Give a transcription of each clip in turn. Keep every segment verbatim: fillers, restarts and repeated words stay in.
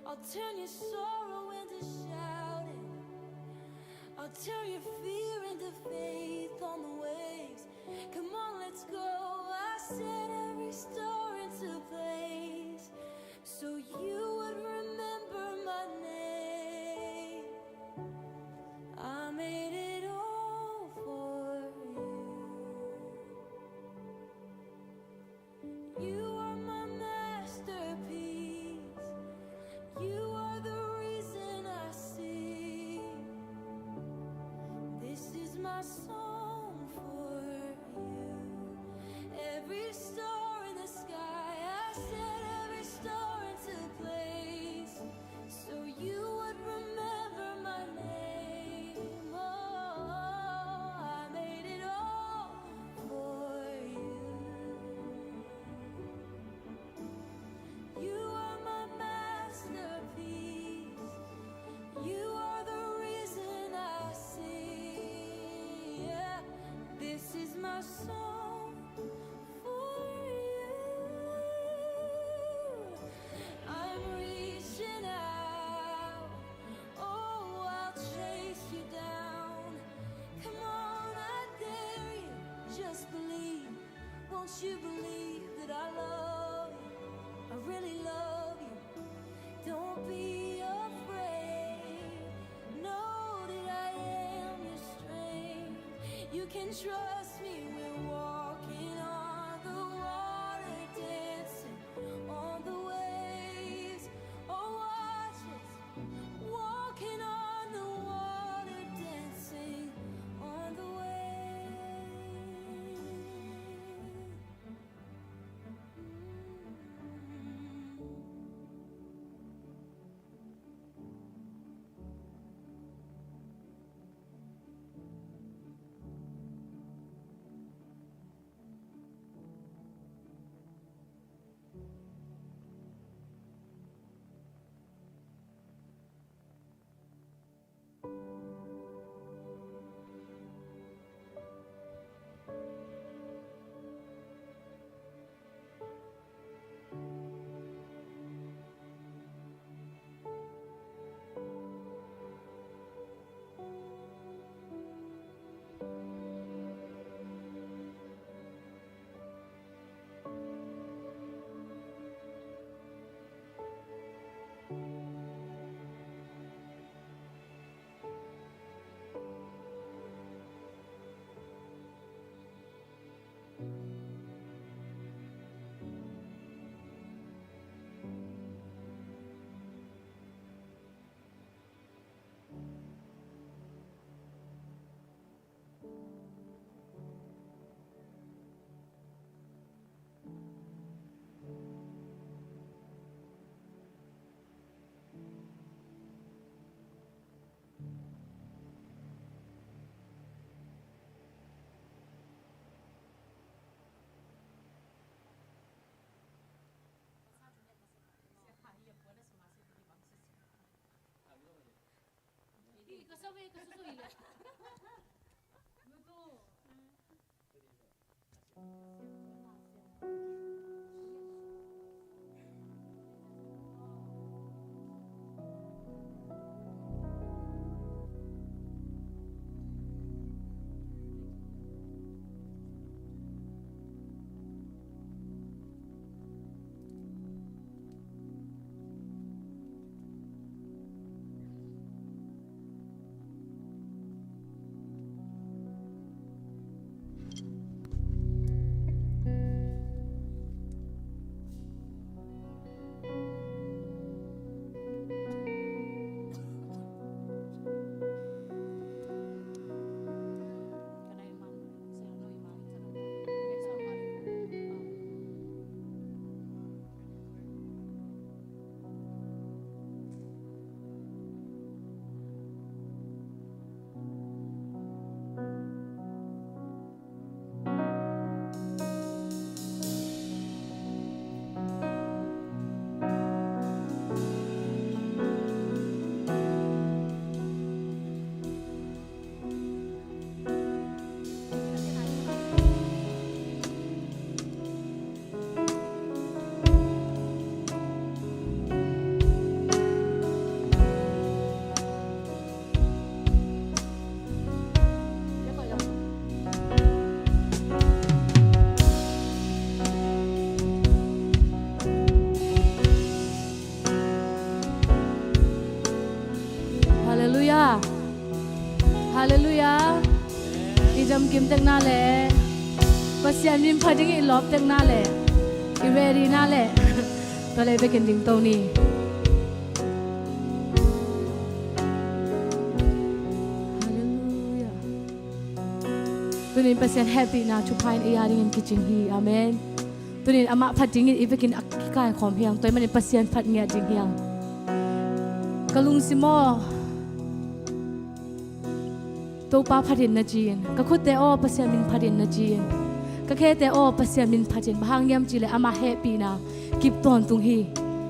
I'll turn your sorrow into shouting. I'll turn your fear into faith on the waves. Come on, let's go. I set every star into place so you would remember my name. I made it all for you. You are my masterpiece. You are the reason I sing. This is my song for you. Every star in the sky, I set every star into place so you would remember my name. Oh, I made it all for you. You are my masterpiece. You are the reason I sing. Yeah, this is my song for you. I'm reaching out. Oh, I'll chase you down. Come on, I dare you. Just believe. Won't you believe that I love you? I really love you. Don't be afraid. Know that I am your strength. You can trust me. We're walking on the water, dancing on the waves. Oh, watch us, walking on the water, dancing on the waves. Kimtekna le Pasian min phat ding i lawptekna le i ready na le tua le bekin ding to ni. Halleluiah. Tunin Pasian hehpihna thupha in ei a dingin kicing hi. Amen. Tunin amah phat dingin i vekin a kikaikhawm hiang. Tua ahih manin Pasian phat ngiat ding hiang. Ka lungsim aw, Topa phat in na ci-in, ka khutte aw, Pasian min phat in na ci-in, ka khete aw, Pasian min phat in. Bang hang hiam cih leh amah hehpihna kip tawntung hi.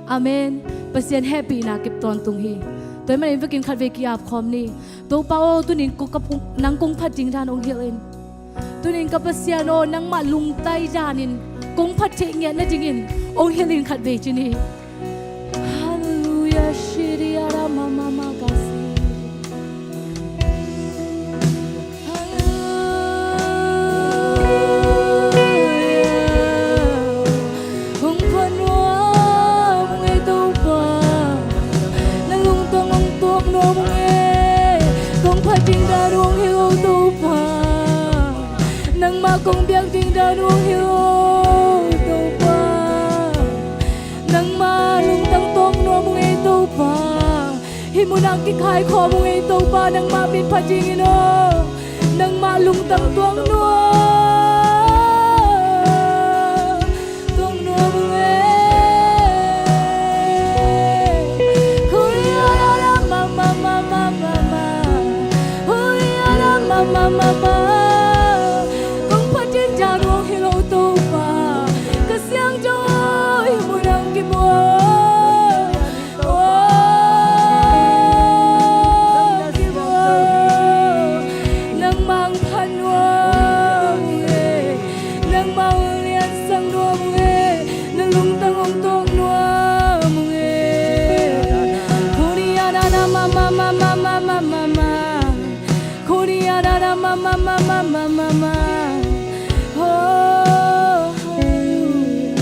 Amen. Pasian hehpihna kip tawntung hi. Tua ahih manin vekin khatvei ki-ap khawm ni. Topa aw, tunin ko ka pung, nang kong phat ding dan hong hilh in. Tunin ka Pasian aw, nangmah lungtai danin kong phat theih ngiat nadingin hong hilh in khatvei ci ni. Halleluiah, shiri ara mama makasi. Halleluiah. Hong phat nuam ung ei Topa, na lungtang hong tuak nuam ung ei. Kong phat ding dan hong hilh o Topa, nangmah kong biak ding dan hong hilh o Topa, nangmah lungtang tuak nuam ung ei Topa. Hih munah kikaikhawm ung ei Topa, nangmah min phat dingin aw, nangmah lungtang tuak nuam, tuak nuam ung ei. Hoi ara mama mama mama, hoi ara mama mama. Kong phat ding dan hong hilh o Topa, ka Siangtho aw, hih munah hong kimu aw. Nangmah hong phat nuam ung ei, nangmah hong liansak nuam ung ei, na lungtang hong tuak nuam ung ei. Kuni anana mama mama mama mama, kuni anana mama mama mama mama. Oh, hallelujah.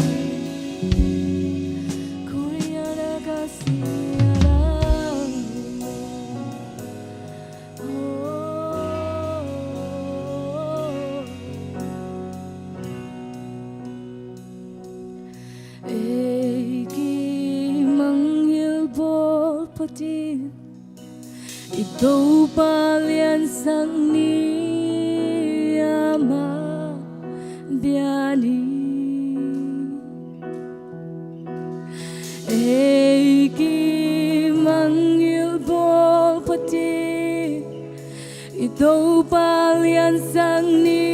Ei ki mangngilh bawl phatin, i Topa liansak ni ama bia ni. Ei ki mangngilh bawl phatin, i Topa liansak ni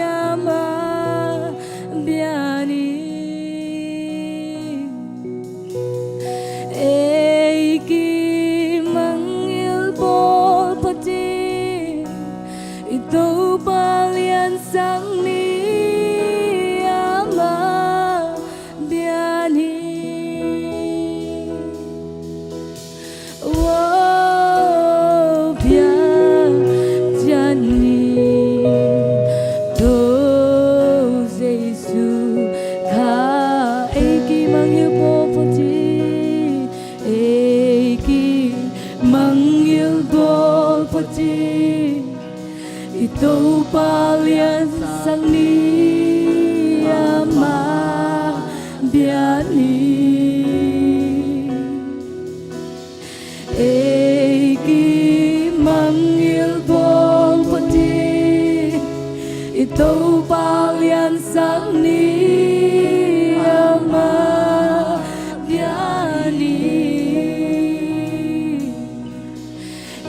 ama bia ni. Ei ki mangngilh bawl phatin, i Topa liansak ni ama bia ni. Aw bia ciat ni, Topa Jesu kha ei ki mangngilh bawl phatin, ei ki mangngilh bawl phatin, i Topa liansak ni ama bia ni. Ei ki mangngilh bawl phatin, i Topa liansak ni ama bia ni.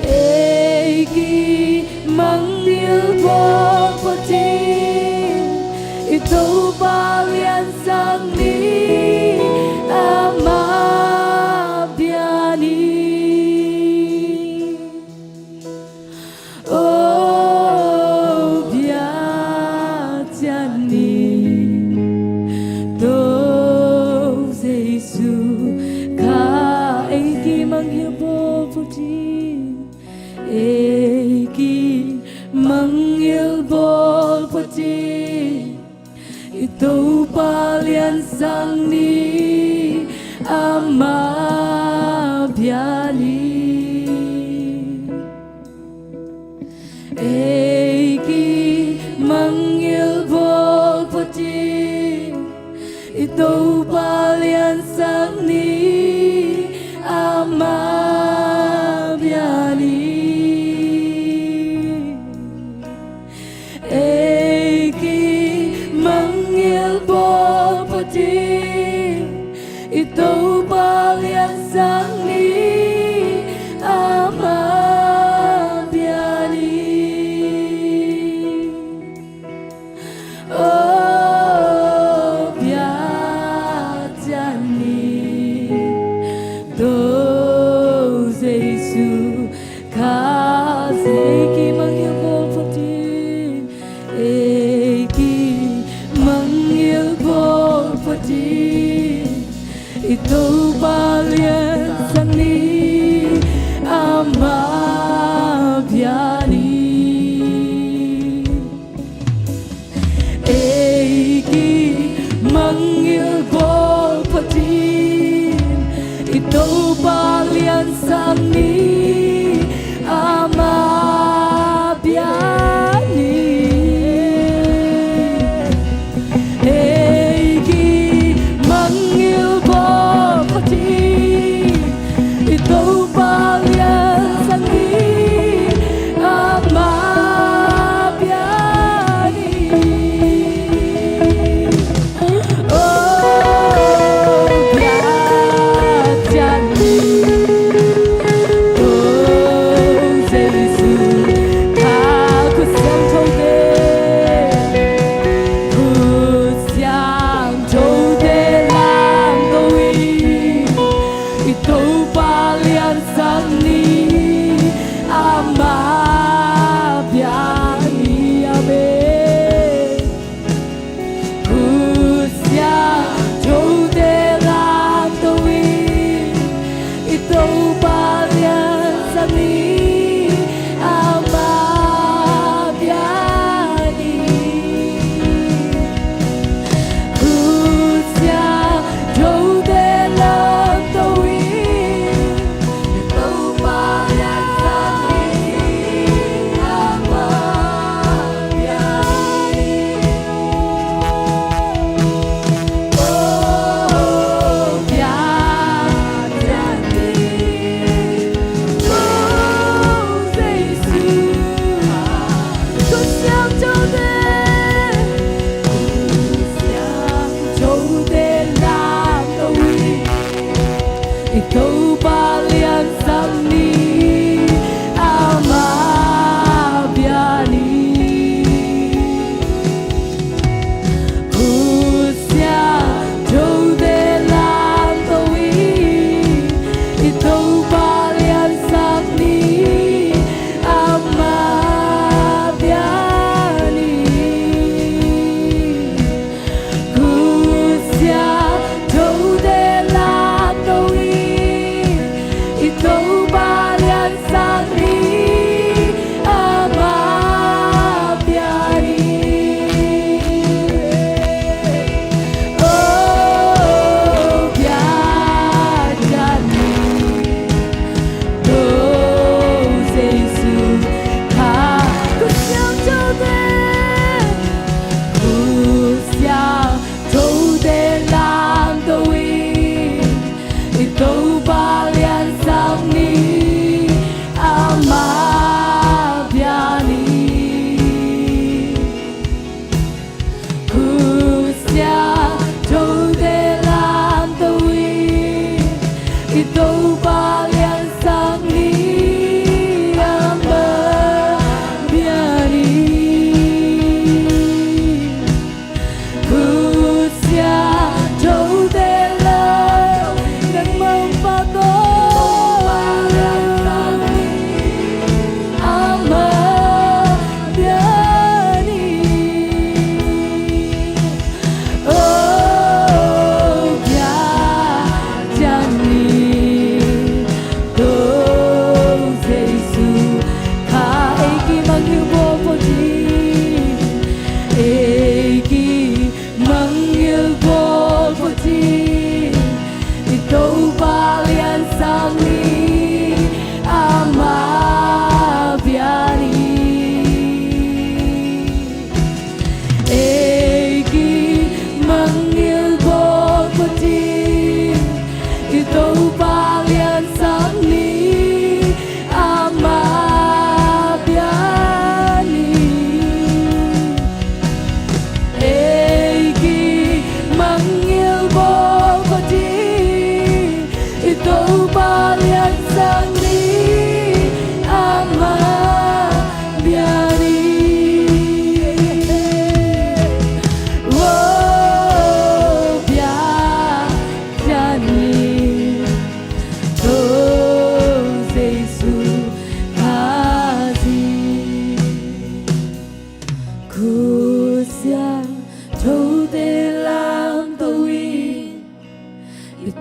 Ei ki mangngilh bawl phatin, i Topa liansak ni ama bia ni. Aw bia ciat ni, Topa Jesu kha ei ki mangngilh bawl phatin, ei ki mangngilh bawl phatin, i Topa liansak ni ama bia ni. Ei I Topa liansak ni, ama bia ni. Ei kimangngilh bawl pha ding, i Topa liansak ni, ama bia ni. O biatia ni, To Jesu ka, ei kimangngilh bawl pha ding, ei kimangngilh bawl pha ding, i Topa liansak ni, ama bia ni. Ei kimangngilh bawl pha ding, i Topa liansak ni, ama bia ni. Ei kimangngilh bawl pha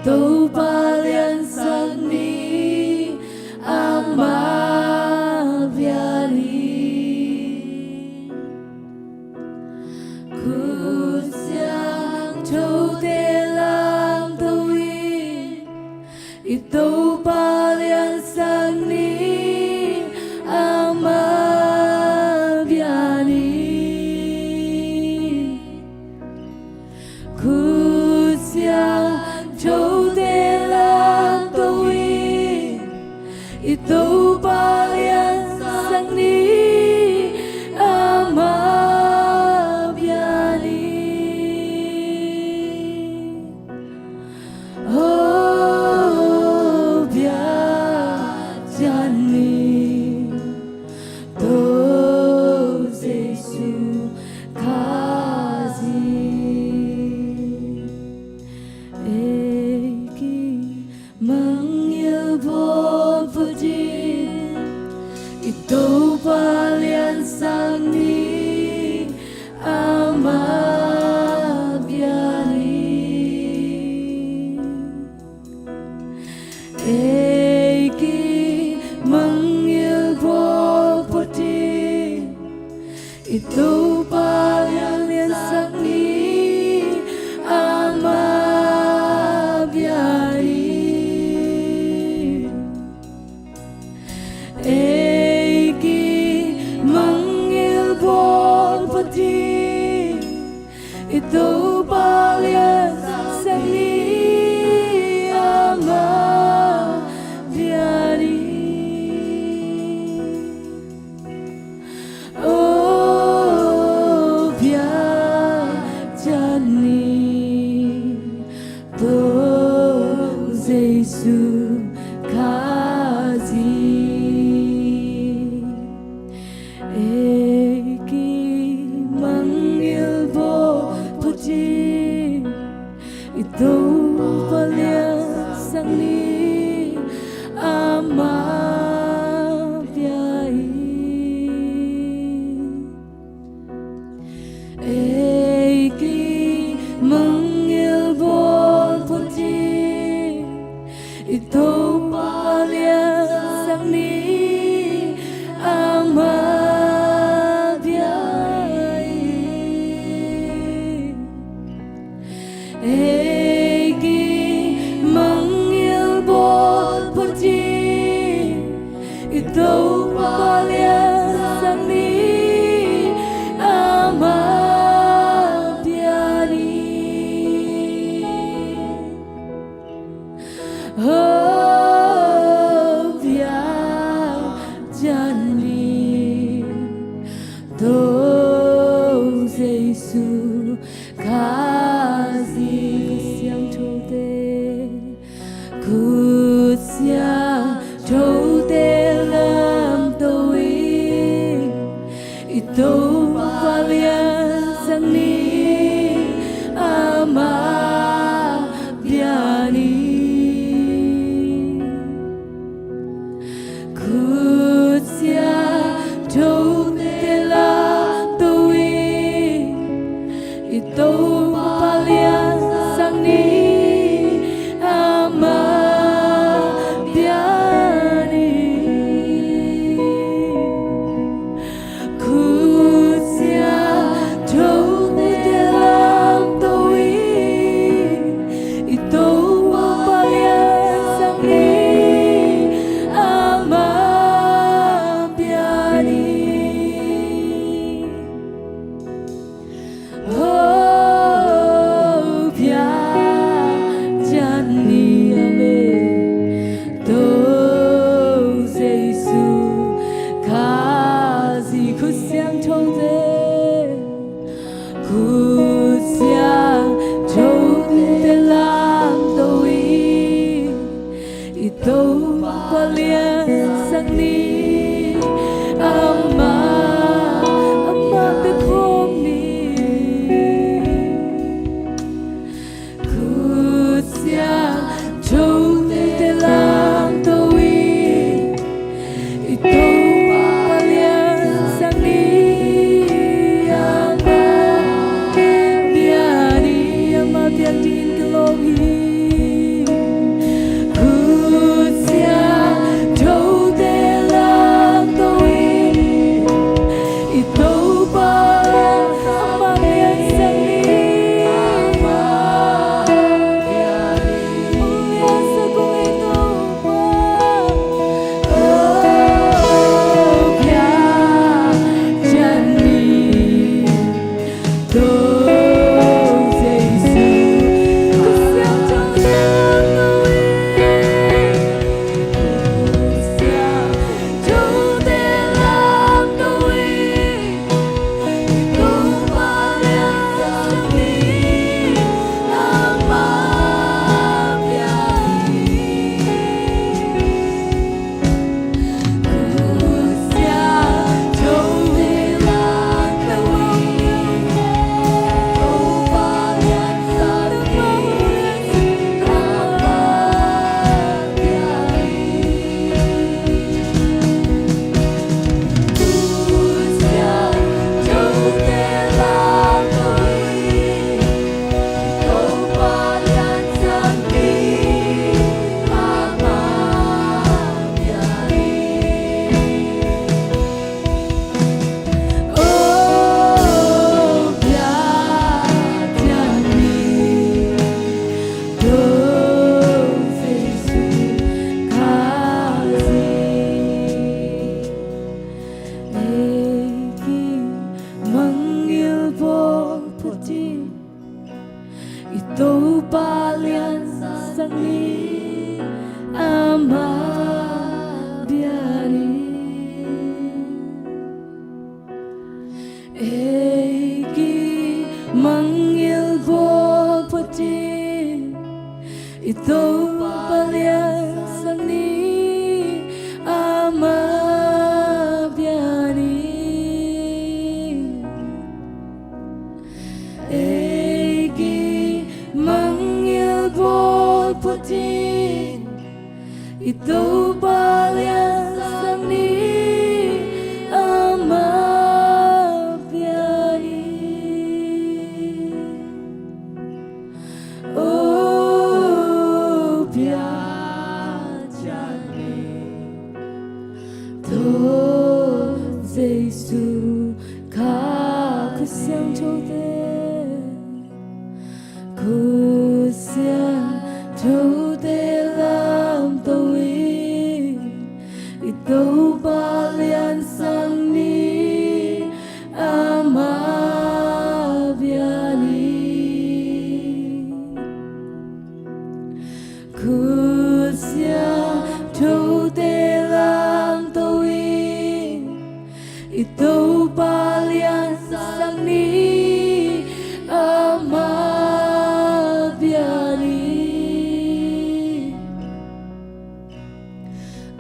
Topa liansak ni, ama bia ni. Khut siangthote lamto in, i Topa liansak ni, ama bia ni. Khut siangthote lamto in, i Topa liansak ni, ama bia ni. O bia ciat ni, Topa Jesu Khazih. Ei kimangngilh bawl phot in, i Topa liansak ni, ama bia ni. Ei kimangngilh bawl phot in, i Topa liansak ni, ama bia ni. Ei kimangngilh bawl phot in, i Topa liansak ni, ama bia ni. O bia ciat ni, Topa Jesu Khazih. Ei kimangngilh bawl phot in, i Topa liansak ni, ama bia ni. Ei kimangngilh bawl phot in, i Topa liansak ni, ama bia ni. Ei kimangngilh bawl phot in, i Topa liansak ni, ama bia ni. O bia ciat ni, Topa Jesu Khazih. I Topa liansak ni, ama bia ni. Ei kimangngilh bawl phutin, i Topa liansak ni, ama bia ni. Ei kimangngilh bawl phutin, i Topa liansak ni, ama bia ni. O biakna ni, Topa Jesu, Kha Siangthote, Kha Siangthote lamto in, i Topa liansak ni, ama bia ni. Kha Siangthote lamto in, i Topa liansak ni, ama bia ni.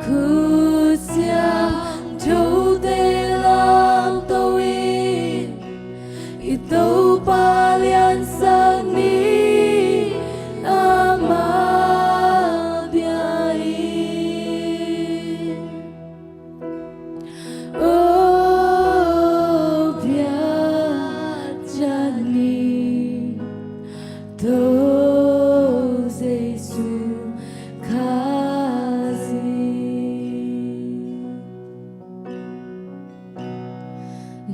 Kha Siangthote lamto in, i Topa liansak ni, ama bia ni. O biakna ni, Topa Jesu Khazih,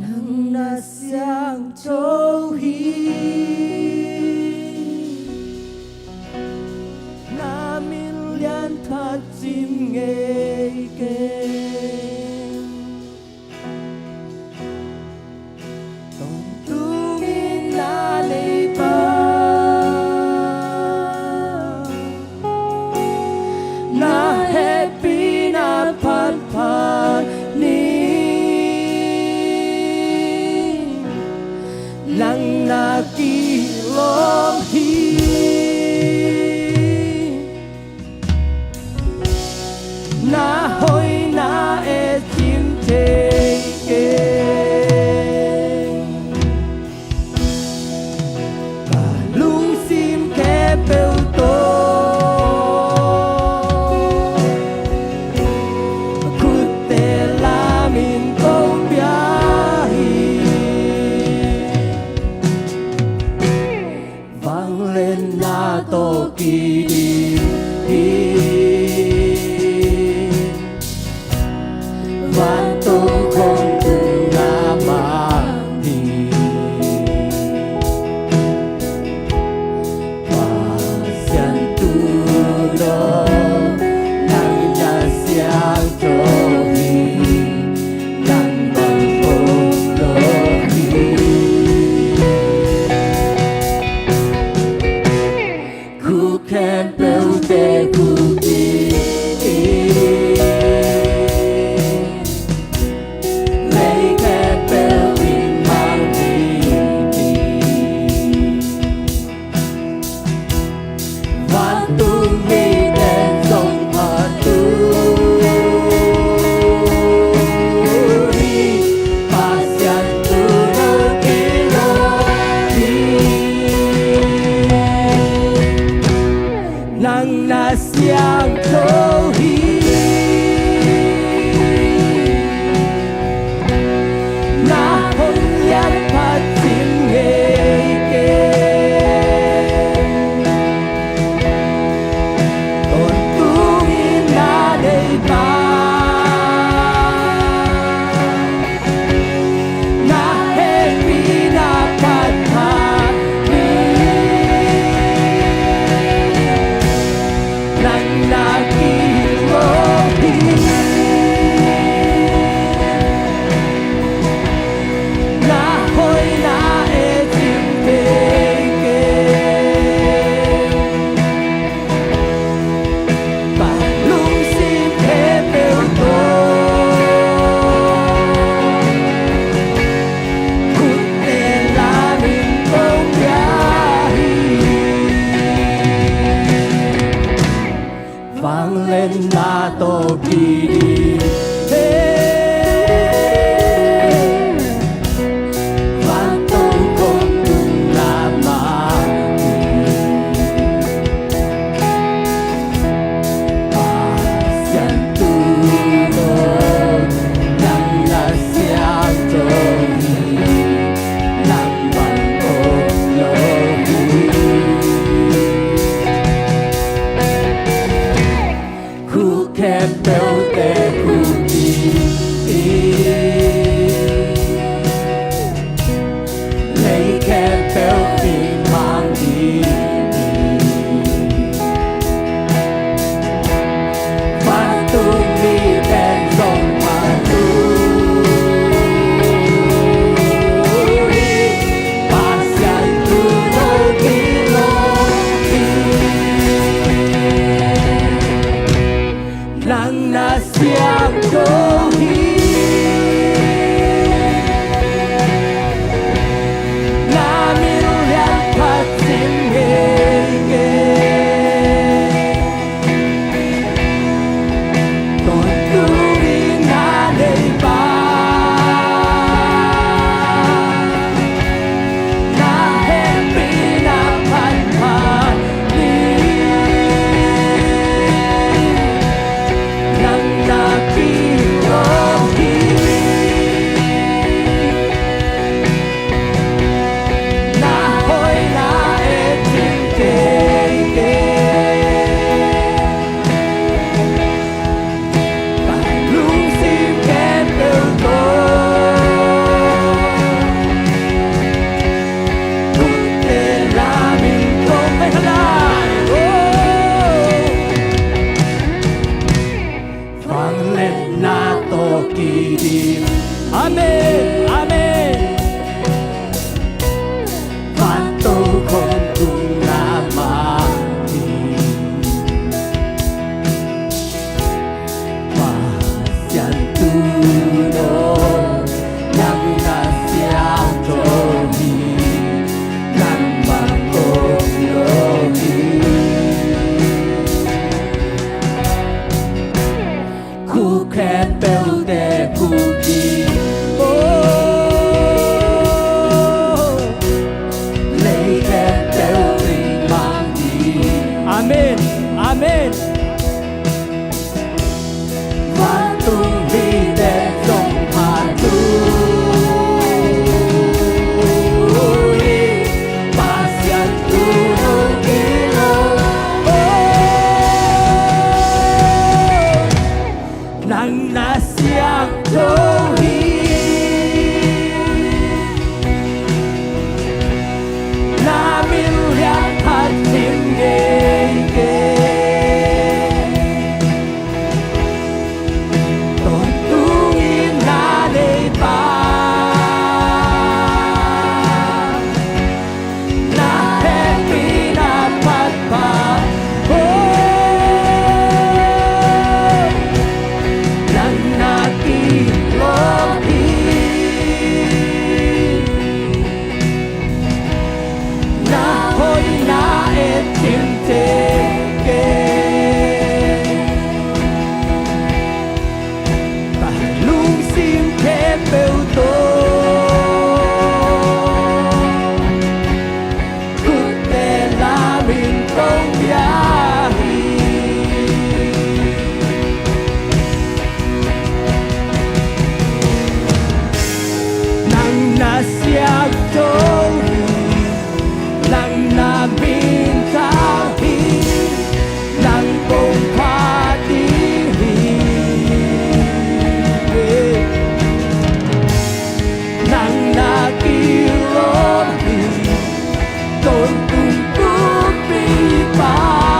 nang na siangtho hi. Na min lian phat cin ngei keng. Tawntung in na leiba, na hehpihna phatphat ni. Nang na kilawm hi. Na hoihna e cin thei keng. Ka lungsim khempeuh tawh khutte lamin kong pia hi. Vangliatna tawh kidim hi. Vantung khong tungah mang hi. Pasian tuuno, nang na siangtho hi. Nang bang om lo hi. Khuk khempeuhte khuk ding hi. Lei khempeuh in mang ding hi. Vantung mite zong phat uh hi. Pasian tuuno kilawm hi. Nang na siangtho hi. Na hong lian phat cin ngei keng. Tawntung in na leiba, na hehpihna phatphat ni. Nang na ki Nang na siangtho hi, nang na minthanna hi, nang kong phat ding hi. Nang na kilawm hi, tawntung kumpipa.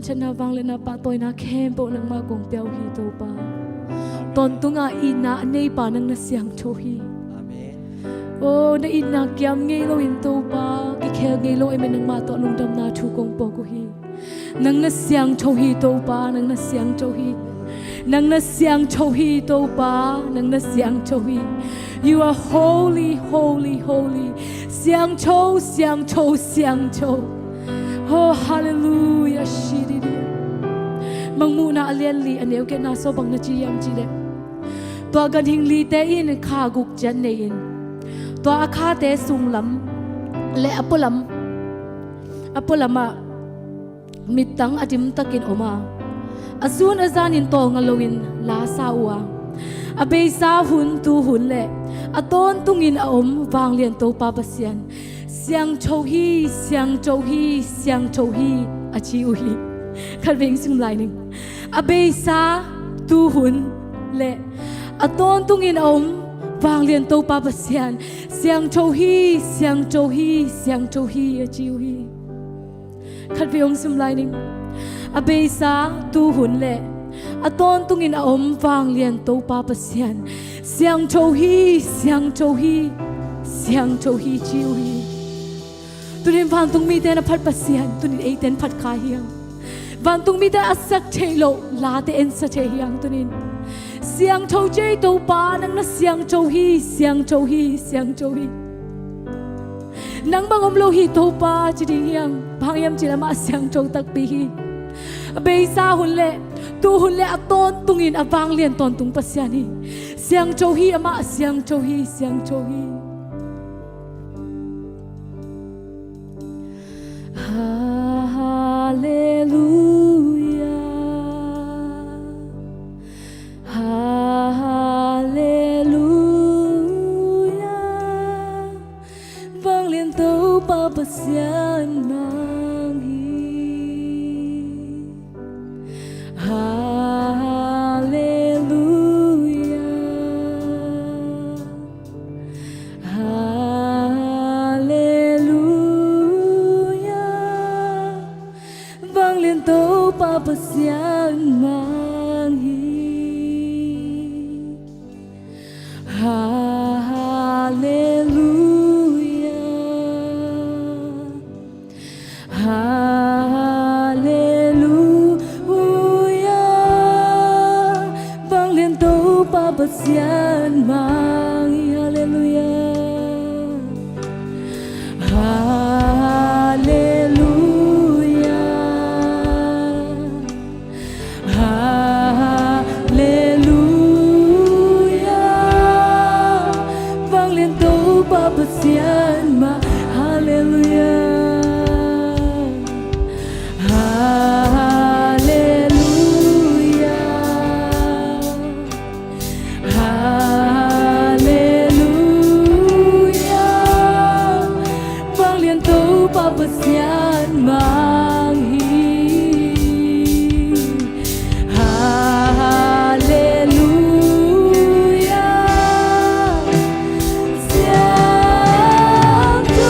Thatna, vangliatna, pahtawina khempeuh nangmah kong pia uh hi, Topa. Tawntunga itna a neipa nang na siangtho hi. Amen. Aw, na itna kiam ngei loin, Topa, kikhel ngei lo, amen, nangmah tawh lungdamna thu kong puak uh hi. Nang na siangtho hi, Topa, nang na siangtho hi. Nang na siangtho hi, Topa, nang na siangtho hi. You are holy, holy, holy. Siangtho, siangtho, siangtho. Oh, hallelujah, shiriri. Mangmuhna a lian li, a neu khatna sawpang na ci hiam cih leh, tua ganhing lite in kha guk ciat nei-in, tua a khate sunglam le a pualam, a pualamah mittang a dimtakin om a, a sun a zanin tawlnga loin la sa uh a, a beisa hun, tu hun le a tawntungin a om vanglian Topa Pasian, siangtho hi, siangtho hi, siangtho hi, a ci uh hi. Khatvei hong sim lai ning. A beisa, tu hun le a tawntungin a om vanglian Topa Pasian, siangtho hi, siangtho hi, siangtho hi, a ci uh hi. Khatvei hong sim lai ning. A beisa, tu hun le a tawntungin a om vanglian Topa Pasian, siangtho hi, siangtho hi, siangtho hi, ci uh hi. Tunin vantung mite na phat Pasian, tunin eite na phat kha hi hang. Vantung mite a sak theih loh late en sa thei hi hang tunin. Siangtho ci ei, Topa, nang na siangtho hi, siangtho hi, siangtho hi. Nang bang om lo hi, Topa, ci ding hi hang. Bang hang hiam cih leh amah siangtho takpi hi. A beisa hun le tu hun le a tawntungin a vanglian tawntung Pasian hi. Siangtho hi, amah siangtho hi, siangtho hi. Halleluia, halleluia. Vanglian Topa Pasian mang hi. Halleluia, halleluia. Vanglian Topa Pasian mang hi. Halleluia, halleluia. Vanglian Topa Pasian mang hi. Halleluia, halleluia, halleluia. Vanglian Topa Pasian mang. Halleluia, halleluia, halleluia. Vanglian Topa Pasian mang hi. Halleluia. Siangtho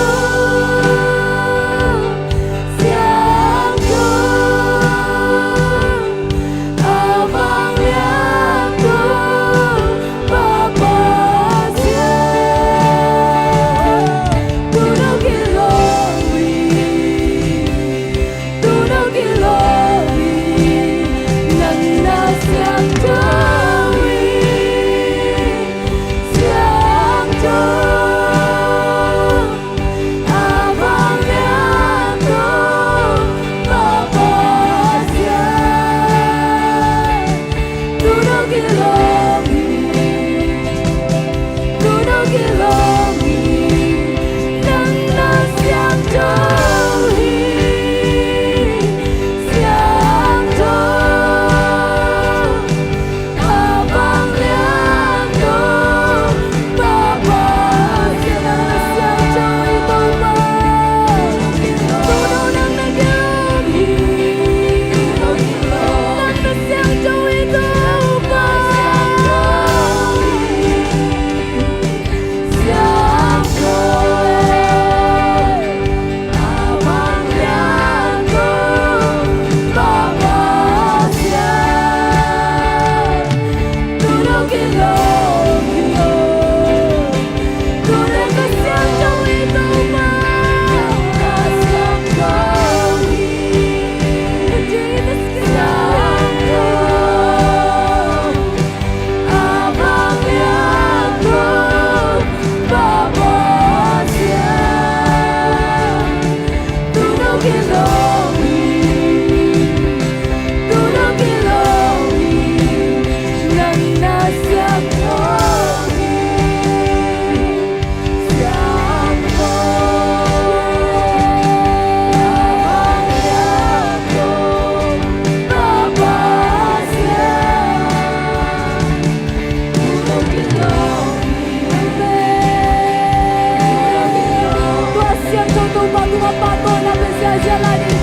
Topa pahtawi na pia ziahziah lai ni.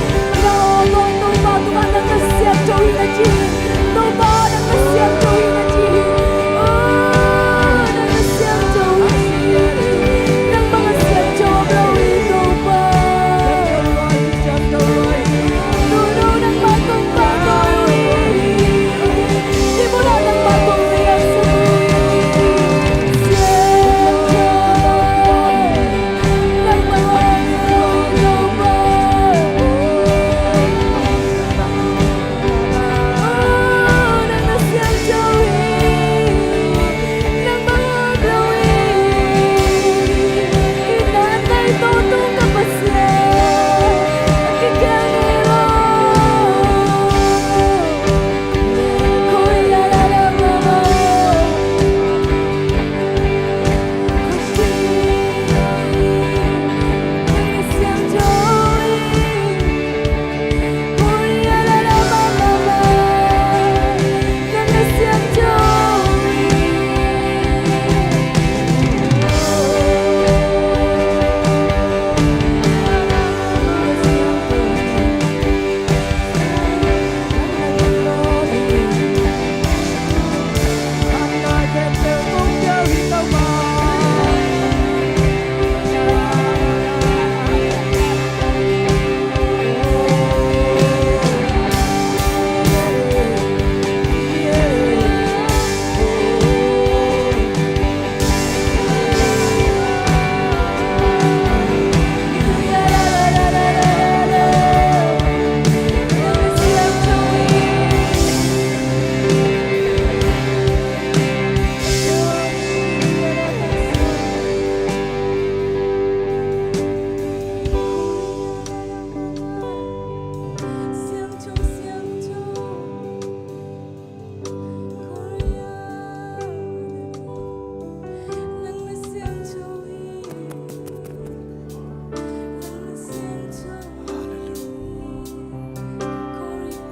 Na aw, Topa tungah nang na siangtho hi na ci hi. Topa nang na siangtho hi na ci hi. Aw, nang na siangtho hi. Nangmah a siangtho om lo hi Topa. Nono nangmah tungah pahtawi uh hi. Hih munah nangmah tungah siangtho.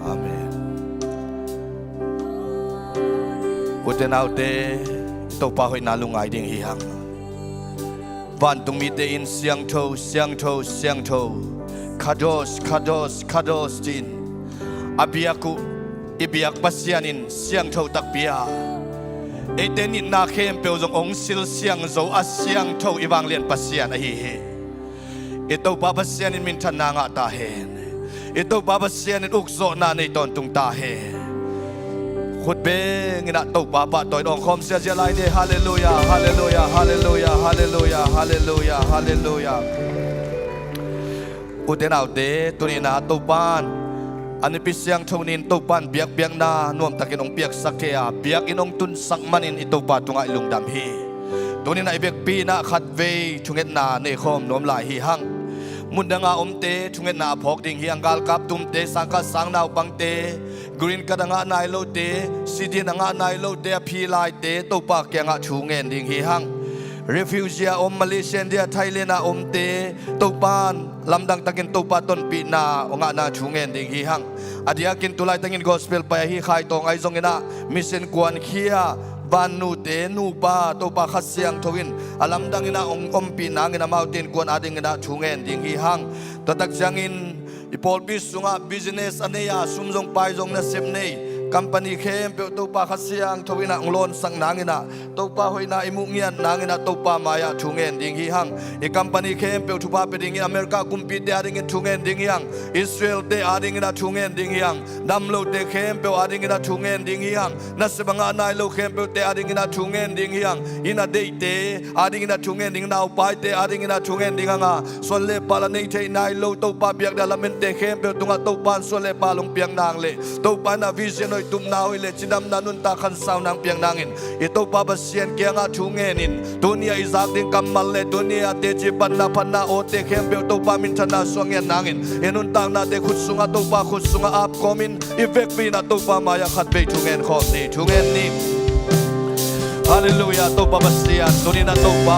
Amen. Ute naute, Topa hoihna lungngai ding hi hang. Vantung mite in siangtho, siangtho, siangtho, Kadosh, Kadosh, Kadosh ci-in a biak uh, i biak Pasian in siangtho takpi a, eite nitna khempeuh zong hong silsiang zo a siangtho i vanglian Pasian ahi hi. I Topa Pasian in minthanna ngah ta hen. I Topa Pasian in ukzawhna nei tawntung ta hen. Khut beng in ah Topa pahtawi in awngkhawm ziahziah lai ni. Halleluiah, halleluiah, halleluiah, halleluiah, halleluiah, halleluiah. Ute naute, tuni-in ah Topa in a nipi siangtho ni-in Topa in biakpiakna nuamtakin hong piaksak kei a, biakinn hong tunsak manin i Topa tungah i lungdam hi. Tuni-in ah i vekpi-in ah khatvei thungetna neikhawm nuam lai hi hang. Mundang a omte thungetna a phawk ding hi hang. Galkap tumte, sangkah sangnaupangte, green card a ngah nai lote, citizen a ngah nai lote, a phi laite Topa kiangah thu ngen ding hi hang. Refugee a om, Malaysia, India, Thailand a omte Topa in lamdang takin Topa tonpihna hong ngahna thu ngen ding hi hang. A diakin tulaitakin gospel pai ahi Khai Tawng Ai zongin ah mission kuankhia vannute nupa Topa Kha Siangtho in a lamdang in ah hong ompih nangin amaute innkuan adingin ah thu ngen ding hi hang. Tua tak ciangin i pawlpi sungah business a nei a, sum zong pai zong nasep nei company khempeuh Topa Kha Siangtho in ah hong lawnsak nangin ah, Topa hoihna i muh ngiat nangin ah Topa mai-ah thu ngen ding hi hang. I company khempeuh thupha pia dingin, America kumpite adingin thu ngen ding hi hang. Israel-te adingin ah thu ngen ding hi hang. Damlote khempeuh adingin ah thu ngen ding hi hang. Nasep a ngah nai lo khempeuhte adingin ah thu ngen ding hi hang. Inn a deihte adingin ah thu ngen ding, naupaite adingin ah thu ngen ding hang a, suan le pal a nei theih nai lo Topa biakna lamente khempeuh tungah Topa in suan le pal hong piak nang le, Topa in a vision hoih, tupna hoih le cidamna nuntak khansauna hong piak nangin i Topa Pasian kiangah thu ngenin, tuni a i zak ding kammal le tuni a teci, patna, phatna, awte khempeuh Topa minthanna suang ngiat nangin, i nuntaknate khut sungah, Topa khut sungah ap kawmin, i vekpi-in ah Topa mai-ah khatvei thu ngen khawm ni, thu ngen ni. Halleluiah, Topa Pasian, tuni-in ah Topa,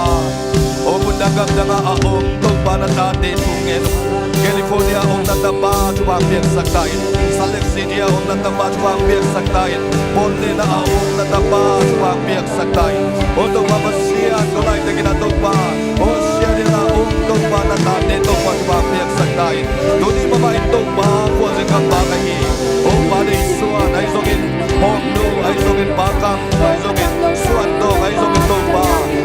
aw mundang gamdang ah a om Topa na tate thu ngen uh. California a om na tapa thupha hong piaksak ta in. Salt Lake City a om na tapa thupha hong piaksak ta in. Portland a om na tapa thupha hong piaksak ta in. Aw Topa Pasian, tua laitakin ah Topa, Australia a om Topa na tate Topa thupha hong piak ta in. Tuni mah in Topa, khualzin gamvak ahi Topa deihsuan ahi zongin, hawmnu ahi zongin, pakam ahi zongin, suandawk ahi zongin Topa,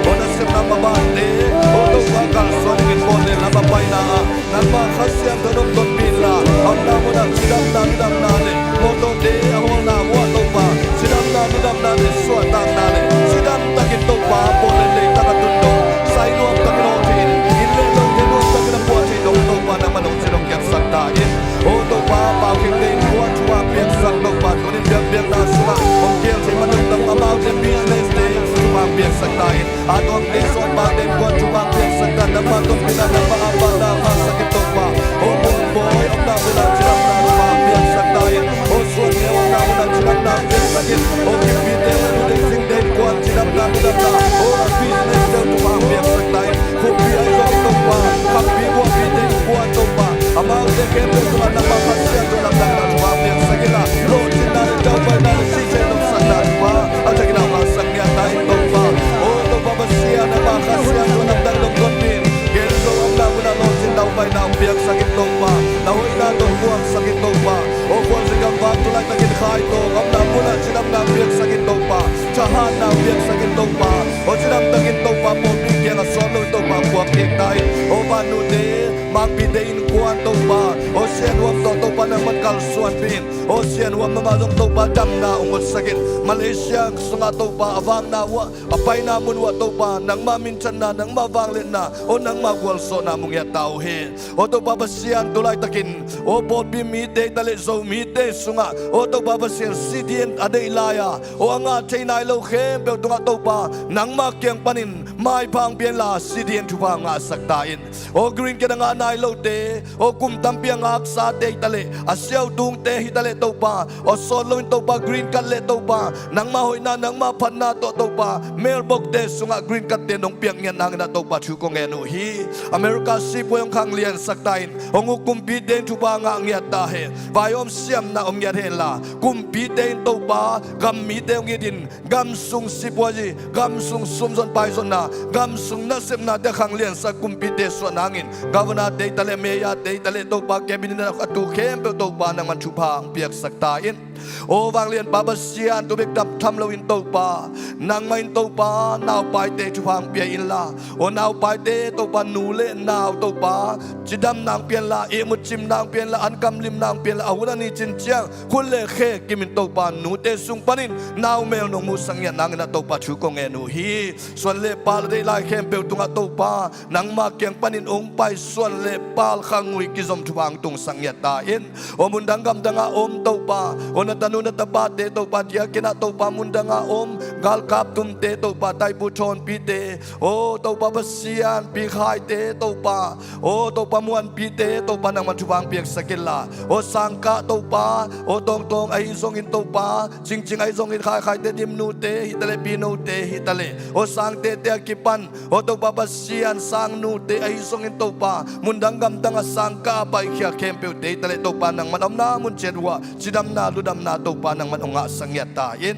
aw nasepna mabante, aw Topa kalsuan in, pawl le lam a paina ah nangma Kha Siangtho nong tonpih inla, a omna munah cidamna, nidamna le mawtawte a hawlna muah Topa, cidamna, nidamna le suahtakna le cidam takin Topa, pawl le leitak a tun dong, sai nuam takin aw thei in, inn le lote nuam takin a puah thei dong Topa nangmah nong ci nong kiamsak ta in. Aw Topa, Pau Kheng te innkuan thupha piaksak Topa, tunin biakpiakna sungah hong kial thei man dong amaute business te thupha piaksak ta in. A tuang te suan pa te innkuan thupha piaksak ta, nangmah tonpihna, nangmah a pahna ngahsak in Topa. Aw Muang Bawi omna munah cidamna thupha piaksak ta in. Aw Suan Neu omna munah cidamna piaksak in. Aw Kimpi te, aw Nu Dei Sing te innkuan cidamna, nidamna, aw business te thupha piaksak ta in. Khuppi ahi zong Topa, Khampi Muangpi te innkuan Topa, amaute khempeuh tungah nangmah Kha Siangtho lamdangna thupha piaksak inla, lawhcinna le daupaina le sihtheih nopsakna thupha a thakin a ngahsak ngiat ta in Topa. Aw Topa Pasian, nangmah Kha Siangtho lamdang nong tonpih in. Ken Zo omna munah lawhcin daupaina hong piaksak in Topa, na hoihna tawh nuamsak in Topa. Aw khualzin gamvak tu laitakin Khaitawng omna munah cidamna piaksak in Topa, thahatna piaksak in Topa. Aw cidam takin Topa, pawlpi kiangah sawt lo in Topa, kuak kik ta in. Aw Vannute, Mangpite innkuan Topa, aw Sian Huam tawh Topa nangman kalsuanpih in. Aw Sian Huam, nangmah zong Topa damna hong ngahsak in. Malaysia sungah Topa a vakna uah, a paina mun uah Topa nangmah minthanna, nangmah vangliatna, aw nangmah gualzawhna mu ngiat ta uh hi. Aw Topa Pasian, tu laitakin aw pawlpi mite hi ta leh Zomite sungah aw Topa Pasian, C D N a deih lai-a aw a ngah thei nai lo khempeuh tungah Topa nangmah kiang panin maipha hong pia inla, C D N thupha ngahsak ta in. Aw green card a ngah nai lote, aw kum tampi a ngaksa te hi ta leh, a siautungte hi ta leh Topa, aw sawt lo in Topa, green card le Topa nangmah hoihna, nangmah phatna tawh Topa, mailbox te sungah green card te nong piak ngiat nangin ah Topa thu kong ngen uh hi. America sipuai hong khangliansak ta in. Hong uk kumpite in thupha ngah ngiat ta hen. Vaihawm siamna om ngiat henla, kumpite in Topa gam mite hong it in, gam sung sipuai, gam sung sumzon paizonna, gam sung nasepnate a khangliansak kumpite suah nangin, governor te hi ta leh, mayor te hi ta leh Topa, cabinet a tu khempeuh Topa nangman thupha hong piaksak ta in. Aw vanglianpa Pasian, tu bek tham lo in Topa, nangmah in Topa naupaite thupha hong pia inla, aw naupaite Topa, nu le nau Topa cidamna hong pia inla, ihmut cimna hong pia inla, ankam limna hong pia inla, a hun a ni cin ciang khut le khe kimin Topa nute sung panin nau mel nong muhsak ngiat nangin ah Topa thu kong ngen uh hi. Suan le pal a deih lai khempeuh tungah Topa nangmah kiang panin hong pai suan le pal, khangui kizom thupha hong tungsak ngiat ta in. Aw mundang gamdang a om Topa, aw na tanu na tapate Topa, diakin ah Topa mundang a om galkap tumte Topa, taibu thawnpite, aw Topa Pasian, pikhaite Topa, aw Topa muanpite Topa nangman thupha hong piaksak inla, aw sangkah Topa, aw tawngtawng ahi zongin Topa, cingcing ahi zongin khaikhaite, dimnute hi ta leh, pinote hi ta leh, aw sangtehte a kipan aw Topa Pasian, sangnute ahi zongin Topa, mundang gamdang a sangkah a paikhia khempeuhte hi ta leh Topa nangman omna mun ciat uah cidamna ludamna Topa nangman hong ngahsak ngiat ta in.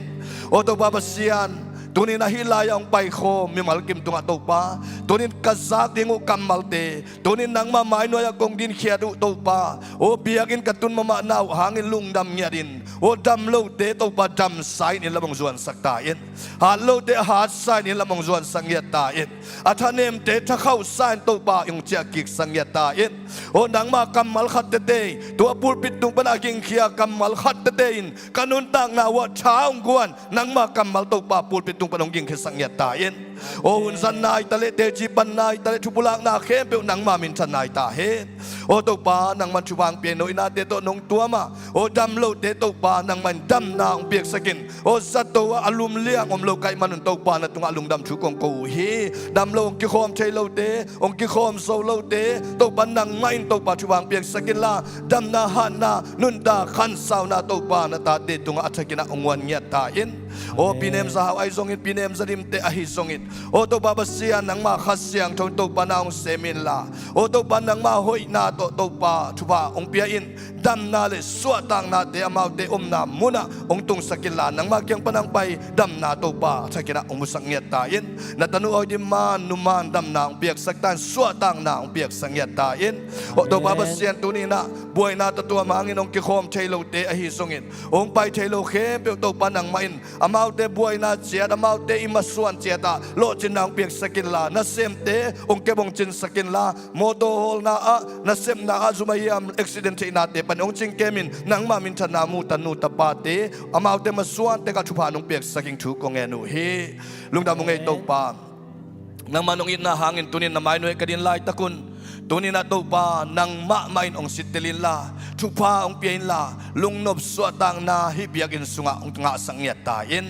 Aw Topa Pasian, tunin a hih lai-ah hong paikhawm mimal kim tungah Topa, tunin ka zak ding uh kammalte, tunin nangmah mainuai-ah kong dinkhiat uh Topa, aw biakinn ka tun mahmahna uh hangin lungdam ngiatin, aw dam lote Topa damsa in inn lam hong zuansak ta in. Hat lote a hatsa in inn lam hong zuansak ngiat ta in. A thanemte thakhauhsa in Topa hong ciahkiksak ngiat ta in. Aw nangmah kammal khat teitei, tua pulpit tung pan a gingkhia kammal khat teitei in ka nuntakna uah tha hong guan nangmah kammal Topa pulpit tung pan hong gingkhiasak ngiat ta in. Aw hunzatna hi ta leh, teci panna hi ta leh, thupulakna khempeuh nangmah minthanna hi ta hen. Aw Topa nangman thupha hong pia in, aw innate tawh nong tuam a, aw dam lote Topa nangmah in damna hong piaksak in. Aw zato ah a lumliang om lo ka hih manun Topa na tungah lungdam thu kong ko uh hi. Dam lo hong kikhawm thei lote, hong kikhawm zo lote Topa nangmah in Topa thupha hong piaksak inla, damna hatna nuntak khansauna Topa na tate tungah a thakin ah hong guan ngiat ta in. Aw Pi Nem Za Hau ahi zongin, Pi Nem Za Dim te ahi zongin, aw Topa Pasian, nangmah Kha Siangtho in Topa na hong sem inla, aw Topa nangmah hoihna tawh Topa thupha hong pia in, damna le suahtaknate amaute omna munah hong tungsak inla, nangmah kiang pan hong pai damna Topa thakin ah hong musak ngiat ta in. Na tanu awi dim man nu man damna hong piaksak ta in, suahtakna hong piaksak ngiat ta in. Aw Topa Pasian, tuni in ah buaina tatuam hangin hong kikhawm thei lote ahi zongin, hong pai thei lo khempeuh Topa nangmah in amaute buaina ciat, amaute i masuan ciatah lawhcinna hong piaksak inla, nasemte hong kep hong cinsak inla, mawtaw hawlna ah, nasepna ah zum ahiam accident theihnate pan hong cingkemin nangmah minthanna mu tanu tapate, amaute masuan tekah thupha nong piaksak ing thu kong ngen uh hi. Lungdam uh ngei Topa. Nangmah nong itna hangin tunin na mai nuai ka din laitakun, tunin ah Topa nangmah mah in hong sittel inla, thupha hong pia inla, lungnop suahtakna hih biakinn sungah hong ngahsak ngiat ta in.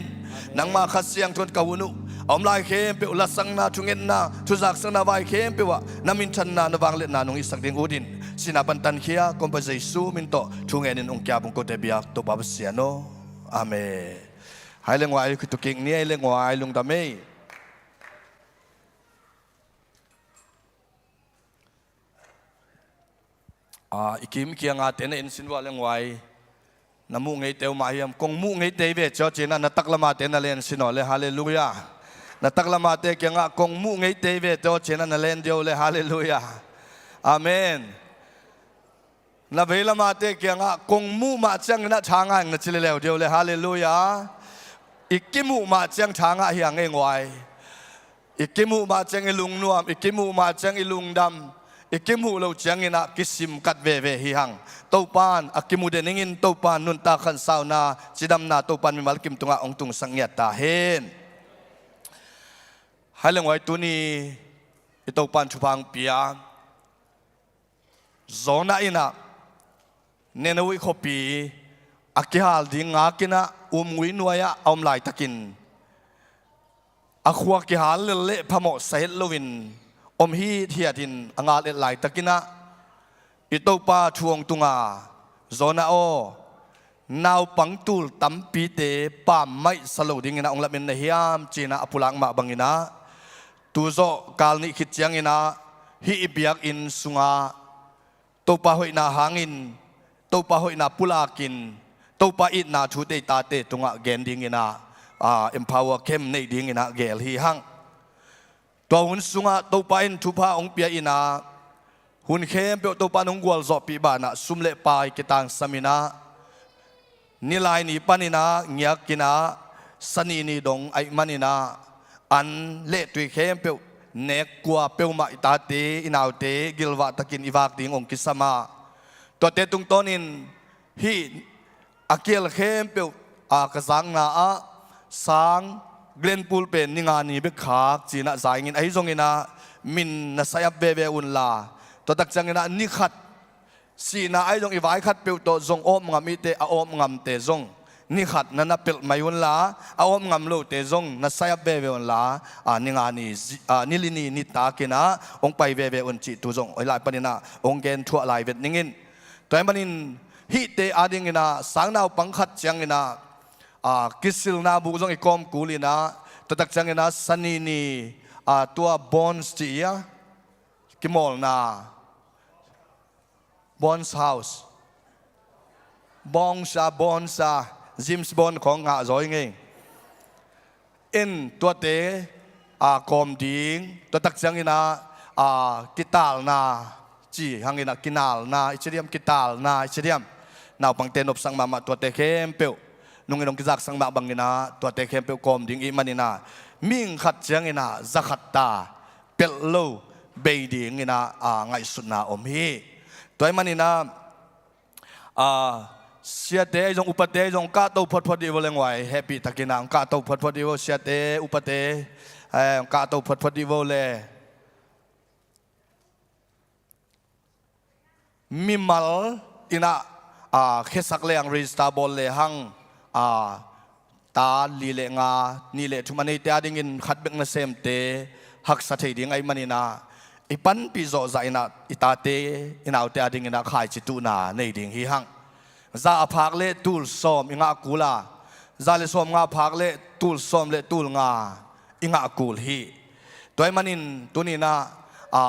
Nangmah Kha Siangtho in ka hun uh a om lai khempeuh, lasakna, thungetna, thuzaksakna vai khempeuh ah na minthanna, na vangliatna nong hisak ding ut in, sihna pan tankhia Kompa Jesu min tawh thu ngenin hong kiap ung kote biak Topa Pasian aw. Amen. Hai le nguai, khut tuk kik ni, hai le nguai, lungdam ei. Ah, i kim kiangah te na ensin vua le nguai. Na muh ngeite uh mah hiam, kong muh ngeite ve ciau cinah na taklamate na lensin aw le, halleluiah. Na taklamate kiangah kong muh ngeite ve ciau cinah na len diau le, halleluiah. Amen. Na veilamate kiangah kong muh mah cianginah tha ngah ing na ci leleu diau le, halleluiah. I kimuh mah ciang tha ngah hi a ngei nguai. I kimuh mah ciang i lungnuam, i kimuh mah ciang i lungdam, i kimuh lo cianginah kisimkat veve hi hang. Topan a kimu den ingin, Topan nuntak khansauna, cidamna Topan mimal kim tungah hong tungsak ngiat ta hen. Hai le nguai, tuni i Topan thupha hong pia Jonah inah Nineveh khuapi a kihal ding ngakinah umngui nuai-ah a om laitakin, a khua kihal lel leh phamawh sahet loin om hithiatin a ngal et laitakinah, i Topa thu hong tunga, Jonah aw, naupang tul tampite pammaih sa lo dinginah hong lamen na hiam cinah a pulak mah banginah, tuzawh kal nih khit cianginah hih i biakinn sungah Topa hoihna hangin, Topa hoihna pulakin, Topa itna thute i tate tungah gen dinginah, ah, empower camp neih dinginah gel hi hang. Tua hun sungah Topa in thupha hong pia inah, hun khempeuh Topa in hong gualzawhpih banah sum le pai kitangsaminah, Nilaini paninah ngiakinah, Sanini dong ahih maninah an le tui khempeuh nek kua peuhmah i tate i naute gilvahtakin i vak ding hong kisam a, tuate tungtawnin hih a kial khempeuh a ka zakna ah sang Glenpool pen ni nga ni bek khak cinah zaingin, ahi zonginah min na sayap veve unla, tuatak cianginah ni khat sihna ahi zong i vai khat peuh tawh zong awp ngam ihte, a awp ngamte zong ni khat na na pelh mai unla, a awp ngam lote zong na sayap veve unla, a, ni nga ni zi-, a, ni li ni nitak inah hong pai veve un cih tu zong hih lai paninah hong gen thuah lai vet ningin. Tua ahih manin hihte adinginah sang naupang khat cianginah, a, kisilna buk zong i kawm kul inah, tuatak cianginah Sanini, a, tua Bonds cih ia, kimawlna, Bonds House. Bonds a, Bonds a, James Bond khawng ngah zaw i ngei. In tuate, a, kawm ding, tuatak cianginah, a, kitalna, ci hanginah kinalna i ci diam, kitalna i ci diam. Naupangte nopsak mahmah tuate khempeuh, nungin hong kizaksak mah banginah tuate khempeuh kawm ding i hih maninah, mihing khat cianginah za khat ta pelh lo bei dinginah, a, ngaihsutna om hi. Tua ahih maninah, a, siate ahi zong, upate ahi zong, kahto photphot dih vo le nguai, hehpih takinah hong kahto photphot dih vo, siate, upate, eh, hong kahto photphot dih vo le. Mimal inah, a, khesak lehang, register bawl lehang, a, ta li le nga, nih le thum a neite adingin khat bek nasemte haksa thei ding ahih maninah, i panpih zawhzah inah i tate i naute adinginah khaici tuhna nei ding hi hang. Za a phak le tul sawm i ngah kul a, za le sawmnga phak le tul sawm le tul nga i ngah kul hi. Tua ahih manin tuni-in ah, a,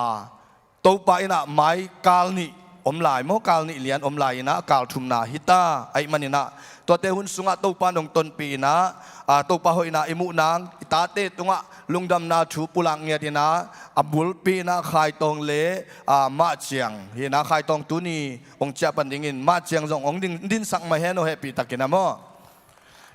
Topa in ah mai kal nih om lai maw, kal nih lian om lai in ah kal thumna hi ta. Ahih manin ah tuate hun sungah Topa in hong tonpih in ah, a, Topa hoihna i muh nang, i tate tungah lungdamna thu pulak ngiat in ah, a bulpi in ah Khai Tawng le, a, Mah Ciang hi in ah, Khai Tawng tuni hong ciah pan dingin Mah Ciang zong hong din, dinsak mah hen aw, hehpihtakin ah maw.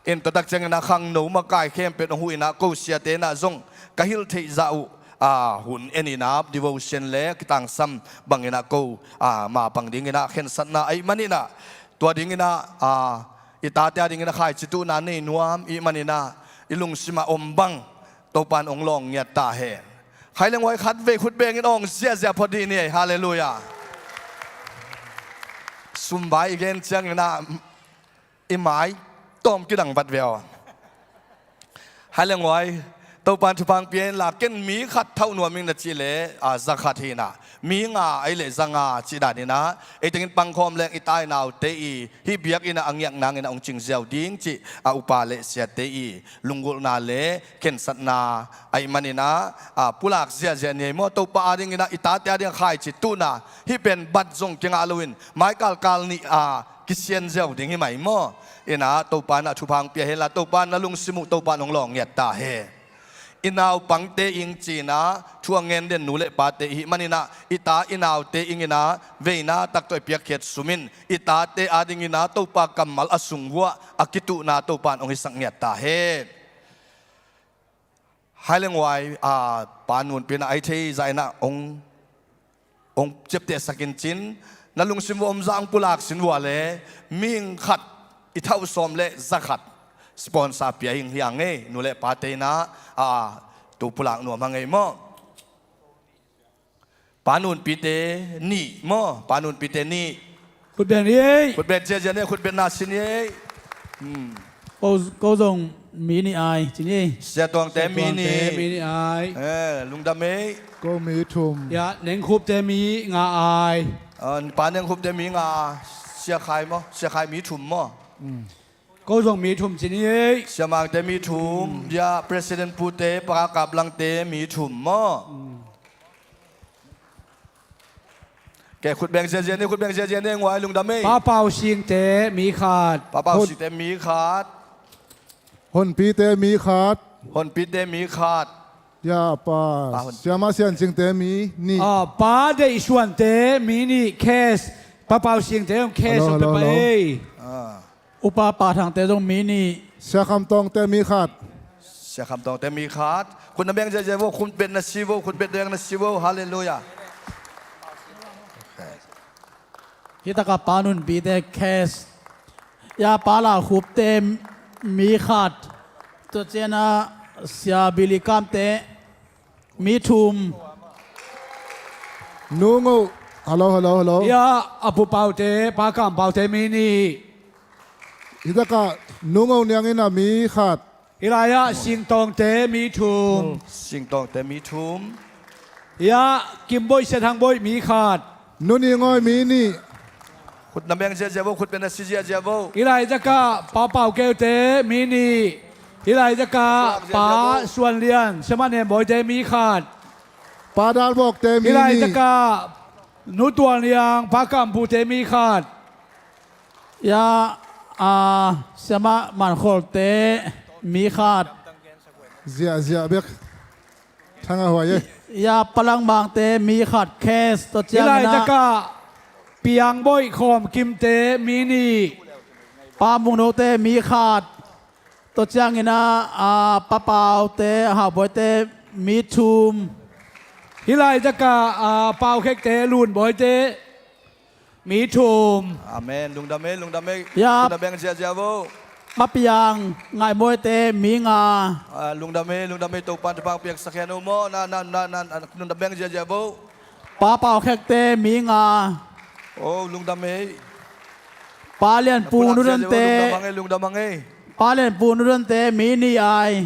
In tua tak ciangin ah khangno makai khempeuh hong huh in ah, ko siate in ah zong ka hilh theih zah uh, a, hun en in ah devotion le kitangsam bangin ah ko, a, mapang dingin ah khensatna ahih manin ah, tua dingin ah, a, i tate a dingin ah khaici tuhna nei nuam i hih manin ah, i lungsim ah om bang Topa in hong lawng ngiat ta hen. Hai leng huai khat vei khut bengin awng ziahziah phot dih ni ei. Halleluiah. Sumbai i gen ciangin ah i mai tawm kidang vat ve aw. Hai leng huai, Topa in thupha hong pia inla, ken mi khat thauh nuam ing na cih leh, a, za khat hi in ah, mi nga ahih leh za nga cih dan in ah, ei tengin pangkhawm leng i ta i naute i hih biakinn ah a ngiak nangin ah hong cing ziau ding cih, a, upa le siate i lunggulhna le khensatna ahih manin ah, a, pulak ziahziah ni ei maw. Topa a dingin ah, i tate a dingin ah khaici tuhna, hih pen bat zong kingah loin mai kal kal nih, a, kisian ziau ding hi mai maw. In ah Topa in ah thupha hong pia henla, Topa in na lungsim uh Topa in hong lawng ngiat ta hen. I naupangte ing ci in ah thu a ngen den nu le pate i hih manin ah, i ta i naute ing in ah veina tak tawh i piakkhiat sum in, i tate a dingin ah Topa kammal a sung vuah a kituhna Topa in hong hisak ngiat ta hen. Hai leng huai, a, Pa Nunpi in ah a hih theih zah in ah hong, hong ciaptehsak in cin, na lungsim vuah om zah hong pulak sin vua le, mihing khat i thauh sawm le za khat sponsor pia hing hi hang ei, nu le pate in ah, a, tu pulak nuam hang ei maw. Pa Nunpite nih maw, Pa Nunpite nih. Khut beng ni ei. Khut beng ziahziah ni ei, khut beng na si ni ei. Hmm. Ko, ko zong mi nih ai, ci ni ei. Sia Tuangte mi nih. Sia Tuangte mi nih ai. Eh, lungdam ei. Ko mi thum. Ya, Neng Khupte mi nga ai. Ah, Pa Neng Khupte mi nga. Sia Khai maw, Sia Khai mi thum maw. Hmm. Ko zong mi thum ci ni ei. Sia Mangte mi thum, ya, President Pute, Pa Kap Langte mi thum maw. Ke khut beng ziahziah ni, khut beng ziahziah ni, nguai lungdam ei. Pa Pau Singte mi khat. Pa Pau Singte mi khat. Honpite mi khat. Honpite mi khat. Ya, Pa. Pa Hon- Siama Sian Cingte mi nih. Ah, Pa Deih Suante mi nih, cash. Pa Pau Singte zong cash. Hello, zong hello, pia hello. Ei. Ah. Upa Pa Thangte zong mi nih. Sia Kham Tawngte mi khat. Sia Kham Tawngte mi khat. Khut na beng ziahziah vo, khut beng na si vo, khut beng na si vo. Halleluiah. Hih takah Pa Nunpite cash. Ya, Pa Lau Khupte mi khat. Tua ciangin ah Sia Billy Kamte mi thum. Nu Ngo, hello, hello, hello. Ya, a Pu Paute, Pa Kam Paute mi nih. Hih takah Nu Ngo Niang in ah mi khat. Hih lai-ah Sing Tawngte mi thum. Sing Tawngte mi thum. Ya, Kim Boih, Sia Thang Boih mi khat. Nu Ni Ngawi mi nih. Khut na beng ziahziah vo, khut beng na si ziahziah vo. Hih lai takah Pa Pau Keute mi nih. Hih lai takah Pa Suan Lian, Sia Man Nem Bawite mi khat. Pa Dal Bawkte mi nih. Hih lai takah Nu Tual Niang, Pa Kam Pute mi khat. Ya, a, Sia Ma Man Kholte mi khat. Ziahziah bek. Thang a huai e. Ya, Pa Lang Mangte mi khat, cash. Tua ciangin ah hih lai takah Piang Boih Khawm Kimte mi nih. Pa Mung Note mi khat. Tua ciangin ah, a, Pa Paute, Hau Bawite mi thum. Hih lai takah, a, Pau Khekte, Lun Bawite mi thum. Amen. Lungdam ei, lungdam ei. Ya. Khut na beng ziahziah vo. Pa Piang Ngaih Bawite mi nga. Ah, lungdam ei, lungdam ei, Topa'n thupha piaksak hen uh maw. Na, na, na, na, na, khut na beng ziahziah vo. Pa Pau Khekte mi nga. Oh, lungdam ei. Pa Lian Pu Nu Donte. Lungdam hang ei, lungdam hang ei. Pa Lian Pu Nu Donte mi nih ai.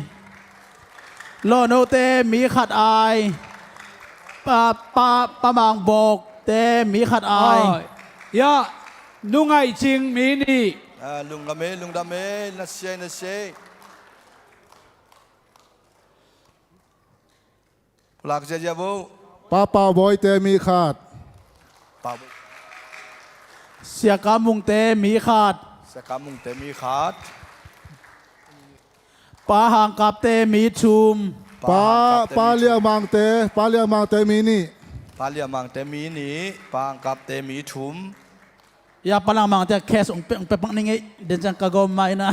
Law Note mi khat ai. Pa, Pa, Pa Mang Bawkte mi khat ai. Oh, ya, Nu Ngaih Cing mi nih. Ah, lungdam ei, lungdam ei, na sia ei, na sia ei. Pulak ziazia vo. Pa Pau Bawite mi khat. Pau Bawi. Sia Kam Mungte mi khat. Sia Kam Mungte mi khat. Pa Hang Kapte mi thum. Pa, Pa Hang Kapte Pa mi Liang thum. Mangte, Pa Liang Mangte mi nih. Pa Liang Mangte mi nih, Pa Hang Kapte mi thum. Ya, Pa Liang Mangte case ong pe, ong pe pak ning ei, den ciang ka gawm mah ina.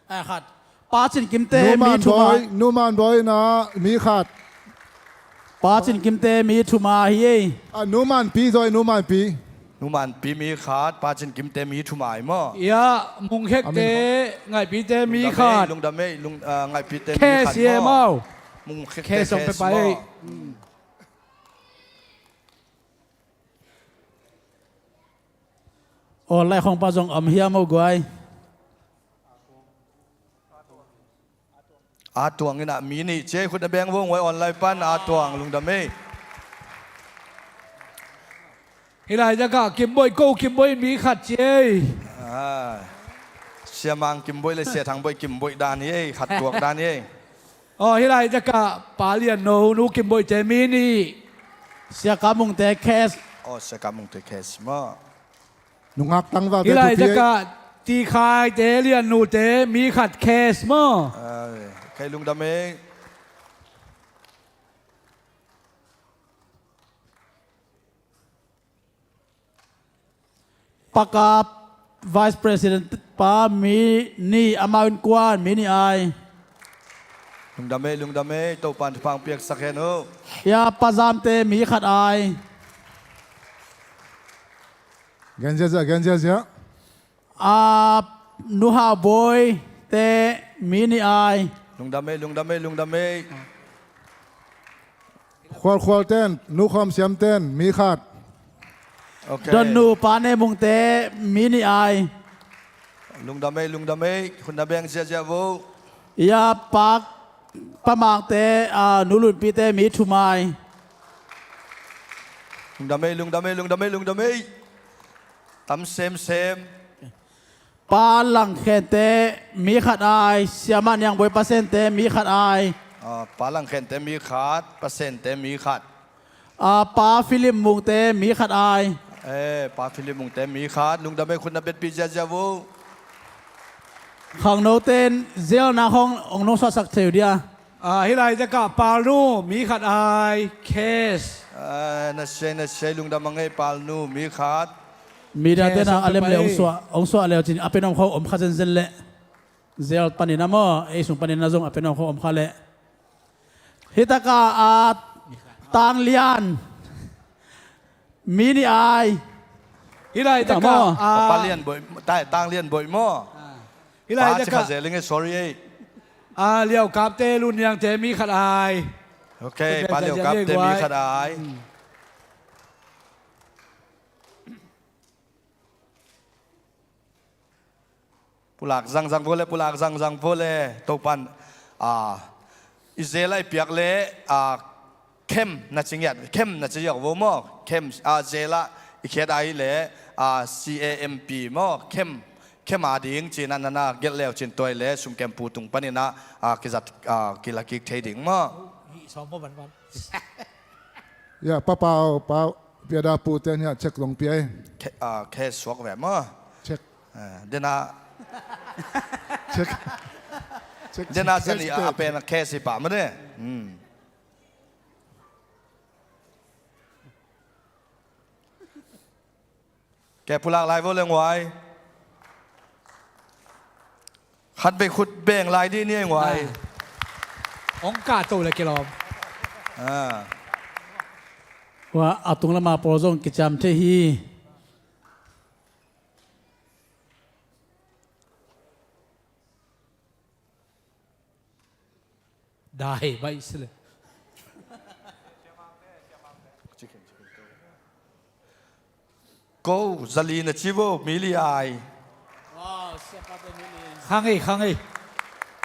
Ai, khat. Pa Cin Kimte mi thum a. Nu Man Bawi, Nu Man Bawi na mi khat. Pa Cin Kimte mi thum a hi ei. Ah, Nu Man Pi zaw, Nu Man Pi. Nu Man Pi mi khat, Pa Cin Kimte mi thum a hi maw. Ya, Mung Khekte, Amin. Ngaih Pite mi khat. Lungdam ei, lungdam ei, lung, ah, Ngaih Pite mi khat maw. Case hi ei maw. Mung Khekte case ong pe pak ei maw. Online khawng pan zong om hiam aw guai? A Tuang in ah mi nih ci ei, khut na beng vo, guai online pan, A Tuang lungdam ei. Hih lai takah Kim Bawi, ko Kim Bawi in mi khat ci ei. Ah, Sia Mang Kim Bawi le Sia Thang Bawi Kim Bawi dan hi ei, khat tuak dan hi ei. Aw, hih lai takah Pa Lian No, Nu Kim Bawite mi nih. Sia Kam Mungte case. Aw, Sia Kam Mungte case maw. Nungak tangvalte thupi ei. Hih lai takah Ti Khaite, Lian Nute mi khat case maw. Ai, kei lungdam ei. Pa Kap Vice President pa mi nih, amau innkuan mi nih ai. Lungdam ei, lungdam ei, Topa'n thupha piaksak hen uh. Ya, Pa Zamte mi khat ai. Gen ziazia, gen ziazia. A, Nu Hau Bawite mi nih ai. Lungdam ei, lungdam ei, lungdam ei. Khualkhual ten, Nu Khawm Siam ten mi khat. Ok. Don Nu Pa Ne Mungte mi nih ai. Lungdam ei, lungdam ei, khut na beng ziazia vo. Ya, Pa, Pa Mangte, a, Nu Lunpite mi thum ai. Lungdam ei, lungdam ei, lungdam ei, lungdam ei. Tam semsem. Pa Lang Khente mi khat ai, Siamah Niang Bawi Pa Sente mi khat ai. Ah, Pa Lang Khente mi khat, Pa Sente mi khat. Ah, Pa Philip Mungte mi khat ai. Eh, Pa Philip Mungte mi khat, lungdam ei, khut na betpih ziazia vo. Khangnote in zelna khawng ong nungsuahsak thei uh dia. Ah, hih lai takah Palnu mi khat ai, case. Ah, na sia ei, na sia ei, lungdam a ngei, Palnu mi khat. Media te na a lem le ong suah, ong suah le uh cin a pen om khawng om kha zenzen leh. Zel panin a maw, ei sung panin a zong a pen om khawng om kha leh. Hih takah, ah, Tang Lian mi nih ai. Hih lai takah, ah, Pa Lian Bawi, Tang Lian Bawi maw. Ah. Hih lai takah Pa Cikha Zeling e, sorry ei. Ah, Liau Kapte, Lun Niangte mi khat ai. Ok, Pa Liau Kapte mi khat ai. Hmm. Pulak zangzang vo le, pulak zangzang vo le, Topa'n, ah, i zel a i piak le, ah, khem na ci ngiat, khem na ci ziau vo maw, khem, ah, zel a i khiat a hi le, ah, C A M P maw, khem, khem a ding ci-in a na na gelh le uh cin tua hi le, sumkempu tung panin a, ah, kizat, ah, kila kik thei ding maw. Hih sawm maw van van. Ya, Pa Pau, Pau, Piada Pu te nia check long pia ei. Khe, ah, khe suak ve maw. Check. Ah, dena. Check. Check, dena check, zani check, a pen khe si pa ma de. Hmm. Ke pulak lai vo le nguai. Khat vei khut beng lai dih ni ei nguai. Ah. Ong kah to le kilawm. Ah. Ua, a tung lama pawl zong kiciam thei hi. Dai baih si le. Ko, zali na ci vo, mi li ai. Khang ei, khang ei.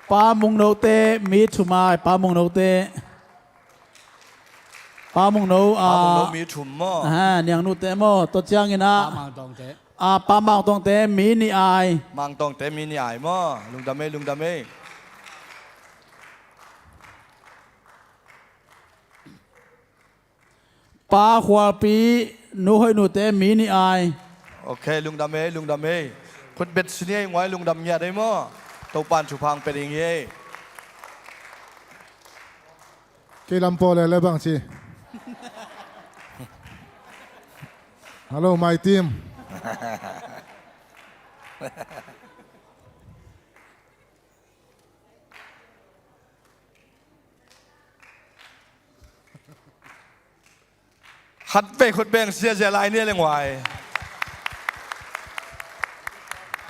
Pa Mung Note, mi thum ai, Pa Mung Note. Pa Mungno, Pa Mungno ah, mi thum maw? Ah, Niangnute maw? Tua ciangin ah, Pa Mangtawngte. Ah, Pa Mangtawngte mi nih ai. Mangtawngte mi nih ai maw? Lungdam ei, lungdam ei. Pa Khualpi, Nu Hoih Nute mi nih ai. Ok, lungdam ei, lungdam ei. Khutbet si ni ei, nguai, lungdam ngiat ei maw? Topa'n thupha hong pia ding hi ei. Kei lam pawl le le bang ci. Hello, my team. Khat vei khut beng ziahziah lai ni a le nguai.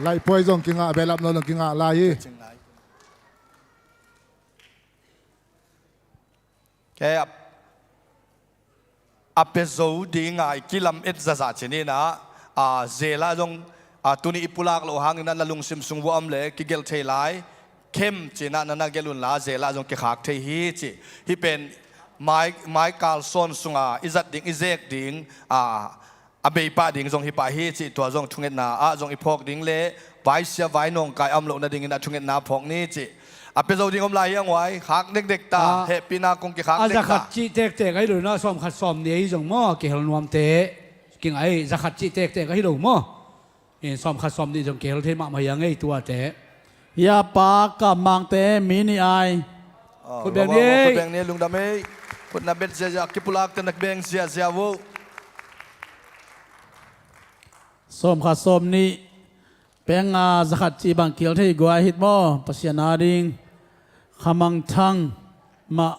Laihpuai zong kingah, behlap no zong kingah lai hi. Kei a, a pia zo ding a i kilam et zahzah ci ni in ah, a, zel ah zong, a, tuni i pulak loh hangin ah na lungsim sung vuah om le kigelh thei lai, khem ci in ah na na gelh un la, zel ah zong kikhak thei hi ci. Hih pen mai, mai kalsuan sungah i zat ding, i zek ding, a, a bei pah ding zong hi pah hi cih tua zong thungetna ah zong i phawk ding le vaisia vai nawngkai a om loh nadingin a thungetna phawk ni cih. A pia zo ding om lai hi a nguai, khak dekdek ta, ah, hehpihna kong kikhak a dekdek ta. Zakhat cih tektek ahi lo na, sawmkhat sawmnih ahi zong maw, kihel nuamte. Kingai, zakhat cih tektek ahi lo maw. In sawmkhat sawmnih zong kihel thei mahmah hi a ngei tuate. Hia pa Kam Mangte mi nih ai. Khut beng ni ei. Khut beng ni, lungdam ei. Khut na bet ziahziah, kipulakte na beng ziahziah vo. Sawmkhat sawmnih peng a zakhat cih bang kihel thei guai hit maw, Pasian a ding. Kha Mang Thang mah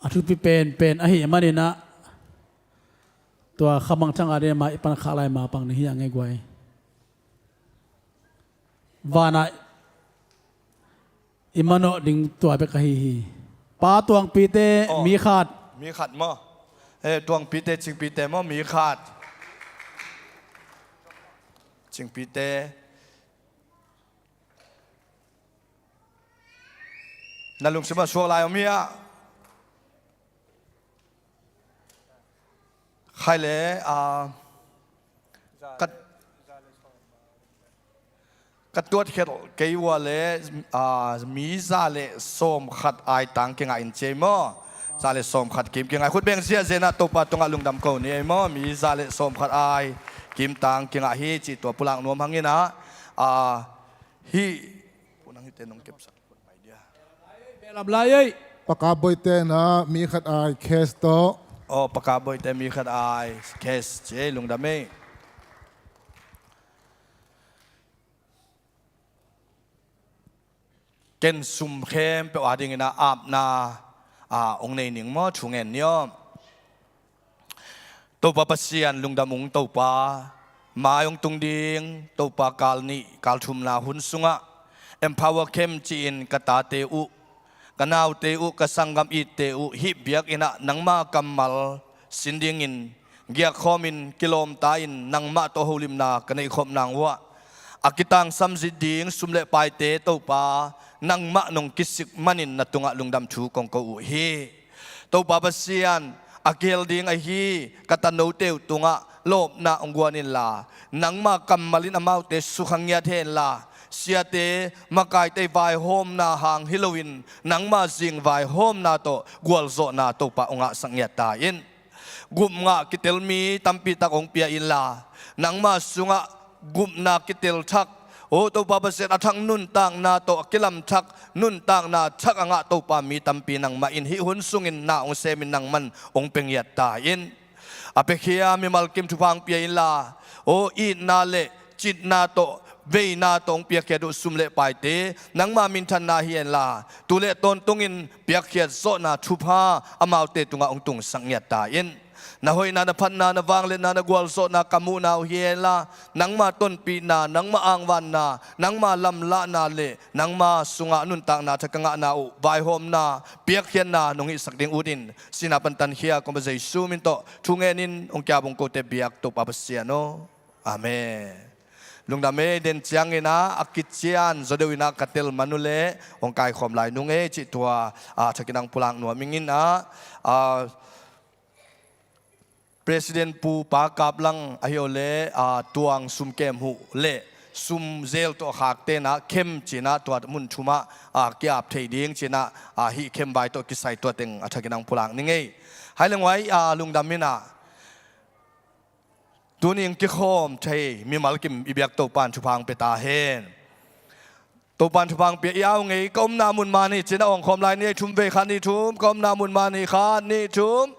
a thupi penpen ahih manin ah, tua Kha Mang Thang a ding mah i pan khak lai ma pang ni hi a ngei guai. Vanah i manawh ding tua bek ahi hi. Pa Tuangpite, oh, mi khat. Mi khat maw? Eh, Tuangpite, Cingpite maw, mi khat. Cingpite. Na lungsim ah suak lai om hi ah. Khai le, ah, ka, ka tuat khelh kei ua le, ah, mi za le sawmkhat ai tang kingah in ci ei maw. Za le sawmkhat kim kingah. Khut beng ziahziah in ah Topa tungah lungdam ko ni ei maw. Mi za le sawmkhat ai kim tang kingah hi cih tua pulak nuam hangin ah, ah, hih, nang hihte nong kepsak. Behlap lai ei. Pakap Boite in ah mi khat ai cash tawh. Oh, Pakap Boite mi khat ai cash ci ei, lungdam ei. Ken sum khempeuh a dingin ah apna, ah, hong nei ning maw, thu ngen ni aw. Topa Pasian lungdam ung Topa, mai hong tung ding Topa kal nih kal thumna hun sungah Empower Camp ci-in ka tate uh, ka naute uh, ka sanggam itte uh hih biakinn ah nangma kammal sin dingin giakkhawmin kilawmta-in nangmah tawh holimna ka neihkhop nang uh ah, a kitangsam zin ding sum le paite Topa nangmah nong kisik manin na tungah lungdam thu kong ko uh hi. Topa Pasian, a kihel ding ahi ka tanote uh tungah lawpna hong guan inla, nangma kammal in amaute sukha ngiat hen la, siate makaite vaihawmna hang hi loin nangma zing vaihawmna tawh gualzawhna Topa hong ngahsak ngiat ta in. Gupngah kitel mi tampi tak hong pia inla, nangma sungah gupna kitel thak, aw Topa Pasian, a thak nuntakna tawh, a kilam thak nuntakna thak a ngah Topa mi tampi nangmah in hih hun sungin na hong semin nangman hong pia ngiat ta in. A piakhia mimal kim thupha hong pia inla, aw itna le citna tawh, veina tawh hong piakkhiat uh sum le paite nangma minthanna hi henla, tu le tawntungin piakkhiat zawhna thupha amaute tungah hong tungsak ngiat ta in. Na hoihna, na phatna, na vangliatna, na gualzawhna ka muhna uh hi henla, nangma tonpihna, nangma angvanna, nangma lamlahna le nangma sungah nuntakna thak ka ngahna uh vaihawmna, piakkhiatna nong hihsak ding utin, sihna pan tankhia kong Pa Jesu min tawh thu ngenin hong kiap hong kote biak Topa Pasian aw. Amen. Lungdam ei. Den ciangin ah a kician zaw deuh in ah ka tel man uh leh hong kaikhawm lai nung ei cih tua, ah, thakin hong pulak nuam ing in ah, ah, President Pu Pa Kap Lang ahi awle, a, Tuang Sum Kem Huh le sum zel tawh khak tenah khem cinah tua mun thumah, a, kiap thei ding cinah, a, hih khem vai tawh kisai tua teng a thakin ang pulak ni ngei. Hai le nguai, a, lungdam inah. Tuning kikhawm thei mimal kim i biak Topan thupha ang pia ta hen. Topan thupha ang pia i au ngei, ka omna mun man hi, cina awng khawm lai ni, thum vei khat ni thum, ka omna mun man hi, khat ni thum,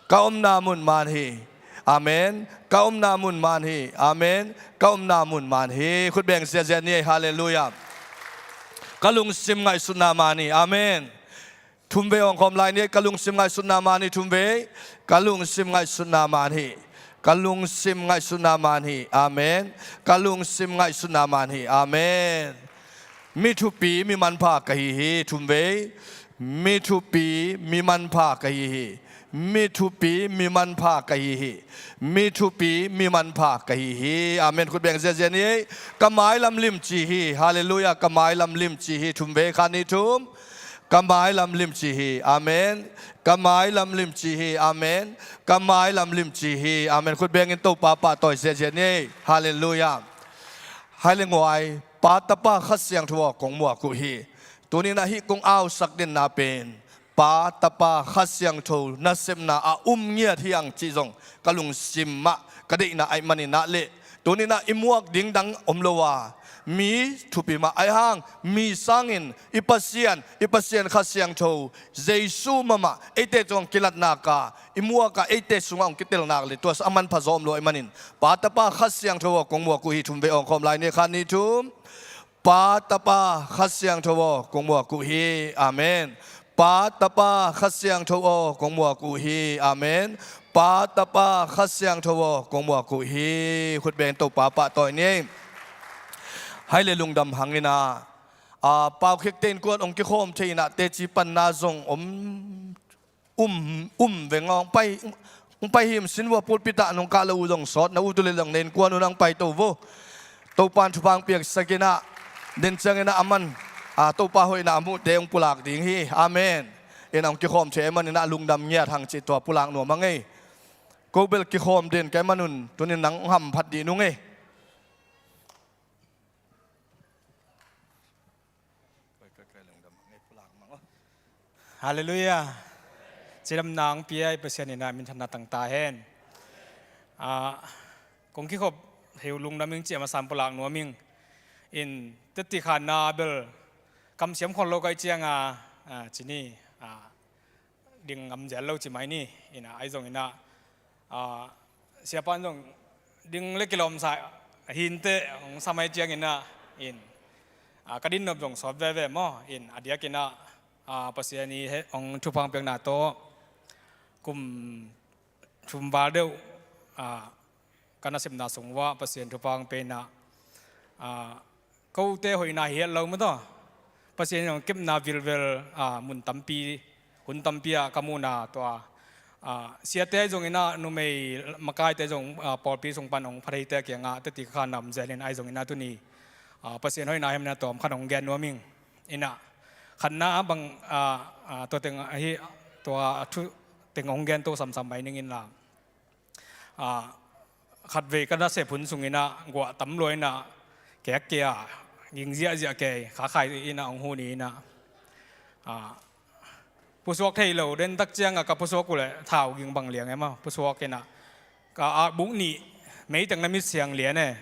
ka omna mun man hi. Amen. Ka omna mun man hi. Amen. Ka omna mun man hi. Khut beng ziazia ni, halleluiah. Ka lungsim ngaihsutna man hi. Amen. Thum vei awng khawm lai ni, ka lungsim ngaihsutna man hi, thum vei. Ka lungsim ngaihsutna man hi. Ka lungsim ngaihsutna man hi. Amen. Ka lungsim ngaihsutna man hi. Amen. Mi thupi, mi manpha ka hi hi, thum vei. Mi thupi, mi manpha ka hi hi. Mi thupi, mi manpha ka hi hi. Mi thupi, mi manpha ka hi hi. Amen. Khut beng ziazia ni. Ka mailam limci hi. Halleluiah. Ka mailam limci hi. Thum vei, khat ni thum. Ka mailam limci hi. Amen. Ka mailam limci hi. Amen. Ka mailam limci hi. Amen. Khut bengin Topa pahtawi ziazia ni. Halleluiah. Hai le nguai, Pa, Tapa, Kha Siangtho aw, kong muak uh hi. Tuninah hih kong ausak denna pen Pa, Tapa, Kha Siangtho nasepna a um ngiat hi ang cih zong ka lungsim mah ka deihna aih maninah le tuninah i muak ding dang om lo a, mi thupi mah aih hang, mi sangin i Pasian, i Pasian Kha Siangtho Jesu mahmah eite cawng kilatnak a i muak a eite sungah hong kitelnak le tua a manpha zaw om lo aih manin Pa, Tapa, Kha Siangtho aw, kong muak uh hi. Thum vei awng khawm lai ni, khat ni thum. Pa, Tapa, Kha Siangtho aw, kong muak uh hi. Amen. Pa, Tapa, Kha Siangtho aw, kong muak uh hi. Amen. Pa, Tapa, Kha Siangtho aw, kong muak uh hi. Khut beng Topa pahtawi ni. Hai le lungdam hanginah, a, Pau Khekte innkuan hong kikhawm thei inah teci panna zong om um, um veng aw, hong pai, hong pai him sin vua, pulpit ah nong kah lo uh zong sawt na uh tu le zong na innkuan uh nang pai to vo. Topan thupha ang piaksak inah, den cianginah a man, a, Topa hoihna a muhte hong pulak ding hi. Amen. Inah hong kikhawm thei aih maninah lungdam ngiat hang cih tua pulak nuam a ngei. Ko bel kikhawm den ka aih manun tunin nang hong hamphat dih nung ei. Halleluiah. Cidamna ang pia i Pasian inah minthanna tang ta hen. Ah, kong kikhop heu lungdam ing ci a masa pulak nuam ing. In teti khanna bel kamsiam khol lo ka ih cianga, ah, cini, ah, ding ngam zel lo ci mai ni. Inah ahi zonginah, ah, siapa in zong ding le kilawmsa hinte hong sa mai cianginah in, ah, ka dinnop zong sawt veve maw. In a diakinah, ah, Pasian i he hong thupha ang piakna tawh kum thum val deuh, ah, ka nasepna sung uah Pasian thupha ang pia inah, ah, kote hoihna hi het lo maw taw. Pasian in hong kepna vilvel, ah, mun tampi, hun tampi ah ka muhna tua, ah, siate ahi zonginah numei makaite zong, ah, pawlpi sung pan hong phatheite kiangah teti khanna om zelin ahi zonginah tuni, ah, Pasian hoihna hemna tawm khat hong gen nuam ing. Inah khatna bang, ah, ah, tua teng ahi, tua thu teng hong gen to samsam mai ning inla. Ah, khatvei ka nasep hun sunginah guah tam lua inah kek kei a ging ziahziah kei khakhai inah hong hu ni inah, ah, pusuak thei lo den tak cianga ka pusuak uh leh thau ging bang liang em a pusuak inah ka a buk nih meiteng na mit siang lian e.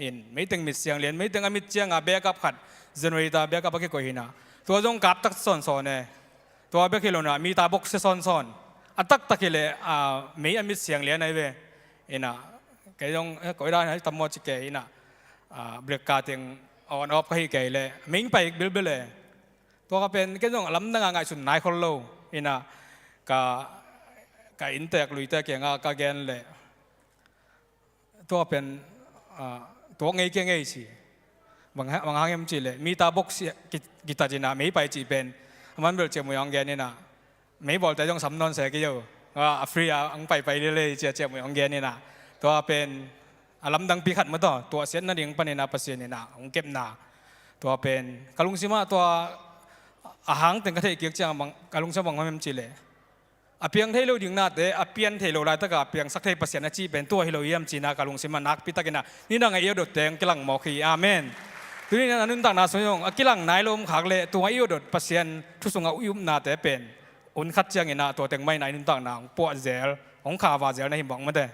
In meiteng mit siang lian, meiteng a mit cianga backup khat, generator backup a kikoih inah tua zong kap tak sawnsawn e. Tua bek hi lo inah mita bok sia sawnsawn. A taktak hi leh, ah, mei a mit siang lian ahi ve. Inah kei zong, eh, koi dan ahi tam maw ci kei inah, ah, black ka teng on off ka hi kei leh mei pai bilbil e. Tua ka pen kei zong a lamdang a ngaihsun nai khol lo. Inah ka, ka inntek luite kiangah ka gen leh tua pen, ah, tuak ngei kei ngei ci. Bang ha-, bang hang hiam cih leh mita bok sia ki-, kitat inah mei pai cih pen a man bel Ciah Mui hong gen inah mei bawlte zong sam nawn se kei o. Ah, a free a hong paipai lelei cia Ciah Mui hong gen inah tua pen a lamdangpi khat maw taw, tuahsiat nading paninah Pasian inah hong kepna. Tua pen ka lungsimah tua a hang teng ka theih kik ciang bang, ka lungsim bang hong hiam cih leh a piang thei lo ding nate a pian thei lo laitaka a piangsak thei Pasian a cih pen tua hi lo hiam cina ka lungsim ah nakpi takin ah nidang a i awdot teng kilang mawk hi. Amen. Tuni in a nuntakna sung zong a kilang nai lo om khak leh tua i awdot Pasian thu sungah i upnate pen hun khat ciangin ah tua teng mah in ah i nuntakna hong puah zel, hong khava zel na hi mawk mate.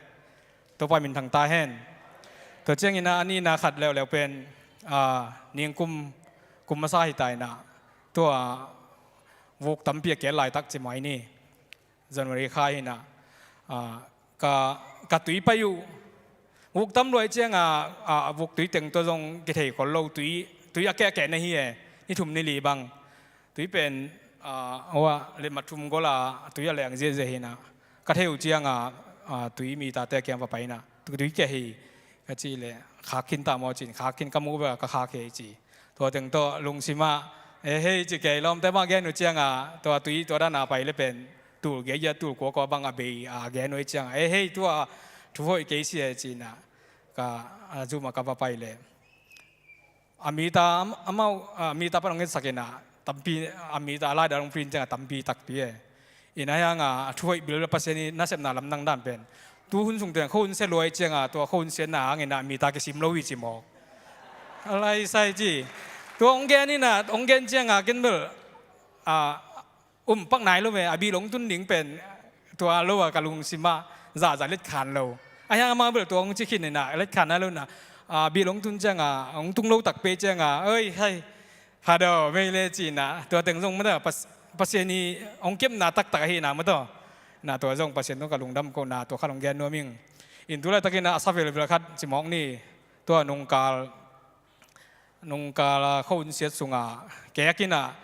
Topa min thang ta hen. Tua ciangin ah a nihna khat leuleu pen, ah, ningkum, kum masa hi ta in ah tua vuk tampi a kel laitak ci mai ni. January kha hi in ah, ah, ka, ka tui pai uh. Vuk tam luai ciang a, ah, vuk tui teng tua zong kithei khol lo tui, tui a kehkeh na hi e. Ni thum ni li bang. Tui pen, ah, hua, letmat thum gol a tui a leng ziahziah hi in ah. Ka thei uh ciang a, ah, tui mi tate kiang va pai in ah. Tui, tui keh hi. Ka cih leh, khak khin ta maw cin, khak khin ka muh bek a ka khak hi ci. Tua teng tawh lungsim ah, e hei ci kei lawmte mah gen uh ciang a, tua tui tua dan a pai leh pen, tul giagia tul kuakua bang a bei a gen uh ciang a, e hei tua thu hoih kei si e ci in ah, ka, a zum ah ka va pai leh. A mita, am-, amau, a mita pan hong etsak in ah, tampi, a mita a laidal hong print ciang a tampi takpi e. In ah hiang a, a thu hoih bil Pasian i nasepna lamdang dan pen. Tu hun sung teng, khuahun sia luai ciang a, tua khuahun siatna hang in ah, mita kisim lo hi ci mawk. A lai sai ci. Tua hong gen in ah, hong gen ciang a, ken bel, a, um pak nai lo ve, a bil hong tun ding pen, tua lo a ka lungsim ah, zahzah letkhan lo. A hiang amau bel tua hong ci khin in ah, letkhan nai lo in ah, a bil hong tun ciang a, hong tung lo takpi ciang a, oi, hai, Hado, mei le ci in ah, tua teng zong mata, Pas-, Pasian i hong kepna taktak ahi in ah mata. Na tua zong Pasian tung ka lungdam ko na tua khat hong gen nuam ing. In tu laitakin ah, a sa velvel khat ci mawk ni, tua nungkal, nungkal a khuahun siat sungah, kek in ah,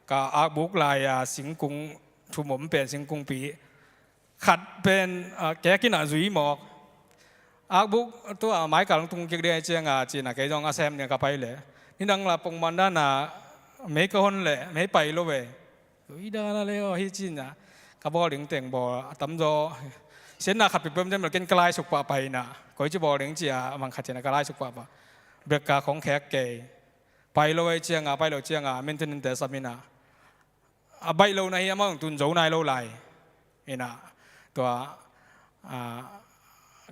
ka akbuk lai a singkung thum om pen singkungpi. Khat pen, ah, kek in ah zui mawk. Akbuk tua maikal hong tung kik ding a ciang a ci in ah kei zong a sem ding ka pai leh. Nidang la pongman dan a mei ka hon leh, mei pai lo ve. Zui dan a le aw hi ci in ah. Ka bawl ding teng bawl, a tamzaw. Siatna khat pipem den bel ken ka laisuk pah pai in ah. Koici bawl ding ci a, a mang khat ci in ah ka laisuk pah pah. Brek ka khong khek kei. Pai lo ve ciang a, pai lo ciang a, maintenance te sam in ah. A baih lo na hi amau tun zo nai lo lai. In ah, tua, ah,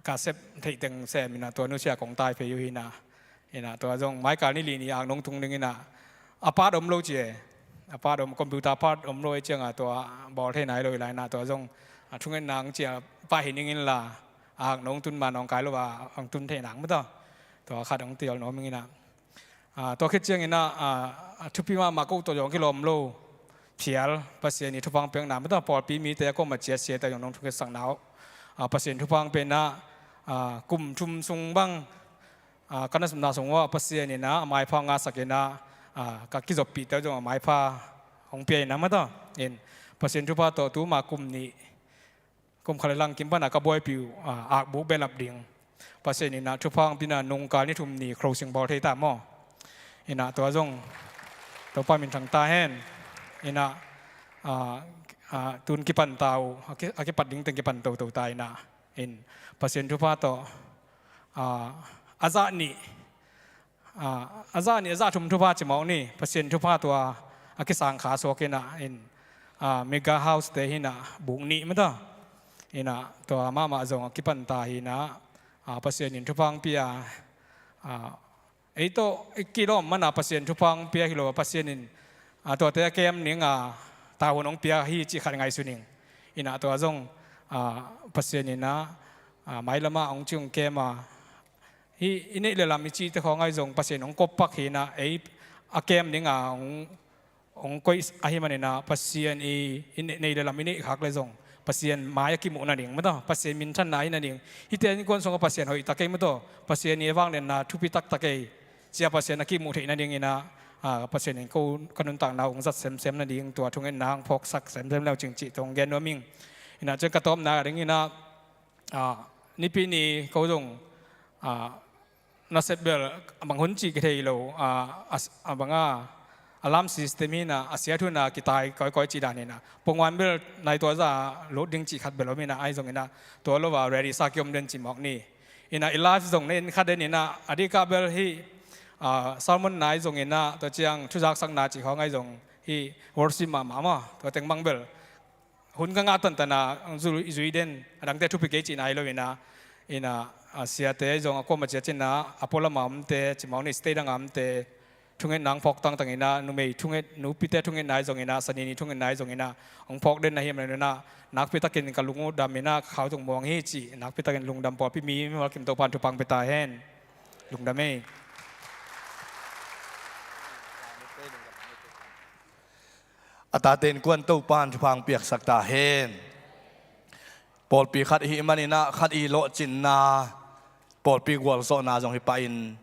ka sep theih teng sem in ah, tua nusia kong tai phei uh hi in ah. In ah, tua zong maikal ni li ni ang nong tung ding in ah. A part om lo ci e. A part om, computer part om lo e ciang a tua bawl thei nai lo hi lai in ah, tua zong, ah, thungetna ang ci a pah hi ning in la. Ang nong tun ma nong kai lo a, ang tun thei nang ma tua. Tua khat ang tial nuam ing in ah. Ah, tua khit ciangin ah, ah, a thupi mahmah ko tawh zong kilawm lo. Phial, Pasian i thupha piakna, mata pawlpi mite a kuamah ciatsia te zong nong thukhitsakna uh. Ah, Pasian thupha piakna, ah, kum thum sung bang, ah, ka nasepna sung uh ah Pasian in ah, a maipha ngahsak in ah, ah, ka kizoppih te zong a maipha hong pia in ah mata. In, Pasian thupha tawh tuma kum nih, kum khat le lang kim pana ka buaipih uh, ah, akbuk behlap ding. Pasian in ah thupha hong pia in ah nungkal ni thum ni closing bawl thei ta maw. In ah tua zong Topa min thang ta hen. In ah, ah, ah, tun kipan ta uh, a ki-, a kipat ding teng kipan toto ta in ah. In Pasian thupha tawh, ah, a zah nih, ah, a zah nih, a zah thum thupha ci mawk ni, Pasian thupha tua a kisang kha suak in ah, in, ah, Mega House te hi in ah, buk nih mata. In ah, tua mahmah zong a kipan ta hi in ah, ah, Pasian in thupha hong pia, ah, ei tawh i kilawm man a Pasian thupha hong pia hi lo a, Pasian in, ah, tuate a kem ning a, tawh hun hong pia hi cih khat ngaihsun ing. In ah, tua zong, ah, Pasian in ah, ah, mailam ah hong ci hong kem a, hih i neih le lam i cihte khawng ahi zong Pasian hong kop pak hi in ah, ei a kem ding a hong, hong koih ahih manin ah Pasian i, i neih, neih le lam i neih khak le zong Pasian mai a kimuh nading mata, Pasian minthanna ahi nading. Hihte innkuan sungah Pasian hoih ta kei mata, Pasian i a vangliatna thupi taktak kei. Cia Pasian a kimuh theih nading in ah, ah, Pasian in ko ka nuntakna hong zat semsem nading, tua thungetna hong phawksak semsem le uh cing cih tawh hong gen nuam ing. In ah ciang ka tawpna ding in ah, ah, Nipi ni ko zong, ah, nasep bel a bang hun cih kithei lo, ah, a, a bang a, alarm system hi in ah, a siat hun a kitai kawikawi cih dan hi in ah. Pongwan bel nai tua zah lut ding cih khat bel om hi in ah, ahi zong in ah, tua lo a ready sa kiom den ci mawk ni. In ah i live zong na en kha den in ah, a diakah bel hih, ah, sermon na ahi zong in ah, tua ciang thuzaksakna cih khawng ahi zong hih worship mahmah maw, tua teng bang bel hun ka ngah tantan a, zui, zui den, a dangte thupi kei cihna hi lo ina, ina, a siate zong a kuama cia cihna, a pualam a omte, cimawh ni state dang a omte, thungetna hong phawk tangtang ina, numei thunget, nupite thungetna hi zong ina, sanini thungetna hi zong ina, hong phawk den na hi a man ina, nakpi takin ka lung uh dam ina, khau zong muang hi ci, nakpi takin lungdam pawlpi mi, mi malkim Topan thupha pia ta hen. Lungdam ei. A tate innkuan Topan thupha piaksak ta hen. Pawlpi khat i hih man ina khat i lawhcinna, pawlpi gualzawhna zong hi pah in,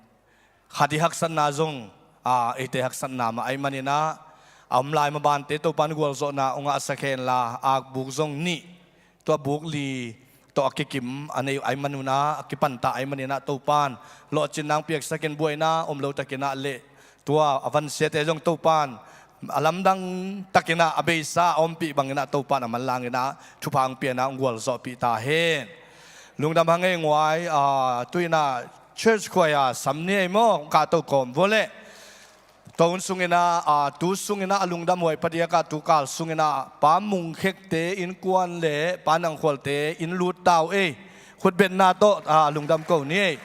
khat i haksatna zong, a, eite haksatna mah ahih man ina, a om lai mabante Topan gualzawhna hong ngahsak hen la, akbuk zong nih, tua buk li tawh a kikim a nei ahih man ina, a kipanta ahih man ina Topan lawhcinna hong piaksak in, buaina om lo takin ah leh tua a vansiate zong Topan a lamdang takin ah a beisa a ompih bang ina Topan a manlang ina thupha hong pia ina hong gualzawhpih ta hen. Lungdam hang ei nguai, a, tu ina church choir sam ni ei maw, hong kahto kawm vua leh. Tua hun sung ina, a, tu sung ina a lungdam huai padiak a, tu kal sung ina Pa Mung Khekte innkuan le Pa Nang Khualte inn lut ta uh ei. Khutbetna tawh, a, lungdam ko ni ei.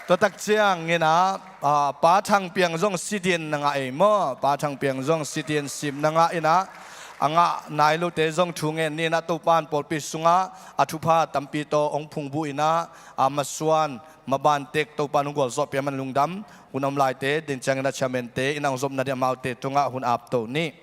Tua tak ciang ina, a, Pa Thang Piang zong sit-in na ngah ei maw? Pa Thang Piang zong sit-in sim na ngah ina, a ngah nai lote zong thu ngen ni ina Topan pawlpi sungah a thupha tampi tawh hong phungbuh ina, a, masuan maban tek Topan hong gualzawhpih a man lungdam. Hun a om laite, den ciang ina chairman-te ina hong zopna ding amaute tungah hun ap to ni.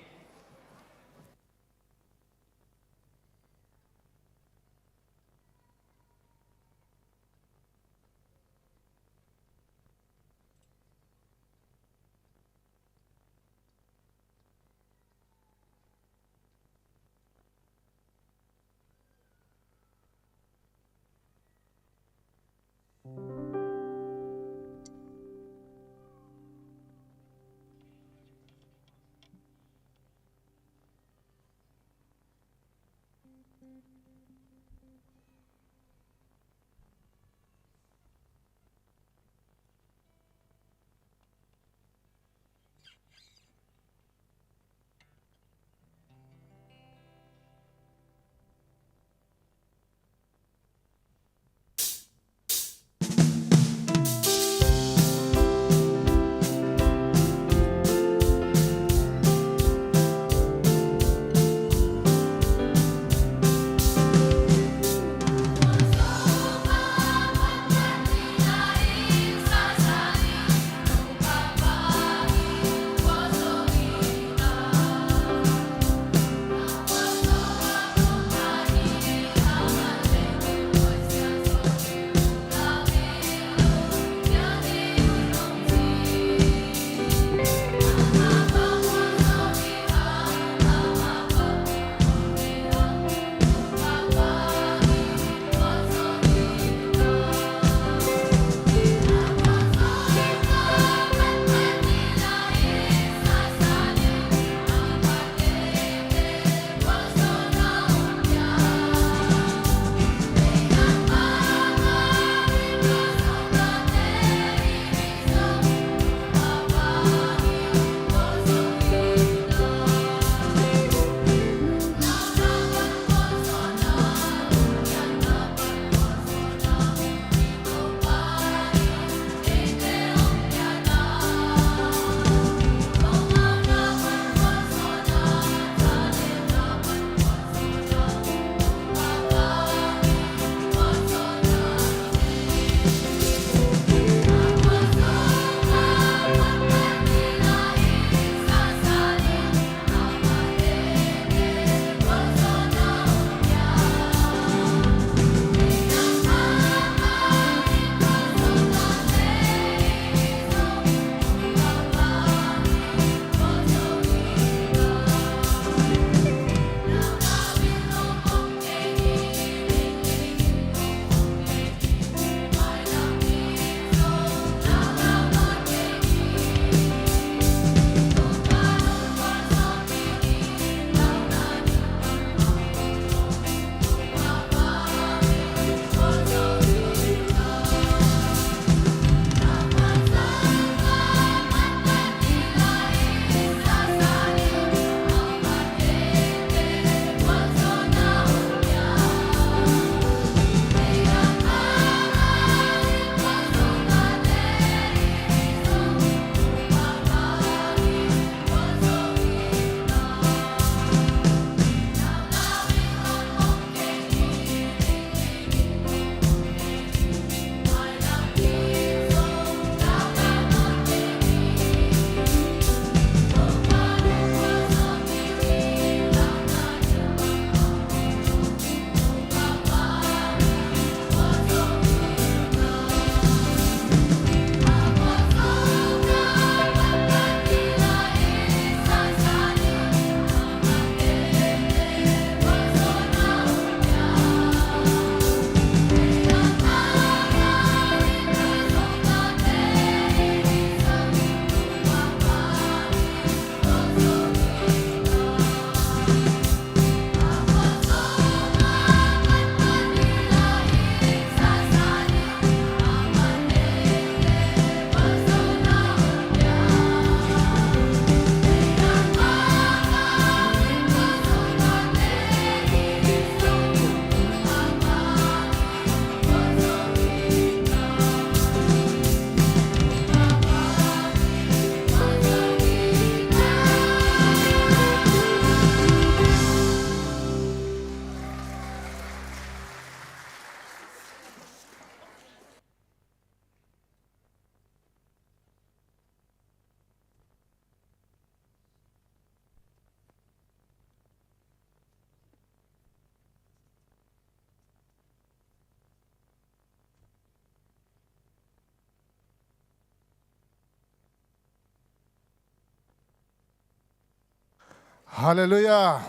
Halleluiah.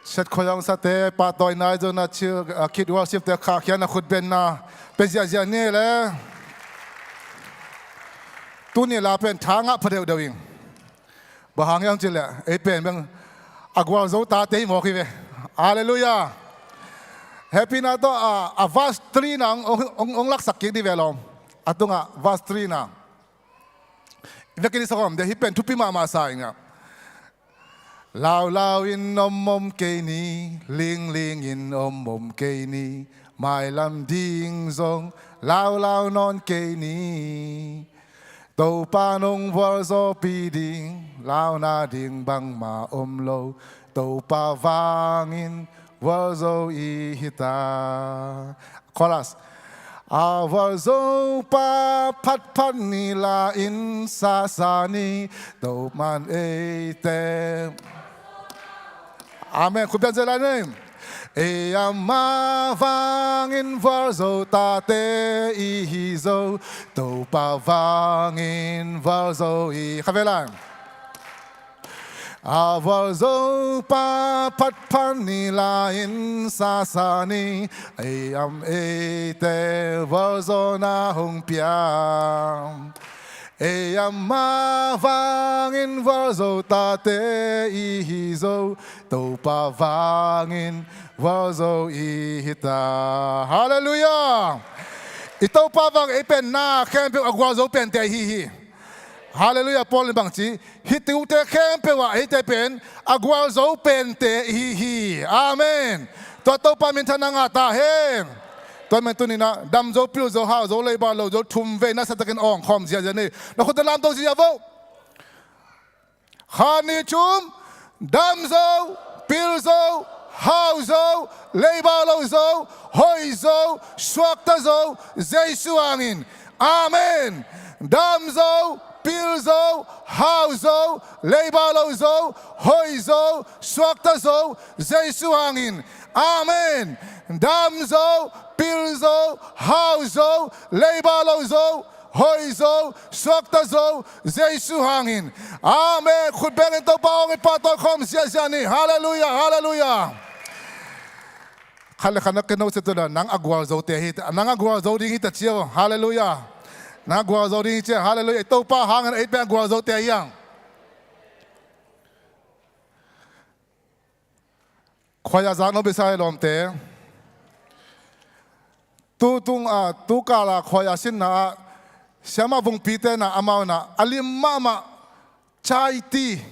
Set khuazang sate, pahtawi nai zona chiu, a, kit worship te khahkhia na khutbenna pe ziahziah ni le. Tuni la pen tha ngah pha deuhdeuh ing. Bang hang hiam cih leh ei pen bang a gualzo tate hi mawk hi ve. Halleluiah. Hehpihna tawh, a, a verse three na hong, hong, hong laksak kik dih ve lawm. A tungah verse three na. Vekin i sa khawm deuh, hih pen thupi mahmah sa ing a. Laulau in om om kei ni, lingling in om om kei ni, mailam ding zong laulau nawn kei ni. Topa nong vualzawhpih ding, launa ding bangmah om lo, Topa vangin vualzo i hi ta. Chorus. A vualzo pa phatphat ni, la in sasa ni, Topa'n eite. Amen. Khut beng zia lai ni. Ei, amah vangin vualzo tate i hi zo, Topa vangin vualzo i. Khatvei lai. A vualzo pa phatphat ni, la in sasa ni, ei, amah eite vualzawhna hong pia. Ei, amah vangin vualzo tate i hi zo, Topa vangin vualzo i hi ta. Halleluiah. I Topa vang ei pen na khempeuh a gualzo pente i hi hi. Halleluiah. Paul in bang ci? Hih tuute khempeuh ah eite pen a gualzo pente i hi hi. Amen. Tua Topa minthanna ngah ta hen. Tua man tuni-in ah damzo, pilzo, hauzo, leiba lozo thum vei nasia takin awng khawm ziahziah ni. Na khutte lamto ziah vo. Khat, nih, thum. Damzo, pilzo, hauzo, leiba lozo, hoihzo, suaktazo, Jesu hangin. Amen. Damzo, pilzo, hauzo, leiba lozo, hoihzo, suaktazo, Jesu hangin. Amen. Damzo, pilzo, hauzo, leiba lozo, hoihzo, suaktazo, Jesu hangin. Amen. Khut bengin Topa hong i pahtawi khawm ziahziah ni. Halleluiah, halleluiah. Khat le khat na kinohsiat un la, nang a gualzote hi ta, nang a gualzo ding hi ta ci un. Halleluiah. Nang a gualzo ding hi ci un. Halleluiah. Topa hangin ei pen a gualzote hi hang. Khuaia zak nop i sa hi lawmte. Tutung a, tukal a khuaia sinna ah siamah vungpite na amau na a lim mahmah chai tea,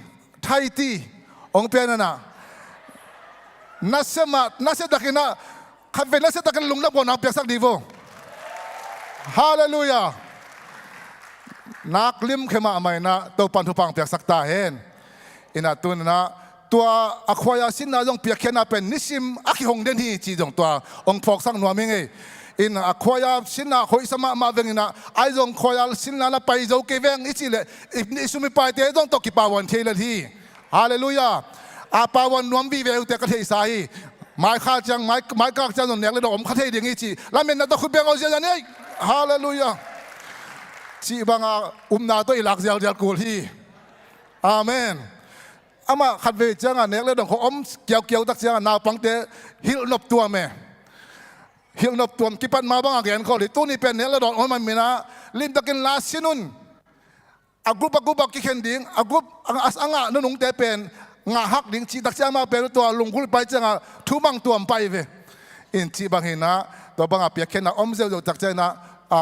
Thai tea hong pia in ah. Nasia mah, nasia takin ah, khatvei nasia takin lungdam kawmna piaksak dih vo. Halleluiah. Nak limkhia mahmah in ah Topa'n thupha piaksak ta hen. In ah tuni-in ah tua a khuaia sinna zong piakkhiatna pen nisim a kihong den hi cih zong tua hong phawksak nuam ing ei. In ah a khuaia sinna hoihsa mahmah veng in ah, ahi zong khuaia sinna la pai zo kei veng i cih leh i, i sum i paite zong tawh kipahhuan thei lel hi. Halleluiah. A pahhuan nuam vive uh teh ka theihsa hi. Mai kha ciang, mai, mai kak ciang zong nek le dawng om kha thei ding hi cih lametna tawh khut beng aw ziahziah ni. Halleluiah. Cih banga upna tawh i lak zialzial kul hi. Amen. Amah khatvei ciangah nek le dawng khawng om kiaukiau tak ciangah naupangte hilh nop tuam e. Hilh nop tuam kipat ma bangah gen khol hi. Tuni pen nek le dawng om man in ah limtakin la sin un. A group a group a kikhen ding, a group a, a, a ngah nunungte pen ngah hak ding cih tak ciang amah pen tua lunggulh pai ciangah thumang tuam pai ve. In cih bang hi in ah tua bangah piakkhiatna om ziauziau tak ciang in ah, a,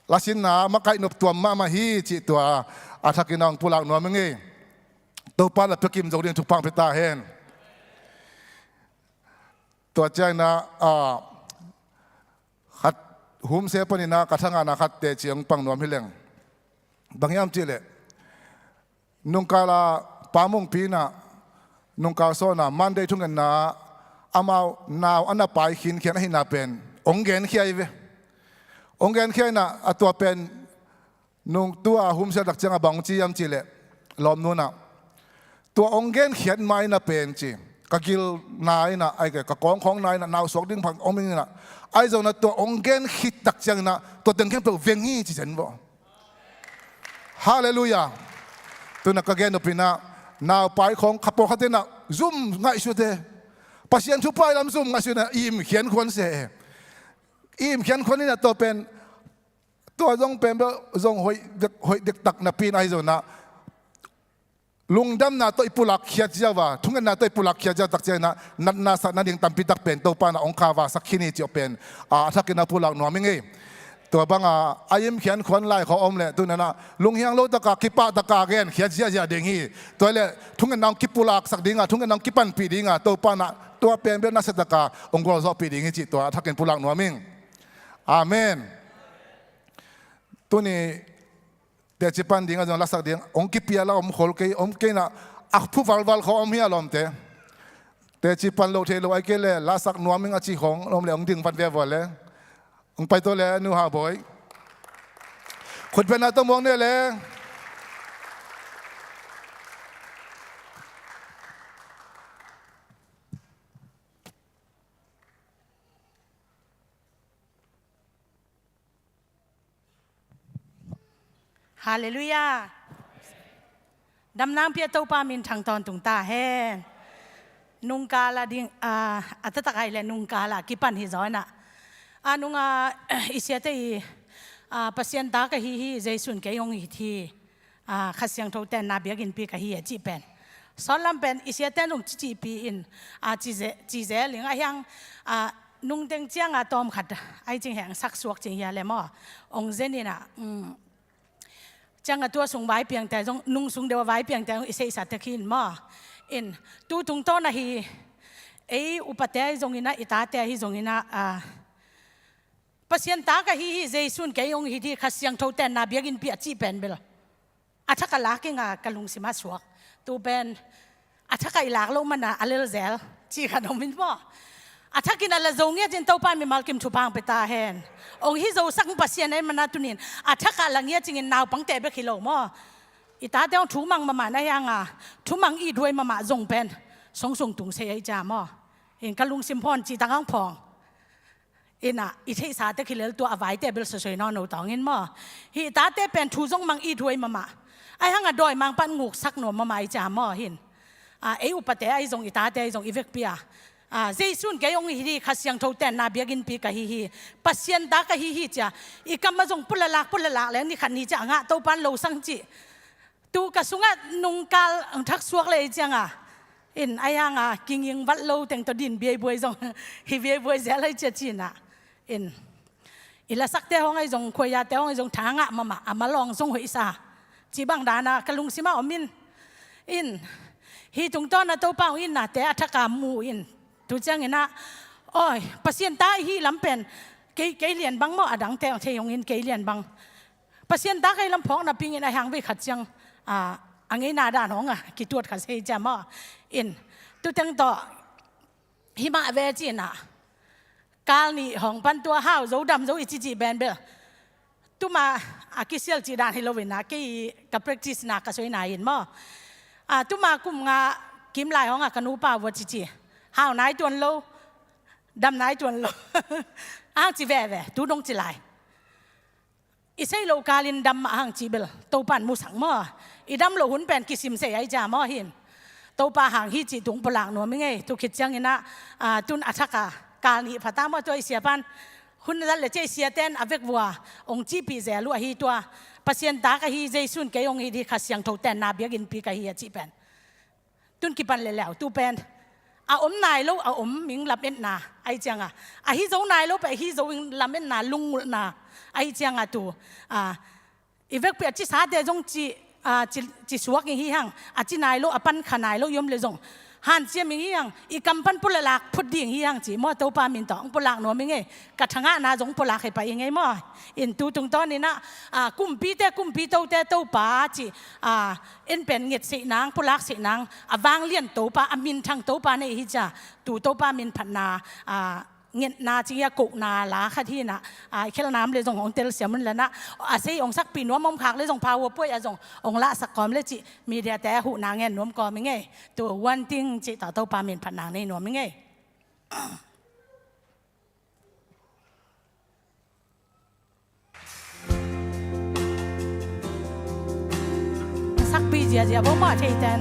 la sinna makaih nop tuam mahmah hi cih tua a thakin ah hong pulak nuam ing ei. Topa na piakim zo ding thupha pia ta hen. Tua ciang in ah, a, khat humse panin ah ka thangahna khat teci hong pang nuam hi leng. Bang hiam cih leh nungkal a Pa Mungpi in ah nungkal sawnna Monday thungetna ah amau nau a na pai khinkhian ahihna pen hong genkhia hi ve. Hong genkhia in ah a tua pen nung tua humsiat tak ciangah bang hong ci hiam cih leh lawmnu in ah tua hong genkhiat ma in ah pen ci ka gilna in ah, ai ka kawngkhawngna in ah nau suak ding phang om in ah, ahi zong in ah tua hong gen khit tak ciang in ah tua teng khempeuh veng hi ci zen vawh. Halleluiah. Tu-in ah ka gen nop in ah Naupai khawng kha pawlkhat inah zum ngaihsut e. Pasian thupha i lam zum ngaihsut inah i im khiankhuan se e. I im khiankhuan inah tua pen tua zong pen bel zong hoih dek, hoih dektak napi in ahi zong inah lungdamna tawh i pulak khiat ziau a, thungetna tawh i pulak khiat ziau tak ciang inah natna satna ding tampi tak pen Topa inah hong khavaksak khin hi cih pen a, a thakin a pulak nuam ing ei. Tua banga a im khiankhuan lai khawng om leh tu inah lunghiang lo taka kipah taka gen khiat ziahziah ding hi. Tua leh thungetna hong kipulaksak dinga, thungetna hong kipanpih dinga Topa inah tua pen bel nasia taka hong gualzawhpih ding hi cih tua a thakin pulak nuam ing. Amen. Tuni teci pan ding a zong lasak ding hong kipia la om khol kei, om kei inah a phu valval khawng om hi a lawmte. Teci pan lo thei lo ai kei le lasak nuam ing a ci khawng om le hong ding vat ve vua le. Hong pai to le Nu Hau Bawi. Khutbetna tawh muang ne le. Halleluiah. Damna hong pia Topa min thang tawntung ta hen. Nungkal a ding, a, a taktak ai le nungkal a kipan hi zaw inah. A nunga i siate i, a, Pasian ta ka hi hi, Jesu in kei hong it hi. A, Kha Siangtho tenna biakinnpi ka hi a cih pen. Sawtlam pen i siate in hong cicihpi in, a, cize, cizel ing a hiang, a, nungteng cianga tawmkhat ai cing heng sak suak cing hi a le maw. Hong zen inah, um, cianga tua sung vaipiangte zong, nung sung deuh a vaipiangte zong i seihsa tek hi in maw. In, tu tungtawn ahi, ei upate ahi zong inah, i tate ahi zong inah, a, Pasian ta ka hi hi, Jesu in kei hong it hi, Kha Siangtho tenna biakinnpi a cih pen bel a thak a lak inga ka lungsim a suak. Tu pen a thak a i lak loh mana a lel zel cih khat om in maw. A thakin a la zo ngiat in Topa mimal kim thupha hong pia ta hen. Hong hi zosak Pasian ahih mana tunin a thak a la ngiat cingin naupangte bek hi lo maw. I tate hong thumang mahmah na hianga thumang i duai mahmah zong pen songsung tung sei ahi cia maw. In ka lungsim phawng cih tak hong phawng. Inah, i theihsa tek hi lel tua a vaite bel sosoi nawn lo tawng in maw. Hih tate pen thu zong mang i duai mahmah. Ahi hanga dawimangpa in nguksak nuam mahmah ahi cia maw hin. A, ei upate ahi zong, i tate ahi zong, i vekpi a. A, Jesu in kei hong it hi, Kha Siangtho tenna biakinnpi ka hi hi. Pasian ta ka hi hi cia. I kam a zong pulalak, pulalak leng ni khat ni cia a ngah Topa in lo sang cih. Tu ka sungah nungkal ang thak suak le i cianga. In, ahi hanga kinging vat lo teng tawh din biaibuai zong. Hi biaibuai zel ahi cia cinah. In, i lasakte hong ahi zong, khuaiate hong ahi zong, tha ngah mahmah, a malawng zong hoihsa. Cih bang dana ka lungsim a om in. In, hi tungtawn a Topa hong itnate a thak a mu in. Tu ciang inah, oi, Pasian ta i hih lam pen. Kei, kei lian bang maw, a dangte hong thei hong in kei lian bang. Pasian ta ka hi lam phawk napi in a hiang vei khat ciang, a, a ngeina dan hong a, kituat kha sei cia maw. In, tu teng tawh, hi mah ve cinah. Kal nih hong pan tua hau zo dam zo i cici ben bel. Tuma a kisial cih dan hi lo inah, kei ka practice na ka soi na in maw. A, tuma kum nga kim lai hong a ka nupa vua cici. Hau nai tuan lo, dam nai tuan lo. Ang ci veve, tu dong ci lai. I sei lo kalin dam mah hang cih bel Topa in musak maw. I dam lo hun pen kisim sei ahi cia maw hin. Topa hang hi cih tung pulak nuam i ngei. Tu khit ciang inah, a, tun a thak a kal nih pha ta maw tua i sia pan. Hun zat le cia i siaten a vek vua hong cihpih zel uh ahi tua. Pasian ta ka hi, Jesu in kei hong it hi, Kha Siangtho tenna biakinnpi ka hi a cih pen. Tun kipan leh leu tu pen a om nai lo a om ing lametna ahi cianga, a hi zo nai lo pen a hi zo ing lametna, lungngulhna ahi cianga tu, a, i vekpi a cisate zong ci, a, ci, ci suak ing hi hang, a ci nai lo, a pan kha nai lo i om le zong hanciam ing hi hang, i kam pan pulalak phut ding hi hang ci maw, Topa min tawh hong pulak nuam i ngei. Ka thangahna zong pulak hi pah i ngei maw. In tu tungtawn inah, a, kumpite, kumpi tote, Topa ci, a, in pen nget sih nang, pulak sih nang, a vanglian Topa, a minthang Topa nei hi cia, tu Topa min phatna, a, ngetna ci a kohna la khat hi inah, a, khelnam le zong hong telsiam un lanah, a sei hong sakpih nuam om khak le zong pha hua puai a zong hong lahsak kawm le cih, mediate a huhna ngen nuam kawm i ngei. Tu wanting cih tawh Topa min phatna nei nuam i ngei. Sakpi ziazia bo mah thei ten.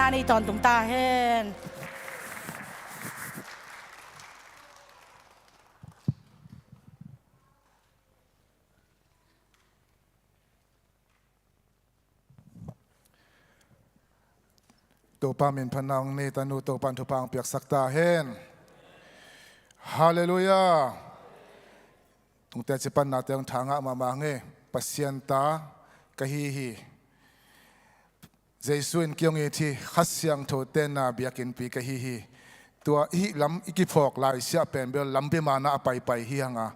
Ani tawntung ta hen. Topa min phatna hong nei ta nu, Topa in thupha hong piaksak ta hen. Halleluiah. Tungte cipannate hong thangah mahmah nge. Pasian ta ka hi hi. Jesu in kei hong it hi, Kha Siangtho tenna biakinnpi ka hi hi. Tua i hih lam i kiphawk laisiah pen bel lampi manah a paipai hi hang a,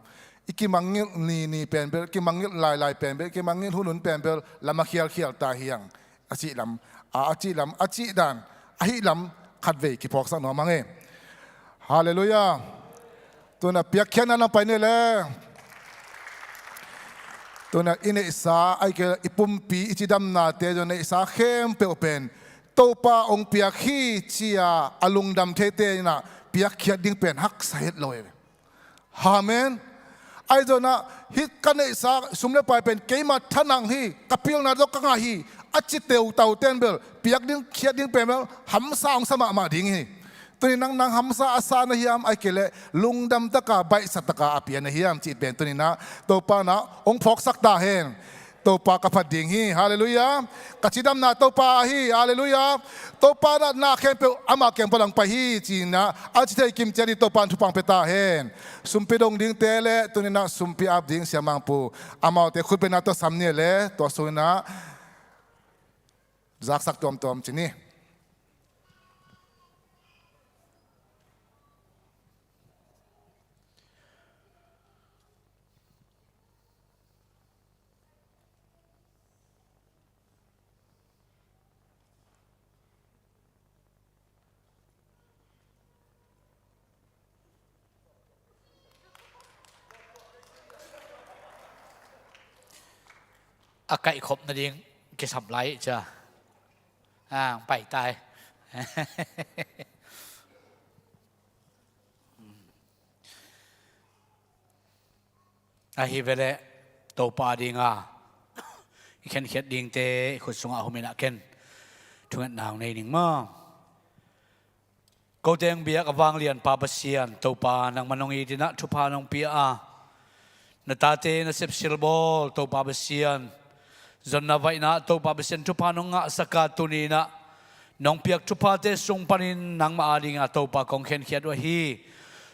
i kimangngilh nini pen bel, kimangngilh lailai pen bel, kimangngilh hunhun pen bel lam a khialkhial ta hi hang. A cih lam, a, a cih lam, a cih dan, a hih lam khatvei kiphawksak nuam hang e. Halleluiah. Tuna piakkhiatna na pai ni le. Tuna i neihsa, ahih kei leh i pumpi, i cidamnate, tuna neihsa khempeuh pen Topa hong piak hi ci-a a lungdam theite in ah piakkhiat ding pen haksa het lo e. Amen. Ahi zongin ah hih ka neihsa sum le pai pen keima thanang hi, ka pilna tawh ka ngah hi, a ci teutaute in bel piak ding, khiat ding pen bel hamsa hong sa mahmah ding hi. Tuni nang, nang hamsa a sa na hiam, ahih kei leh lungdam taka, baihsa taka a pia na hiam cih pen tuni-in ah Topa in ah hong phawksak ta hen. Topa ka phat ding hi. Halleluiah. Ka cidamna Topa ahi. Halleluiah. Topa in ah na khempeuh ama kiang pan hong pai hi ci-in ah a ci thei kim ciat ding Topa in thupha hong pia ta hen. Sumpi dong dingte le tuni-in ah sumpi ap ding siamangpu, amaute khutbetna tawh sam ni le, tua sungin ah zaksak tuamtuam ci ni. A kaihkhop nading kisam lai cia. A, pai tai. Ahi veleh Topa dinga i khenkhiat dingte i khut sungah hum in ah ken thungetna hong nei ning maw. Kote hong biak a vanglianpa Pasian Topa, nangman hong it in ah thupha nong pia a, na tate nasep silbawl Topa Pasian, zonna vaihna Topa Pasian thupha nong ngahsak a, tuni-in ah nong piak thuphate sung panin nangmah adinga Topa kong khenkhiat uh ahi.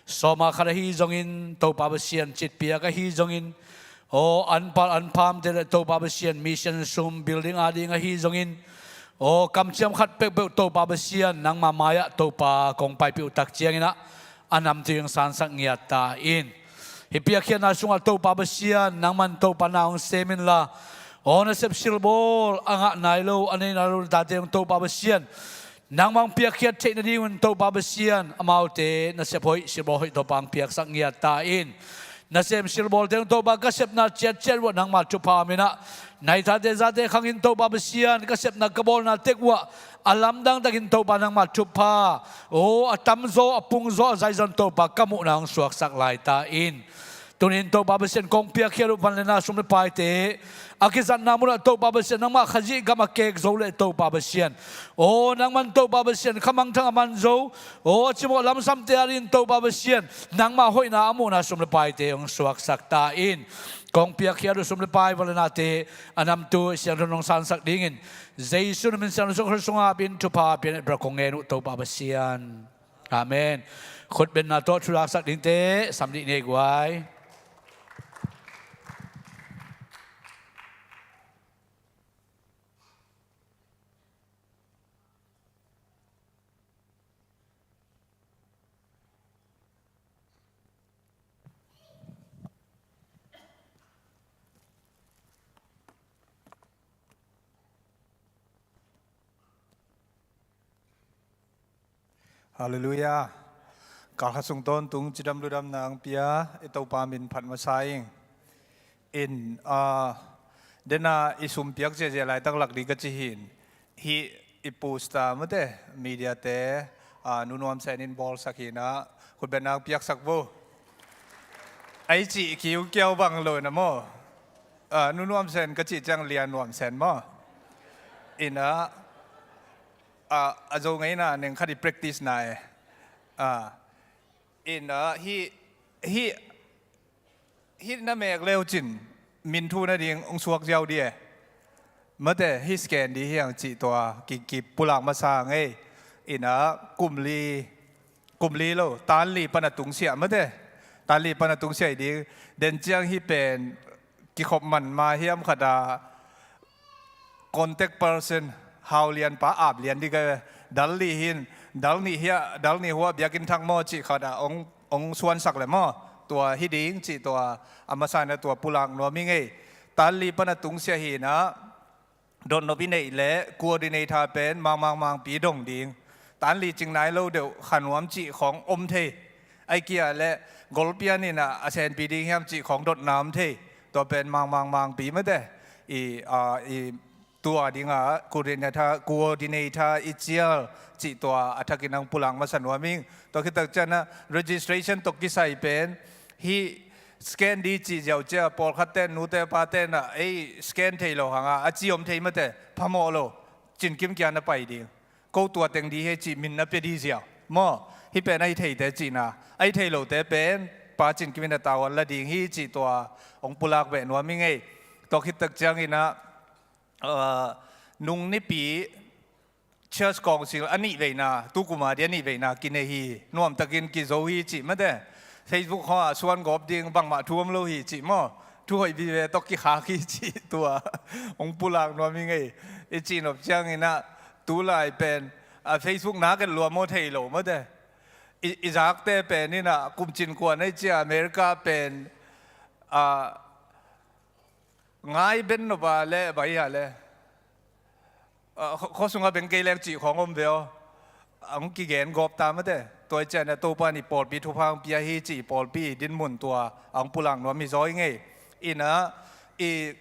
Sawma khat ahi zongin Topa Pasian citpiak ahi zongin, aw, anpal anphamte le Topa Pasian mission sum building ading ahi zongin, aw, kamciam khat peuhpeuh Topa Pasian nangma mai-ah Topa kong paipih uh tak ciangin ah a namtui hong sansak ngiat ta in. Hih piakkhiatna sungah Topa Pasian nangman Topa na hong sem inla, aw, nasep silbawl a ngah nai lo, a nei nai lo na tate hong Topa Pasian nangmah hong piakkhiat theih nadingun Topa Pasian amaute nasep hoih silbawl hoih Topa hong piaksak ngiat ta in. Nasem silbawlte hong Topa ka sepna ciatciat uh ah nangma thupha om in ah, na it tate zate khangin Topa Pasian ka sepna ka bawlna tek uh ah a lamdang takin Topa nangma thupha, aw, a tamzaw, a pungzaw, a zaizawh in Topa ka muhna hong suaksak lai ta in. Tuni-in Topa Pasian kong piakkhiat uh van le na, sum le paite a kizatna munah Topa Pasian nangmah Khazih gam a kek zo le Topa Pasian, aw, nangman Topa Pasian kha mangthang a man zo, aw, a cimawh lamsamte adingin Topa Pasian nangmah hoihna a muhna sum le paite hong suaksak ta in. Kong piakkhiat uh sum le pai van le nate a namtui siangtho nong sansak dingin Jesu na min siangtho sung khut sungah ap in thupha pian et bra kong ngen uh Topa Pasian. Amen. Khutbetna tawh thulaksak dingte sam dih ni ei guai. Halleluiah. Kalkhat sung tawntung cidam ludamna hong pia i Topa min phat masa ing. In, ah, dena i sum piak ziahziah laitak lak ding ka ci hi in. Hih i poster mate, mediate, ah, Nu Nuam Sen in bawlsak hi in ah, khutbetna hong piaksak vo. Ai cih kiukiau bang lo in ah maw. Ah, Nu Nuam Sen ka cih ciang Lia Nuam Sen maw. In ah, a, a zo ngeina neng khat i practice na e. A, in a, hi, hi, hi na mek leu cin min thu nading ong suak ziau di e. Mate, hi scan di hiang cih tua ki, ki pulak masa ngei. In a, kum li, kum li lo, tan li pan a tungsiah mate. Tan li pan a tungsiah i ding. Den ciang hi pen kikhop man ma hiam khat a contact person hau lian pa ap lian di ka dal li hin, dal nih hia, dal nih hua biakinn thak maw cih khat a ong, ong suansak le maw. Tua hi ding cih tua a masa na tua pulak nuam i ngei. Tan li pan a tungsiah hi na, dotnop i neih le coordinator pen mang, mang, mangpi dong ding. Tan li cing nai lo deuh kha nuam cih khong om thei. Ai kia le golpian in a, a senpi ding hiam cih khong dotna om thei. Tua pen mang, mang, mangpi mate. I, a, i tua ding a coordinator, coordinator i cial cih tua a thakin ang pulak masa nuam ing. Tua khit tak ciang a registration tawh kisai pen hi scan di cih ziau cia, pawlkhat ten, nute pa ten a, ei scan thei lo hang a, a ci om thei mate, phamawh lo, cinkim kia na pai ding. Ko tua teng di hi cih min na pia di ziau. Maw, hi pen a hi theite cihna, a hi thei lote pen pa cinkim in a tau an la ding hi cih tua ong pulak beh nuam i ngei. Tua khit tak ciang in a, a, nung nipi Church Council a nih veina, tu kum a dia nih veina kinei hi, nuam takin kizo hi cih mate. Facebook khong a suan gawp ding bangmah thu om lo hi cih maw. Thu hoih vive tawh kikhak hi cih tua ong pulak nuam i ngei. I cih nop ciang in a, tu lai pen, a, Facebook nak et lua maw thei lo mate. I, i zakte pen in a, kum cin kuan ei cia America pen, a, ngai ben nop a le, bai a le. A, kho, kho sunga beng kei leng cih khong om ve aw. Ang kigen gawp ta mate. Tua i cian a Topa in i pawlpi thupha ang pia hi cih i pawlpi dinmun tua ang pulak nuam i zaw i ngei. In a, i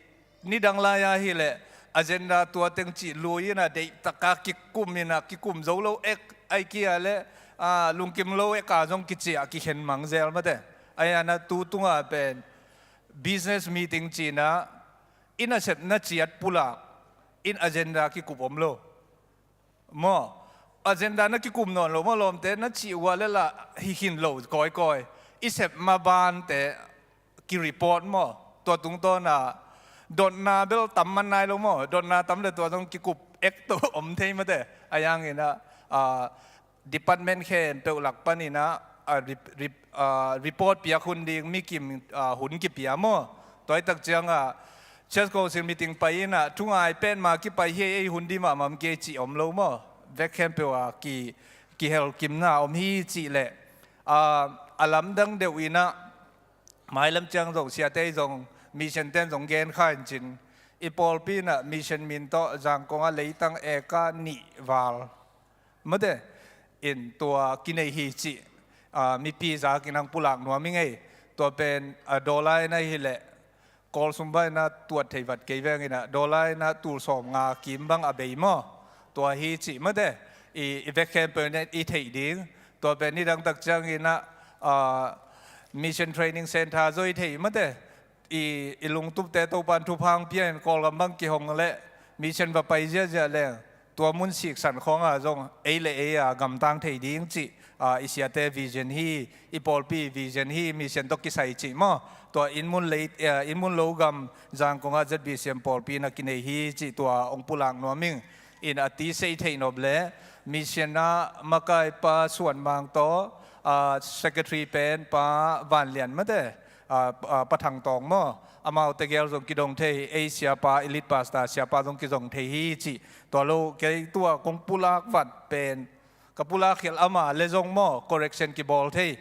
nidang lai a hi le agenda tua teng cih lui in a deih taka kikum in a kikum zo lo ek ai kia le, a, lungkim lo ek a zong kiciah kikhen mang zel mate. Ai a na tu tunga pen business meeting cih na, in a sep na ciat pulak, in agenda kikup om lo. Maw, agenda na kikup nawn lo maw lawmte, na cih ua le lah hi khin lo kawikawi. I sep ma bante ki report maw. Tua tungtawn a dotna bel tam man nai lo maw. Dotna tam le tua zong kikup ek to om thei mate. A yang in a, a, department khempeuh lak pan in a, a, rep-, rep-, a, report piak hun ding mi kim, a, hun kipia maw. Tua i tak ciang a Church Council meeting pai in a, thungai pen ma kipai hi ei hun di mahmah om kei cih om lo maw. Vek khempeuh a ki, kihel kimna om hi cih leh, a, a lamdang deuh in a, mailam ciang zong siate zong mission ten zong gen kha in cin, i pawlpi in a mission min tawh Zangkong a leitang eka nih val mate in tua kinei hi cih, a, mipi zak in ang pulak nuam i ngei. Tua pen, a, dollar in a hi leh Kawl sum bang in a tuat thei vat kei veng in a dollar in a tul sawm nga kim bang a bei maw. Tua hi cih mate i, i vek khempeuh in a i theih ding. Tua pen nidang tak ciang in a, a, mission training center zaw i theih mate. I, i lungtupte Topan thupha ang pia in Kawlgam bang kihong le mission va pai ziahziah leng tua mun siksan khawng a zong ei le ei a gamtang thei ding cih, a, i siate vision hi, i pawlpi vision hi, mission tawh kisai cih maw. Tua inn mun lei, a, inn mun lo gam Zangkong a Z B C M pawlpi in a kinei hi cih tua ong pulak nuam ing. In a ti sei theih nop le mission a makai pa Suan Mang tawh, a, secretary pen pa Van Lian mate, a, a, Pa Thang Tawng maw. Amau tegel zong kidong thei, ei siapa, elite pastor siapa zong kidong thei hi cih. Tua lo, kei tua kong pulak vat pen, ka pulak khial ama le zong maw, correction kibawl thei,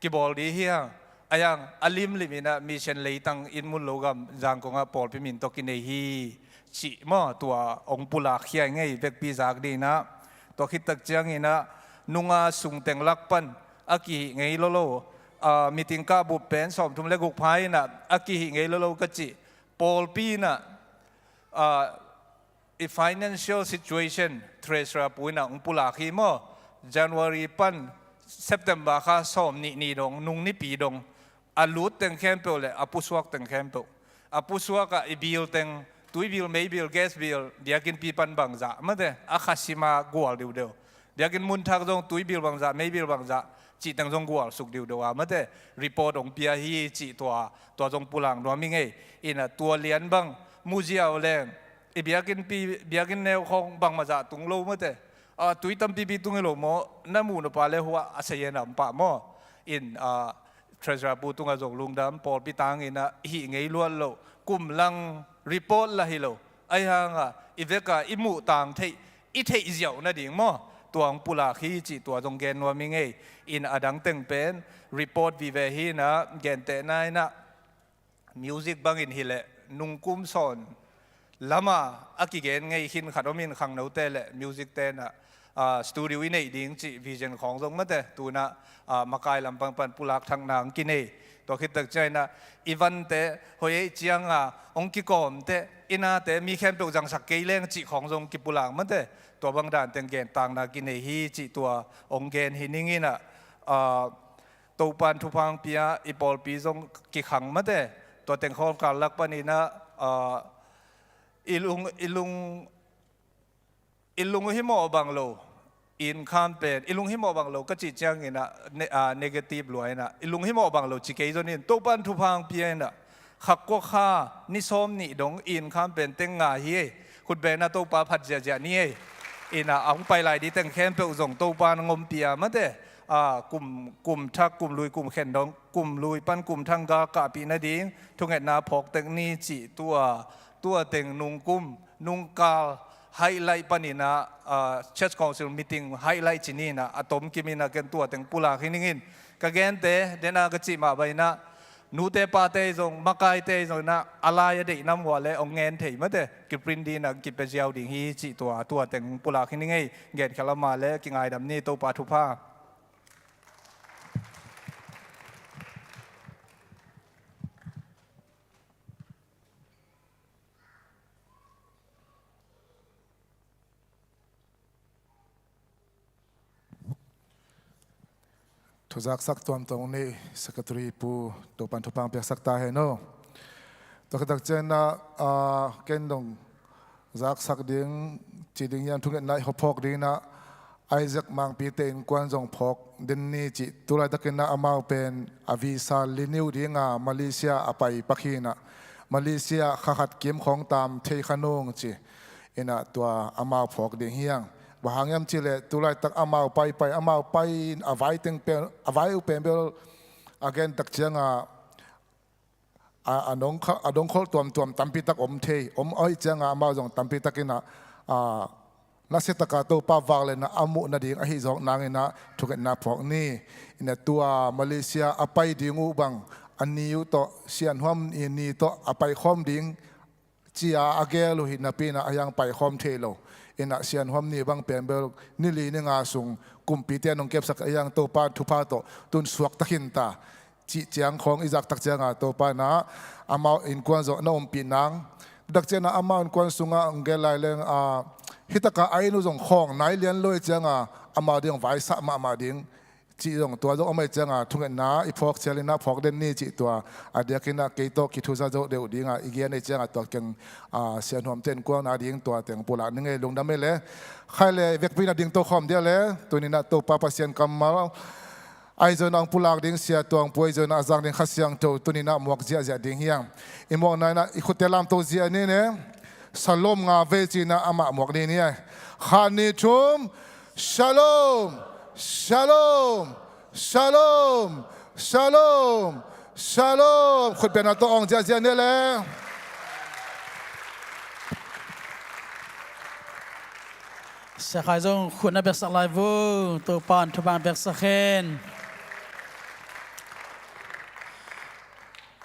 kibawl di hi hang. A yang, a limlim in a mission leitang inn mun lo gam Zangkong a pawlpi min tawh kinei hi cih maw, tua ong pulak khia i ngei vekpi zak di in a. Tua khit tak ciang in a, nunga sung teng lak pan a kihih ngei lo lo, a, meeting kah bup pen sawmthum le guk pha in a, a kihih ngei lo lo ka cih. Pawlpi in a, a, i financial situation treasurer pu in a ong pulak hi maw. January pan September kha sawm nih ni dong, nung nipi dong, a lut teng khempeuh le a pusuak teng khempeuh. A pusuak ah i bill teng Tuibil, meibil, gas bil, biakinnpi pan bangzah mate, a kha sima gual diudeu. Biakinn munthak zong tuibil bangzah, meibil bangzah, cih teng zong gual suk diudeu a mate, report hong pia hi cih tua, tua zong pulak nuam ing ei. Ina tua lian bang mu ziau leng, i biakinnpi, biakinn neu khong bangmah zah tung lo mate. A, tui tampipi tung hi lo maw, na muh nop a le hua a sayen a om pah maw. In, a, Treasurer pu tungah zong lungdam, pawlpi tangin ah hih ngei luat loh, kum lang report lah hi lo. Ahi hangah i vekah i muh tang theih, i theih ziau nading maw, tua hong pulak hi cih tua zong gen nuam ing ei. In a dang teng pen report vive hi in ah, gentehna in ah music bangin hileh nungkum sawn lama a kigen ngei khin khat om in, khangnote le music te in ah, a, studio i neih ding cih vision khawng zong mate, tu in ah, a, makai lampang pan pulak thak nang kinei. Tua khit tak ciangin ah i vante hoih ei cianga hong kikawmte, i nate mi khempeuh zangsak kei leng cih khawng zong kipulak mate, tua bang dan teng gen takna kinei hi cih tua hong gen hi ning in ah, a, Topan thupha hong pia, i pawlpi zong kikhang mate, tua teng khawng karlak panin ah, a, i lung, i lung, i lung hi mawh bang lo, i inn kham pen i lung hi mawh bang lo ka cih ciangin ah, ne-, a, negative lua in ah, i lung hi mawh bang lo ci kei zong in, Topan thupha hong pia in ah, kha kua kha ni sawm nih dong i inn kham pen teng nga hi ei. Khutbetna Topa phat ziahziah ni ei. In ah a hong pai lai ding teng khempeuh zong Topan hong ompih a mate, a, kum, kum thak, kum lui, kum khen dong, kum lui pan kum thak galkapih nading thungetna phawk tek ni cih tua, tua teng nungkum, nungkal, highlight panin ah, a, Church Council meeting highlight ci ni in ah, a tomkim in ah ken tua teng pulak hi ning in. Ka gente, den a ka cih mah bang in ah, nute pate zong, makaite zong in ah, a lai a deih nam uh a le hong ngen thei mate, kiprint ding in ah kipia ziau ding hi cih tua, tua teng pulak hi ning ei. Genkhial a mah le kingaidam ni, Topa thupha. Thuzaksak tuamtuam ni, Secretary pu, Topan thupha hong piaksak ta hen aw. Tua khit tak ciangin ah, a, ken dong zaksak ding, ci ding hiam, thungetna i hawphawk ding in ah, Isaac Mangpite innkuan zong phawk den ni cih, tu laitakin ah amau pen a visa renew ding a Malaysia a pai pak hi in ah, Malaysia kha khat kim khawng tam thei kha nung ci. In ah tua amau phawk ding hi hang. Bang hang hiam cih leh tu laitak amau paipai, amau pai in a vai teng pen, a vai uh pen bel a gen tak ciangah, a, a dongkha-, a dongkholh tuamtuam tampi tak om thei. Om ahih ciangah amau zong tampi takin ah, a, nasia taka Topa vak le na a muh nading ahi zawk nangin ah thungetna phawk ni. In ah tua Malaysia a pai ding uh bang a ni uh tawh, Sianhuam ni, ni tawh a paikhawm ding ci-a a gel uh hi napi in ah a hiang paikhawm thei lo. In ah Sianhuam ni bang pen bel ni li ni nga sung kumpite in hong kepsak a hiang Topa thupha tawh tun suakta khin ta. Cih ciang khawng i zak tak ciangah Topa in ah amau innkuan zong na ompih nang. Tak ciangah amau innkuan sungah hong gel lai leng, a, hih takah a inn uh zong khawng nai lian lo ahih ciangah amau ding hong vaisah mahmah ding. Cih zong tua zong om ahih ciangah thungetna i phawk cial in ah phawk den ni cih tua. A diakin ah kei tawh kithuza zo deuh dingah i gen ahih ciangah tua teng, a, Sianhuamte innkuan a ding tua teng pulak ning ei, lungdam ei le. Khai le vekpi in ah ding to khawm dia le. Tuni in ah Topa Pasian kammal Ahi zongin ah hong pulak ding Sia Tuang Pu, ahi zongin ah a zang ding Kha Siangtho tuni in ah muak ziahziah ding hi hang. I muakna in ah i khutte lamto ziah ni ne. Shalom nga vei ci-in ah amah muak ni ni ai. Khat, nih, thum. Shalom. Shalom. Shalom. Shalom. Shalom. Khutbetna tawh awng ziahziah ni le. Sia Khai zong khut na biaksak lai vo, Topa in thupha biaksak hen.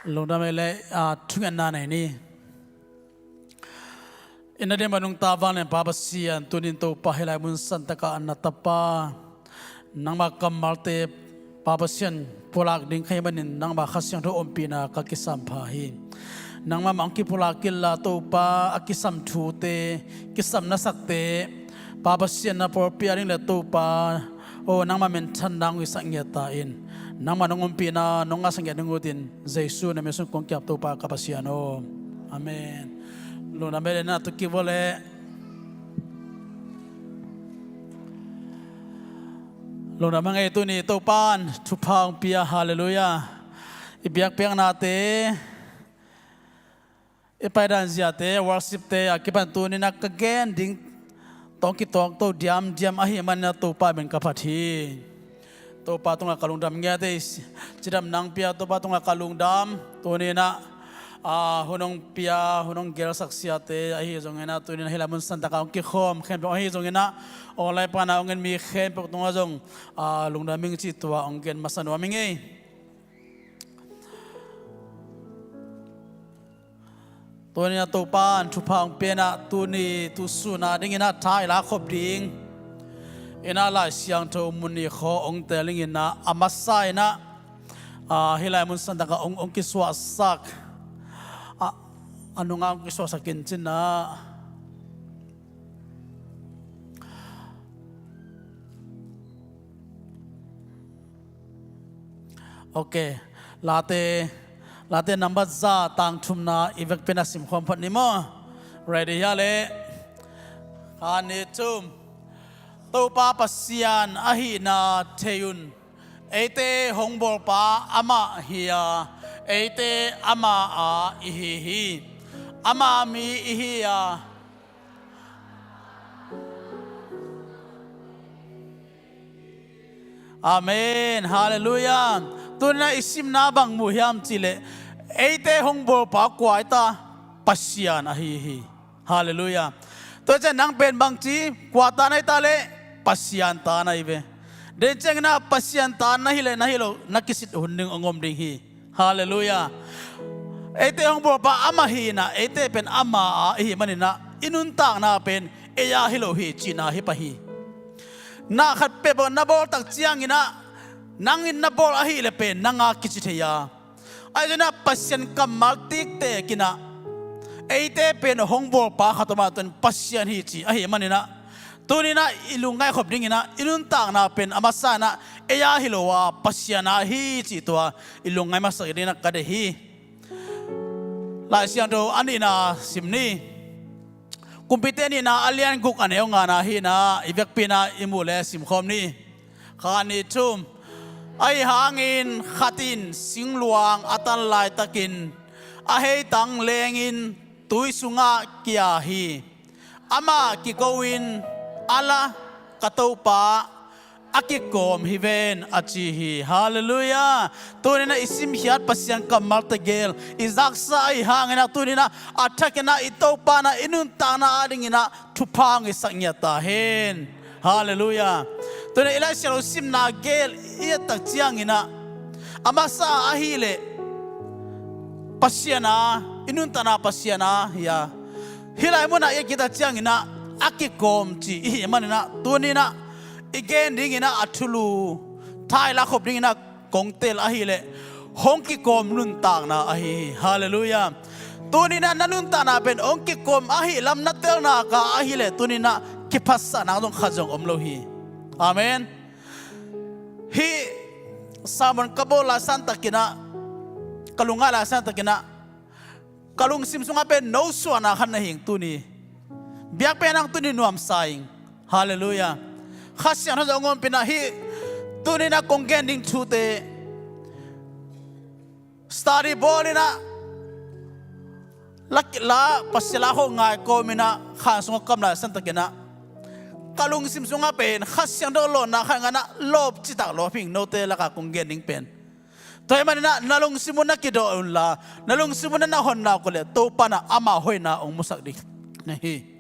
Lungdam ei le, a, thungetna nei ni. I na ding mah nungta vanglian Pa Pasian, tuni in Topa hih lai mun santakah na tapa nangmah kammalte Pa Pasian pulak ding ka hih manin nangmah Kha Siangtho ompihna ka kisam pha hi. Nangmah mah hong kipulak inla Topa, a kisam thute, kisam na sakte Pa Pasian na pawlpi a ding le Topa, aw nangmah minthanna hong hisak ngiat ta in. Nangmah nong ompihna nong ngahsak ngiat ding utin Jesu na min sung kong kiap Topa ka Pasian aw. Amen. Lungdam e, na tu kik vua leh. Lungdam a ngei, tuni Topa'n thupha hong pia, halleluiah. I biakpiaknate, i paidan ziate, worshipte a kipan tuni-in ah ka gen ding tawh kitawk to diamdiam ahih manin ah Topa min ka phat hi. Topa tungah ka lungdam ngiat hi. Cidamna hong pia Topa tungah ka lungdam. Tuni-in ah, ah, hun hong pia, hun hong gelsak siate ahi zongin ah, tuni-in ah hih lai mun santak ah hong kikhawm khempeuh ahi zongin ah, online pan a hong en mi khempeuh tungah zong, ah, lungdam ing cih tua hong gen masa nuam ing ei. Tuni-in ah Topa'n thupha hong pia-in ah, tuni tu sun a dingin ah tha i lak khop ding in ah Lai Siangtho mun nih khawng hong teel dingin ah, a masa in ah, ah, hih lai mun santak ah hong, hong kisuahsak, ah, a nungah hong kisuahsak in cin ah. Ok. Late, Late number za, tang thumna i vekpi-in ah simkhawm phot ni maw. Ready hia leh? Khat, nih, thum. Topa Pasian ahihna thei un. Eite hong bawlpa amah hi a, eite ama a i hi hi. Ama mi i hi a. Amen. Halleluiah. Tuni-in ah i simna bang mu hiam cih leh, eite hong bawlpa kua hi ta? Pasian ahi hi. Halleluiah. Tua ciang nang pen bangci, kua ta na hi ta leh? Pasian ta na hi ve. Den ciangin ah Pasian ta na hi leh na hi lo, na kisit hun ding hong om ding hi. Halleluiah. Eite hong bawlpa amah hi-in ah, eite pen ama a i hih manin ah, i nuntakna pen ei a hi lo hi cihna hi pah hi. Na khat peuhpeuh na bawl tak ciangin ah, nang in na bawl ahih leh pen nang a kici thei a, ahi zongin ah Pasian kammal tiktek in ah, eite pen hong bawlpa khat om a, tua pen Pasian hi cih ahih manin ah, tuni-in ah i lungngaih khop dingin ah, i nuntakna pen a masa in ah ei a hi lo a, Pasian a hi cih tua i lungngaih masak dingin ah ka deih hi. Lai Siangtho a nihna sim ni. Kumpite nihna a lian guk, a neu ngana hi-in ah, i vekpi-in ah i muh leh simkhawm ni. Khat, nih, thum. Ahi hangin khat in singluang a tan laitakin a heitang lengin tui sungah kia hi. Amah kiko-in, "A la, ka Topa, a kikawm hi ven," a ci hi. Halleluiah. Tuni-in ah i simkhiat Pasian kammal tegel i zaksa ahi hangin ah, tuni-in ah a thakin ah i Topa'n ah i nuntakna a dingin ah thupha hong hisak ngiat ta hen. Halleluiah. Tuni-in ah i Lai Siangtho simna gel i et tak ciangin ah, a masa ahih leh Pasian a, i nuntakna Pasian a hi a, hih lai mun ah i et khit tak ciangin ah a kikawm ci i hih manin ah, tuni-in ah i gen dingin ah a thulu, tha i lak khop dingin ah kong tel ahih leh, hong kikawm nuntakna ahi hi. Halleluiah. Tuni-in ah na nuntakna pen hong kikawm ahih lam na tel nak a ahih leh, tuni-in ah kiphatsakna zong khat zong om lo hi. Amen. Hih sermon ka bawl lai santakin ah, ka lungngaih lai santakin ah, ka lungsim sungah pen nosuahna khat na hi ing tuni. Biakpiakna hang tuni nuamsa ing. Halleluiah. Kha Siangtho zong hong ompih in ah, hih tuni-in ah kong gen ding thute study bawl in ah, la, la, Pasian la khawng ngai kawmin ah, khan sungah ka om lai santakin ah, ka lungsim sungah pen Kha Siangtho lawnna khat ngah in ah, lawp citak lawp ing, note lakah kong gen ding pen. Tua ahih manin ah na lungsim un na kidawh un la, na lungsim un na na hon nak uh leh, Topa'n ah ama hoihna hong musak ding na hi.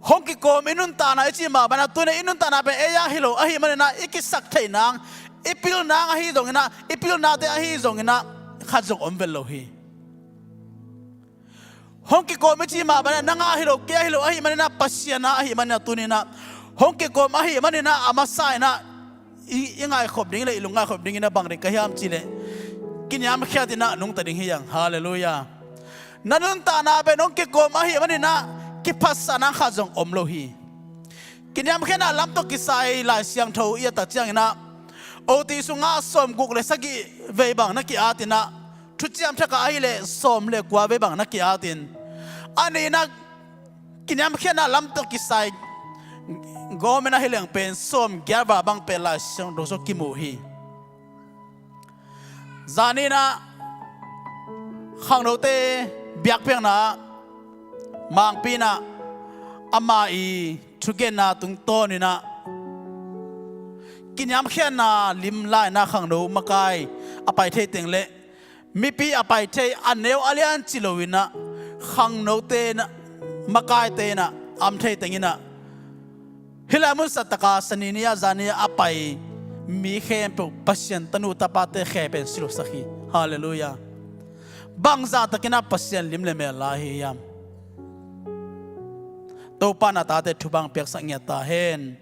Hong kikawm i nuntakna i cih mah bangin ah, tuni-in ah i nuntakna pen ei a hi lo ahih manin ah, i kisak theih nang, i pil nang ahi zongin ah, i pilnate ahi zongin ah, khat zong om vet lo hi. Hong kikawm i cih mah bangin ah, nang a hi lo, kei a hi lo ahih manin ah, Pasian a ahih manin ah, tuni-in ah hong kikawm ahih manin ah, a masa in ah i, i ngaihkhop ding leh i lungngaihkhop dingin ah bang deih ka hiam cih leh, kiniamkhiat in ah nungta ding hi hang. Halleluiah. Na nuntakna pen hong kikawm ahih manin ah kiphatsakna khat zong om lo hi. Kiniamkhiatna lam tawh kisai Lai Siangtho i et tak ciangin ah, O T sungah sawmguk leh sagih vei bang na ki-at in ah, thuciam thak ah ahih leh sawm leh kua vei bang na ki-at in, A nihna, kiniamkhiatna lam tawh kisai gawm in ah hi leng pen sawm giat val bang pen Lai Siangtho sung kimu hi. Zan in ah khangnote biakpiakna ah Mangpi in ah ama i thugenna tungtawn in ah kiniamkhiatna lim lai in ah khangno makai a pai thei teng le mipi a pai thei a neu a lian ci lo in ah khangnote in ah makaite in ah a om thei teng in ah hih lai mun sa tak a Sani ni a zan ni a pai mi khempeuh Pasian tanu tapate khe pen si lo sak hi. Halleluiah. Bangzah takin ah Pasian lim le mel lai hi hiam? Topa in a tate thu bang piaksak ngiat ta hen.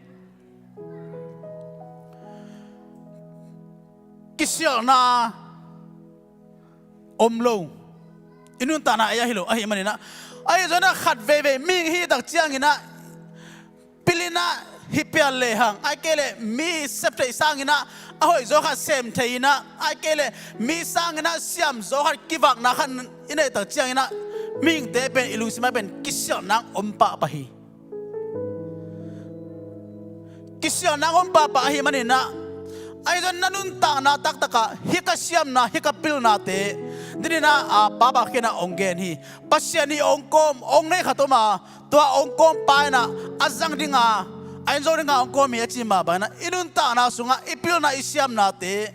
Kisialhna om lo. I nuntakna ei ahi lo ahih manin ah, ahi zongin ah khat veivei mihing hih tak ciangin ah pil in ah hi pial lehang, ahih kei leh mi sep theih sangin ah a hoih zaw khat sem thei in ah, ahih kei leh mi sangin ah siam zaw khat kivakna khat i neih tak ciangin ah mihingte pen i lungsim ah pen kisialhna om pahpah hi. Kisialhna om pahpah ahih manin ah, ahi zongin na nuntakna taktak ah hih ka siamna, hih ka pilnate, ni in ah, a, papa khin ah hong gen hi. Pasian in hong kawm, hong neih khat om a, tua hong kawm pa in ah a zang ding a, a inn zo ding a hong kawm hi a ci mah bangin ah i nuntakna sungah i pilna i siamnate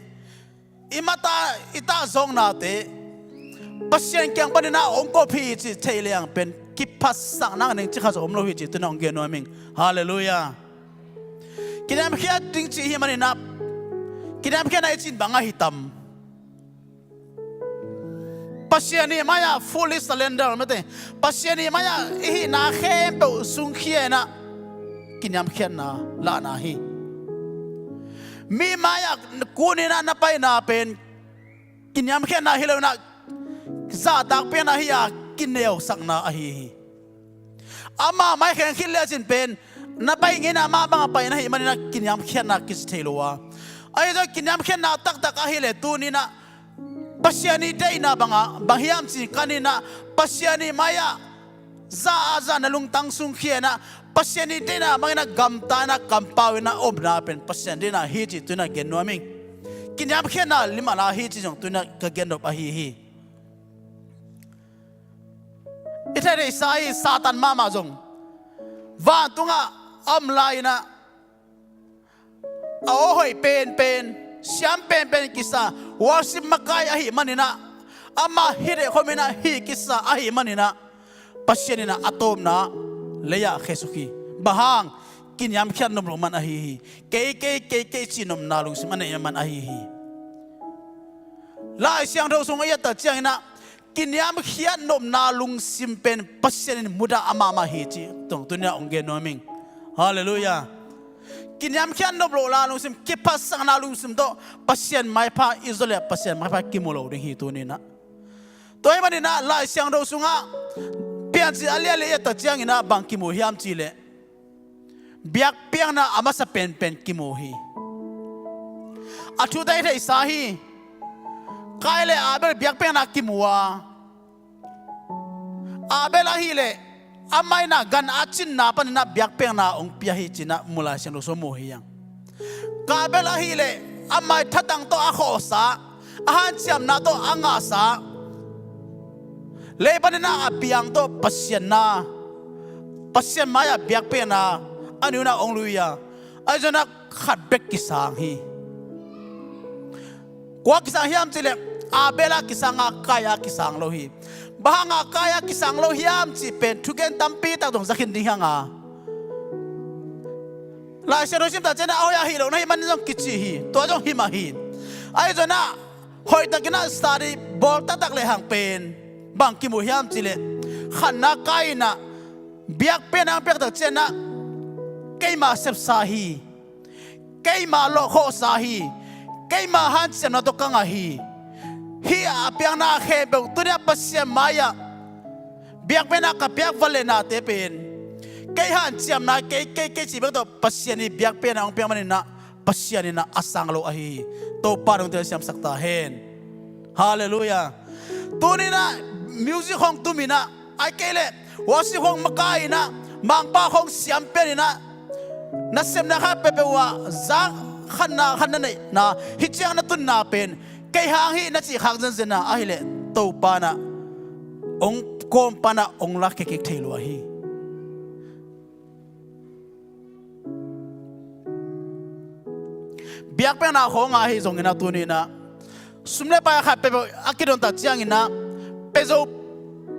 i mata i tahzawknate Pasian kiang panin ah hong kawp hi cih theih lehang pen kiphatsakna ding cikhat zong om lo hi cih tu-in ah hong gen nuam ing. Halleluiah. Kiniamkhiat ding cih ahih manin ah kiniamkhiatna i cih bang ahi tam? Pasian i mai-ah fully surrender mete, Pasian i mai-ah i hihna khempeuh sungkhia in ah kiniamkhiatna lahna hi. Mi mai-ah kun in ah na paina pen kiniamkhiatna hi lo in ah zahtakpiakna hi a kineusakna ahi hi. Ama mai kheng khit le a cin pen na pai ngei in ah amah bangah pai na hih manin ah kiniamkhiatna kici thei lo a, ahi zong kiniamkhiatna taktak ahih leh tuni in ah Pasian i deihna bangah bang hiam ci kan in ah Pasian i mai-ah za a za na lungtang sungkhia in ah Pasian i deihna bangin ah gamta in ah kampau in ah omna pen Pasian deihna hi cih tu-in ah gen nuam ing. Kiniamkhiatna lim a la hi cih zong tu-in ah ka gen nop ahi hi. I theihtheihsa hi, Satan mahmah zong vantungah a om lai in ah a aw hoih penpen, siam penpen kisa, worship makai ahih manin ah, amah hi deh khawm in ah hih kisa ahih manin ah Pasian in ah a tawpna lei-ah khesuk hi. Bang hang? Kiniamkhiat nop loh man ahi hi. Kei kei kei kei cih nopna lungsim a neih man ahi hi. Lai Siangtho sung i et tak ciangin ah kiniamkhiat nopna lungsim pen Pasian in mudah a mahmah hi cih tu-in ah hong gen nuam ing. Halleluiah. Kiniamkhiat nop lohna lungsim, kiphatsakna lungsim tawh Pasian maipha i zawh leh Pasian maipha kimu lo ding hi tuni in ah. Tua ahih manin ah Lai Siangtho sungah Piancil a lian li i et tak ciangin ah bang kimu hiam cih leh biakpiakna a masa penpen kimu hi. A thu theihtheihsa hi. Kain le Abel biakpiakna kimu a, Abel ahih leh amah in ah gan a cinna panin ah biakpiakna hong pia hi ci-in ah mu Lai Siangtho sung mu hi hang. Kain ahih leh amah i thatang tawh a khawhsa, a hanciamna tawh a ngahsa, lei panin ah a piang tawh Pasian na, Pasian mai-ah biakpiakna a neu in ah hong lui a, ahi zongin ah khat bek kisang hi. Kua kisang hiam cih leh Abel a kisang a, Kain a kisang lo hi. Bang hang a Kain a kisang lo hiam cih pen thugen tampi tak zong za khin ding hi hang a, Lai Siangtho sim tak ciangin ah a hoih a hih lo na hih manin zong kici hi. Tua zong hi mah hi. Ahi zongin ah hoihtakin ah study bawl taktak lehang pen bang kimu hiam cih leh khatna, Kain in ah biakpiakna hong piak tak ciangin ah keima sepsa hi, keima lawhkhawhsa hi, keima hanciamna tawh ka ngah hi. Hih a piakna khempeuh tuni-ah Pasian mai-ah biakpiakna ka piak vat leh nate pen kei hanciamna, kei kei kei cih bek tawh Pasian i biakpiakna hong piak manin ah Pasian in ah a sang lo ahi hi. Topa in hong telsiamsak ta hen. Halleluiah. Tuni in ah music hong tum in ah, ahih kei leh Huasi khawng makai inah, mangpa khawng siam pian inah, nasepna khat peuhpeuh ah zak khatna khat na neihna, hih ciang na tunna pen kei hang hi na cih khak zenzen a, ahileh Topa inah hong kawm panah hong lakkhiat kik thei lua hi. Biakpiakna khawng ah ahi zongin ah tuni inah sum le pai khat peuhpeuh a kidon tak ciangin ah pia zo,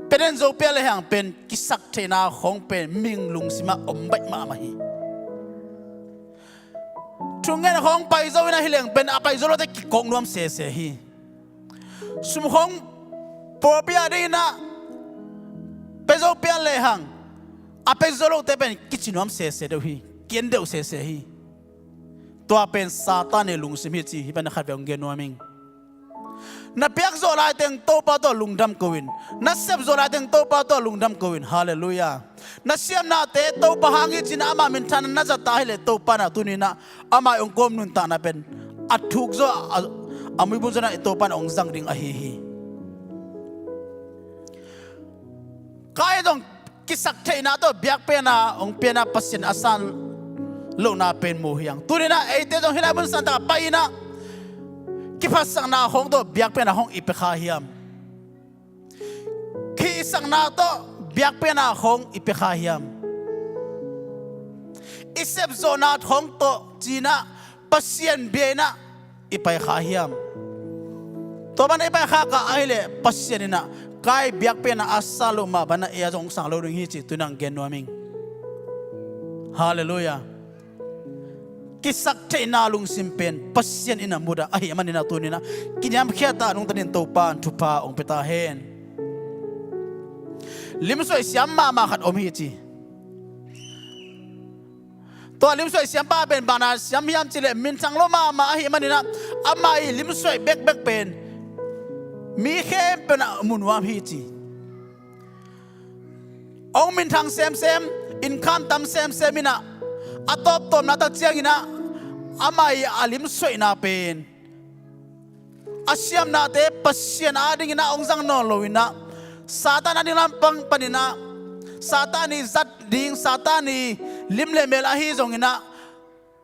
pia den zo pia lehang pen kisaktheihna khawng pen mihing lungsim ah om baih mahmah hi. Thungen khawng pai zo inah hi leng pen a pai zo lote kikawk nuam sese hi. Sum khawng pawlpi a ding inah pia zo pia lehang a pia zo lote pen kici nuam sese deuh hi, ki-en deuh sese hi. Tua pen Satan ii lungsim hi ci hih pan a khat vei hong gen nuam ing. Na piak zawh laiteng Topa tawh lungdam ko in, na sep zawh laiteng Topa tawh lungdam ko in. Halleluiah. Na siamnate Topa hang hi ci-in ah ama minthanna na zat a, ahileh Topa inah tuni inah ama ii hong kawm nuntakna pen a thuk zaw a, a muibun zaw inah Topa inah hong zang ding ahi hi. Kain zong kisaktheihna tawh biakpiakna hong pia inah Pasian a san lohna pen mu hi hang. Tuni inah eite zong hih lai mun santak ah pai inah kiphatsakna khawng tawh biakpiakna khawng i pia kha hiam? Khihsakna tawh biakpiakna khawng i pia kha hiam? I sepzawhna khawng tawh ci-in ah Pasian bia inah i pai kha hiam? Tua banah i pai khak a, ahileh Pasian inah Kain biakpiakna a sang loh mah banah ei a zong sang lo ding hi ci tuni inah gen nuam ing. Halleluiah. Kisaktheihna lungsim pen Pasian in a mudah ahih manin ah tuni inah kiniamkhiat a nungta dingin Topa in thupha hong pia ta hen. Limsuaih siam mahmah khat om hi ci. Tua limsuaih siampa pen banah siam hiam cihleh minthang lo mahmah ahih manin ah ama ii limsuaih bekbek pen mi khempeuh in ah mu nuam hi ci. Hong minthang semsem, income tam semsem inah a tawptawpna tak ciangin ah ama ii a limsuaihna pen a siamnate Pasian adingin ah hong zang nawn lo inah Satan a ding lampang panin ah Satan ii zat ding, Satan ii lim le mel ahi zongin ah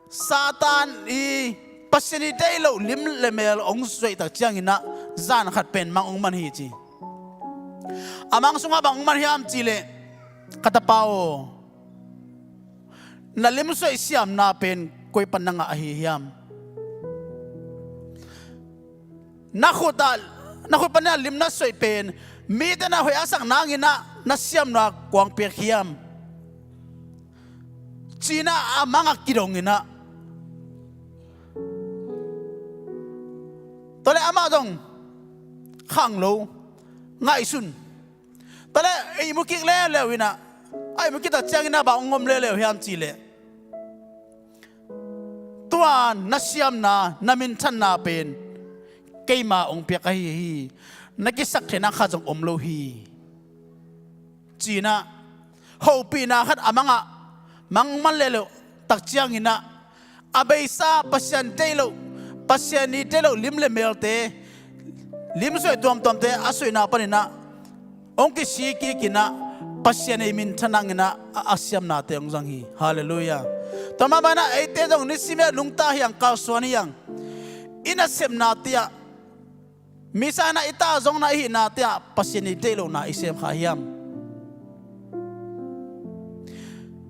Satan ii Pasian ii deih loh lim le mel hong zuaih tak ciangin ah zan khat pen mang hong man hi ci. A mang sungah bang hong man hiam cihleh, ka tapa aw, na limsuaih siamna pen koi pan na ngah ahi hiam? Na khut ah, na khut panin ah lim na suaih pen mite na hoih a sak nangin ah na siamna kuang piak hiam? Ci-in ah a mang a kidong inah. Tua leh amah zong khang lo, ngaihsun. Tua leh ihmu kik leuleu inah, a ihmu kik tak ciangin ah bang hong om leuleu hiam cihleh, tua na siamna, na minthanna pen keima hong piak ahi hi. Na kisaktheihna khat zong om lo hi. Ci-in ah hopihna khat a mang ah, mang man leuleu tak ciangin ah a beisa Pasian deih loh, Pasian ii deih loh lim le melte, limsuaih tuamtuamte a suahna panin ah hong kisik kik inah Pasian ii minthan nangin ah a, a siamnate hong zang hi. Halleluiah. Tua mah banah eite zong nisim in ah nungta hi hang, kalsuan hi hang. I nasepnate ah, misa in ah i tah zongna i hihnate ah Pasian ii deih lohna i sem kha hiam?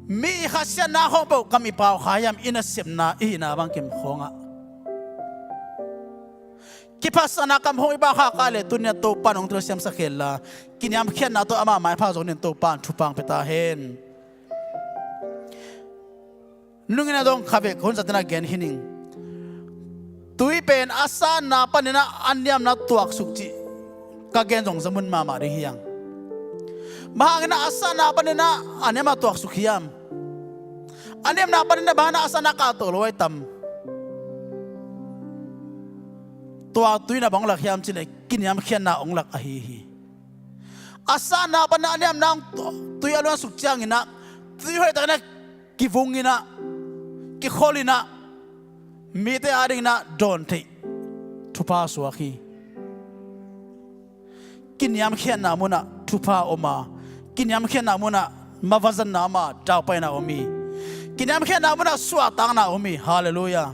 Mi ii khasiatna khawng peuh kam i pau kha hiam, i nasepna i hihna bangkim khawngah? Kiphatsakna kam khawng i pau khak a leh tuni-in ah Topa in hong telsiamsak hen la, kiniamkhiatna tawh ama maipha zong dingin Topa in thupha hong pia ta hen. Nungin ah zong khavek hun zatin ah gen hi ning. Tui pen a sanna panin ah a niamna tuaksuk cih ka gen zong zamun mahmah ding hi hang. Bang hangin ah a sanna panin ah a niamna tuaksuk hiam? A niamna panin ah bang hangin ah a sanna kah toh lo ahi tam? Tua tui in ah bang hong lak hiam cihleh kiniamkhiatna hong lak ahi hi. A sanna panin ah a niamna hong tu-, tui a luansuk ciangin ah tui hoihtakin ah kivung inah, kikhol inah, mite adingin ah dawn theih thupha suak hi. Kiniamkhiatna munah thupha om a, Kiniamkhiatna munah mavazanna om a, daupaina om hi. Kiniamkhiatna munah suahtakna om hi. Halleluiah.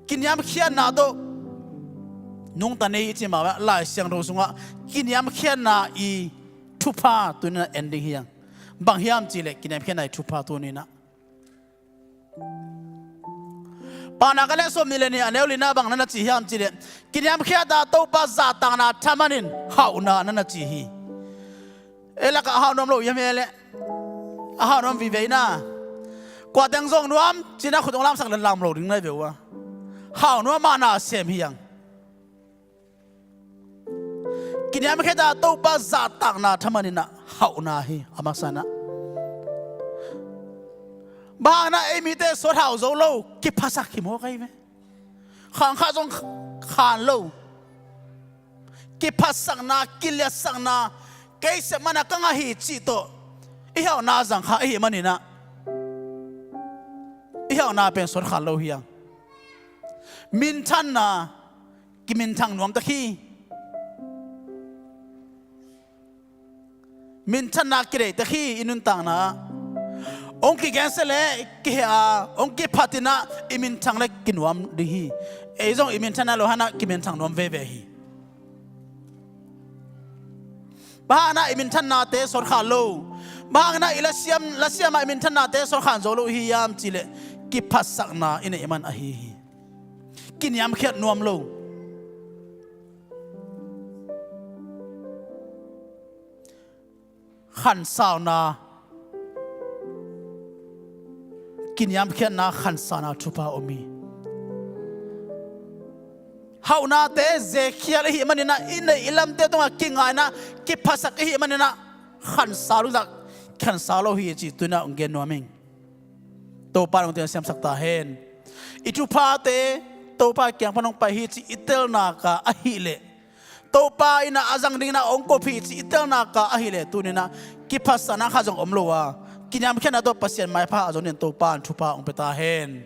Kiniamkhiatna tawh nungta nei i cih mah Lai Siangtho sungah kiniamkhiatna i thupha tuninah en ding hi hang. Bang hiam cihleh kiniamkhiatna i thupha tuninah Paunak a lian sawmnih le nih a neu lina bang na na ci hiam cihleh, kiniamkhiat a Topa zahtakna thaman in hauhna na na ci hi. E lakah a hau nuam lo hiam hi leh, a hau nuam vive ina, kua teng zong nuam cina khut hong lamsak le lam lo ding na hi ve uh a, hau nuam a na sem hi hang. Kiniamkhiat a Topa zahtakna thaman inah hauhna hi a masa inah. Bang hang inah ei mite sawt hau zo lo, kiphasak hi mawk ahi ve. Khang kha zong khan lo. Kiphatsakna, kiliatsakna, kei sep mana ka ngah hi cih tawh i hauhna zang kha ahi maninah i hauhna pen sawt khan lo hi hang. Minthanna, kiminthang nuam tak hi. Minthanna kideih tak hi i nuntakna. Hong kigensia le kiheh a, hong kiphat inah i minthang le kinuam ding hi. Ei zong i minthanna lo hanah kiminthang nuam veve hi. Bang hang inah i minthannate sawt khan lo? Bang hang inah i lasiam, lasiam ah i minthannate sawt khan zo lo hi hiam cihleh, kiphatsakna i neih man ahi hi. Kiniamkhiat nuam lo. Khansauna, kiniamkhiatna khansauna thupha om hi. Hauhnate zekhial ihi maninah i neih i lamte tungah kingaina kiphasak ihi maninah khansa lungzak khansa lo hi cih tuinah hong gen nuam ing. Topa in hong teng siamsak ta hen. I thuphate Topa kiang pan hong pai hi cih i telnaka ahihleh, Topa inah a zang dinginah hong kop hi cih i telnaka ahihleh, tuninah kiphatsakna khat zong om lo a, kiniamkhiatna tawh Pasian maipha a zong dingin Topa in thupha hong pia ta hen.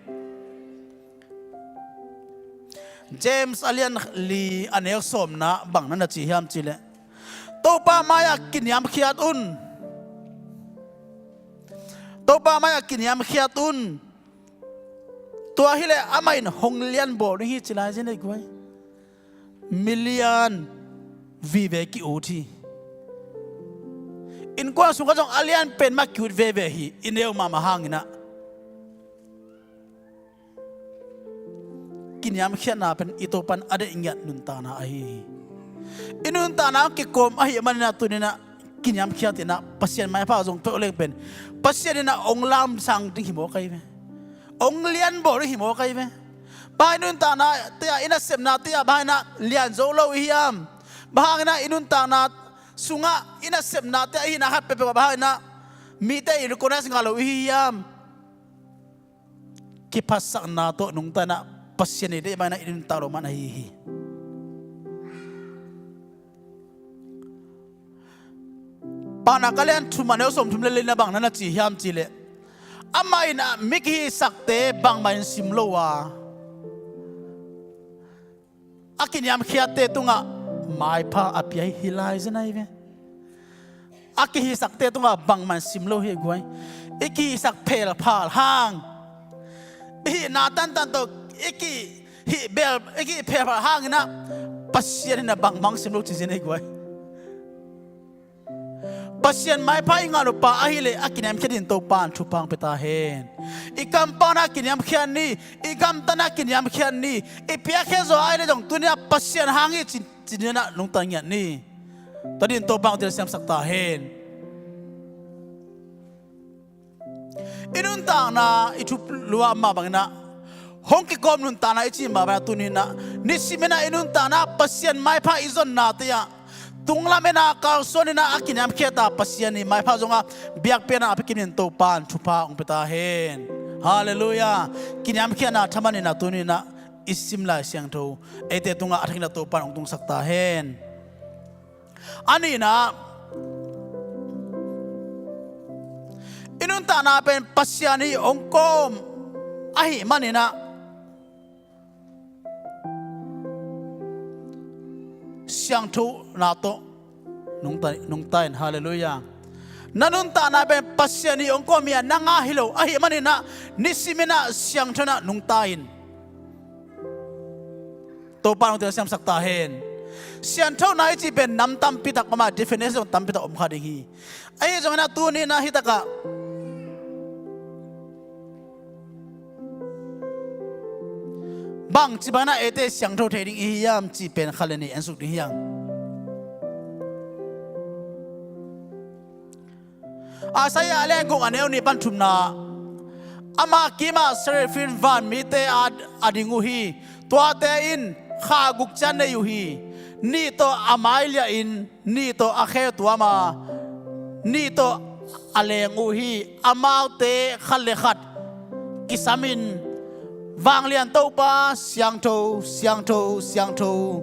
James a lian li a neu sawmna bang na na ci hiam cihleh, Topa mai-ah kiniamkhiat un. Topa mai-ah kiniamkhiat un. Tua hileh amah in hong lianbawl ding hi ci lai zen ei guai. Milian vive ki-ut hi. Innkuan sungah zong a lian pen mah ki-ut veve hi. I neu mahmah hanginah kiniamkhiatna pen i Topa in a deih ngiat nuntakna ahi hi. I nuntakna hong kikawm ahi maninah tuninah kiniamkhiat inah Pasian maipha zong peuh leng pen Pasian inah hong lamsang ding hi mawk ahi ve. Hong lianbawl ding hi mawk ahi ve. Bang hang i nuntakna te ah, i nasepna te ah bang hang inah lian zo lo i hiam? Bang hang inah i nuntakna sungah i nasepna te ah i hihna khat peuhpeuh ah bang hang inah mite in recognize ngah lo i hi hiam? Kiphatsakna tawh nungta inah Pasian i deih bang inah i nuntak lo man ahi hi. Paunak a lian thum a neu sawmthum le lina bang na na ci hiam cihleh, amah inah mi kihisakte bangmah in sim lo a, a kiniamkhiatte tungah maipha a pia hi lai zen ahi ve. A kihisakte tungah bangmah in sim lo hi guai. I kihisak phelphal hang, i hihna tantan tawh i kihih bel, i kihih phelphal hanginah Pasian inah bangmah in sim lo ci zen hi guai. Pasian maipha i ngah lo pa ahihleh a kiniamkhiat in Topa in thupha hong pia ta hen. I kampau na kiniamkhiat ni, i gamtatna kiniamkhiat ni, i piakkhiat zaw ahihleh zong tuninah Pasian hang hi ci, ci dinah nungta ngiat ni. Tua dingin Topa hong teng siamsak ta hen. I nuntakna i thupha luah mah banginah hong kikawm nuntakna i cih mah banginah tuninah nisiminah i nuntakna Pasian maipha i zonnate ah tunglam ena kalsuan inah a kiniamkhiat a Pasian i maipha zongah biakpiakna a pia kim in Topa in thupha hong pia ta hen. Halleluiah. Kiniamkhiatna thaman inah tuninah i sim Lai Siangtho eite tungah a thakin ah Topa in hong tungsak ta hen. A nihna, i nuntakna pen Pasian in hong kawm ahih maninah siangthona tawh nungta, nungta in. Halleluiah. Na nuntakna pen Pasian ii hong kawm hi a, nang aa hi lo ahih manin ah, nisimin ah siangtho in ah nungta in. Topa in hong telsiamsak ta hen. Sianthona i cih pen nam tampi tak om a, definition tampi tak om kha ding hi. Ahi zongin ah tuni in ah hi takah bangci bangin ah eite siangtho thei ding i hi hiam cih pen khat le nih ensuk ding hi hang. Isaiah a lian guk a neu nih pan thumna, ama kimah Seraphim vanmite a, a ding uh hi. Tuate in kha guk ciat nei uh hi. Nih tawh a mai liahin, nih tawh a khe tuam a, nih tawh a leng uh hi. Amaute khat le khat kisamin, Vanglian Topa, siangtho, siangtho, siangtho,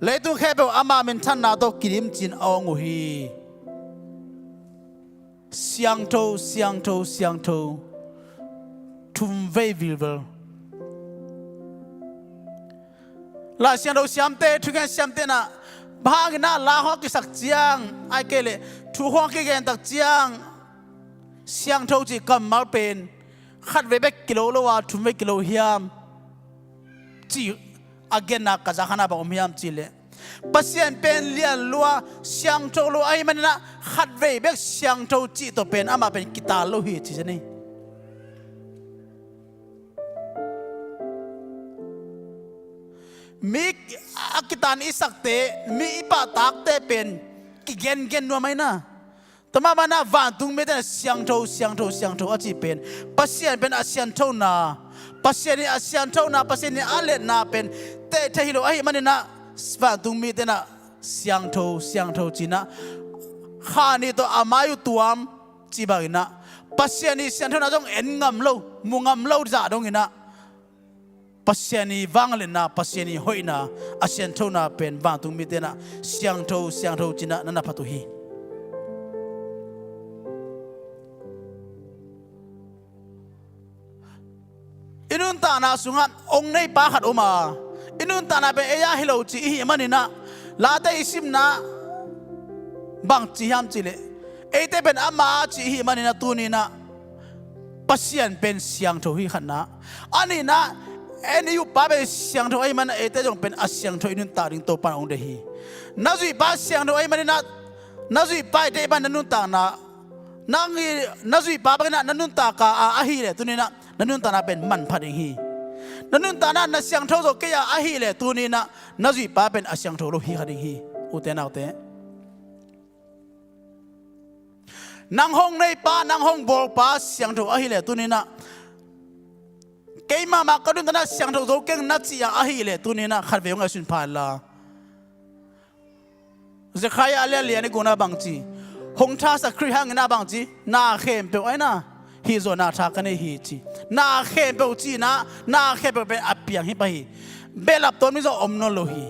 leitung khempeuh ama minthanna tawh kidim ci-in a hong uh hi. Siangtho, siangtho, siangtho, thumvei vilvel. Lai Siangtho siamte, thugen siamte in ah, bang hangin ah la khawng a kisak ciang, ahih kei leh thu khawng a kigen tak ciang, siangtho cih kammal pen khatvei bek kilo lo a, thumvei kilo hiam cih a genna ka zak khatna bang om hiam cih leh, Pasian pen lian lua, siangtho lua ahih manin ah, khatvei bek siangtho cih tawh pen amah pen kital lo hi ci zen hi. Mi a kitan i sakte, mi i pahtakte pen kigengen nuam ahi na. Tua mah bangin ah vantung mite in ah siangtho, siangtho, siangtho a cih pen, Pasian pen a sianthona, Pasian ii a sianthona, Pasian ii a liatna pen teh thei hi lo ahih manin ah, vantung mite in ah siangtho, siangtho ci-in ah, kha nih tawh a mai uh tuam cih bangin ah, Pasian ii sianthona zong en ngam lo, mu ngam lo zah dongin ah, Pasian ii vangliatna, Pasian ii hoihna, a sianthona pen vantung mite in ah siangtho, siangtho ci-in ah na na phat uh hi. I nuntakna sungah hong neipa khat om a, i nuntakna pen ei aa hi lo ci i hih manin ah, Late i simna bang ci hiam cih leh, eite pen ama aa ci i hih manin ah tuni-in ah Pasian pen siangtho hi, khatna. A nihna, en i uppa pen siangtho ahih manin ah eite zong pen a siangtho i nuntak ding Topa in hong deih hi. Na zuihpa siangtho ahih manin ah, na zuihpa eite i pan na nuntakna, nang i, na zuihpa bangin ah na nuntak a, a, ahih leh tuni-in ah na nuntakna pen manpha ding hi. Na nuntakna na siangtho zo kei a, ahih leh tuni-in ah na zuihpa pen a siangtho lo hi kha ding hi. Ute naute, nang hong neipa, nang hong bawlpa siangtho ahih leh tuni-in ah, kei mahmah ka nuntakna siangtho zo keng na ci a, ahih leh tuni-in ah khatvei hong ngaihsun pha inla. Zekhariah a lian li a neu gukna bang ci? Hong thasak Khrih hangin ah bang ci? Na khempeuh, ahi na, hih zawh na tha ka nei hi ci. Na khempeuh cihna, na khempeuh pen a piang hi pah hi. Behlap tuam ding zong om nawn lo hi.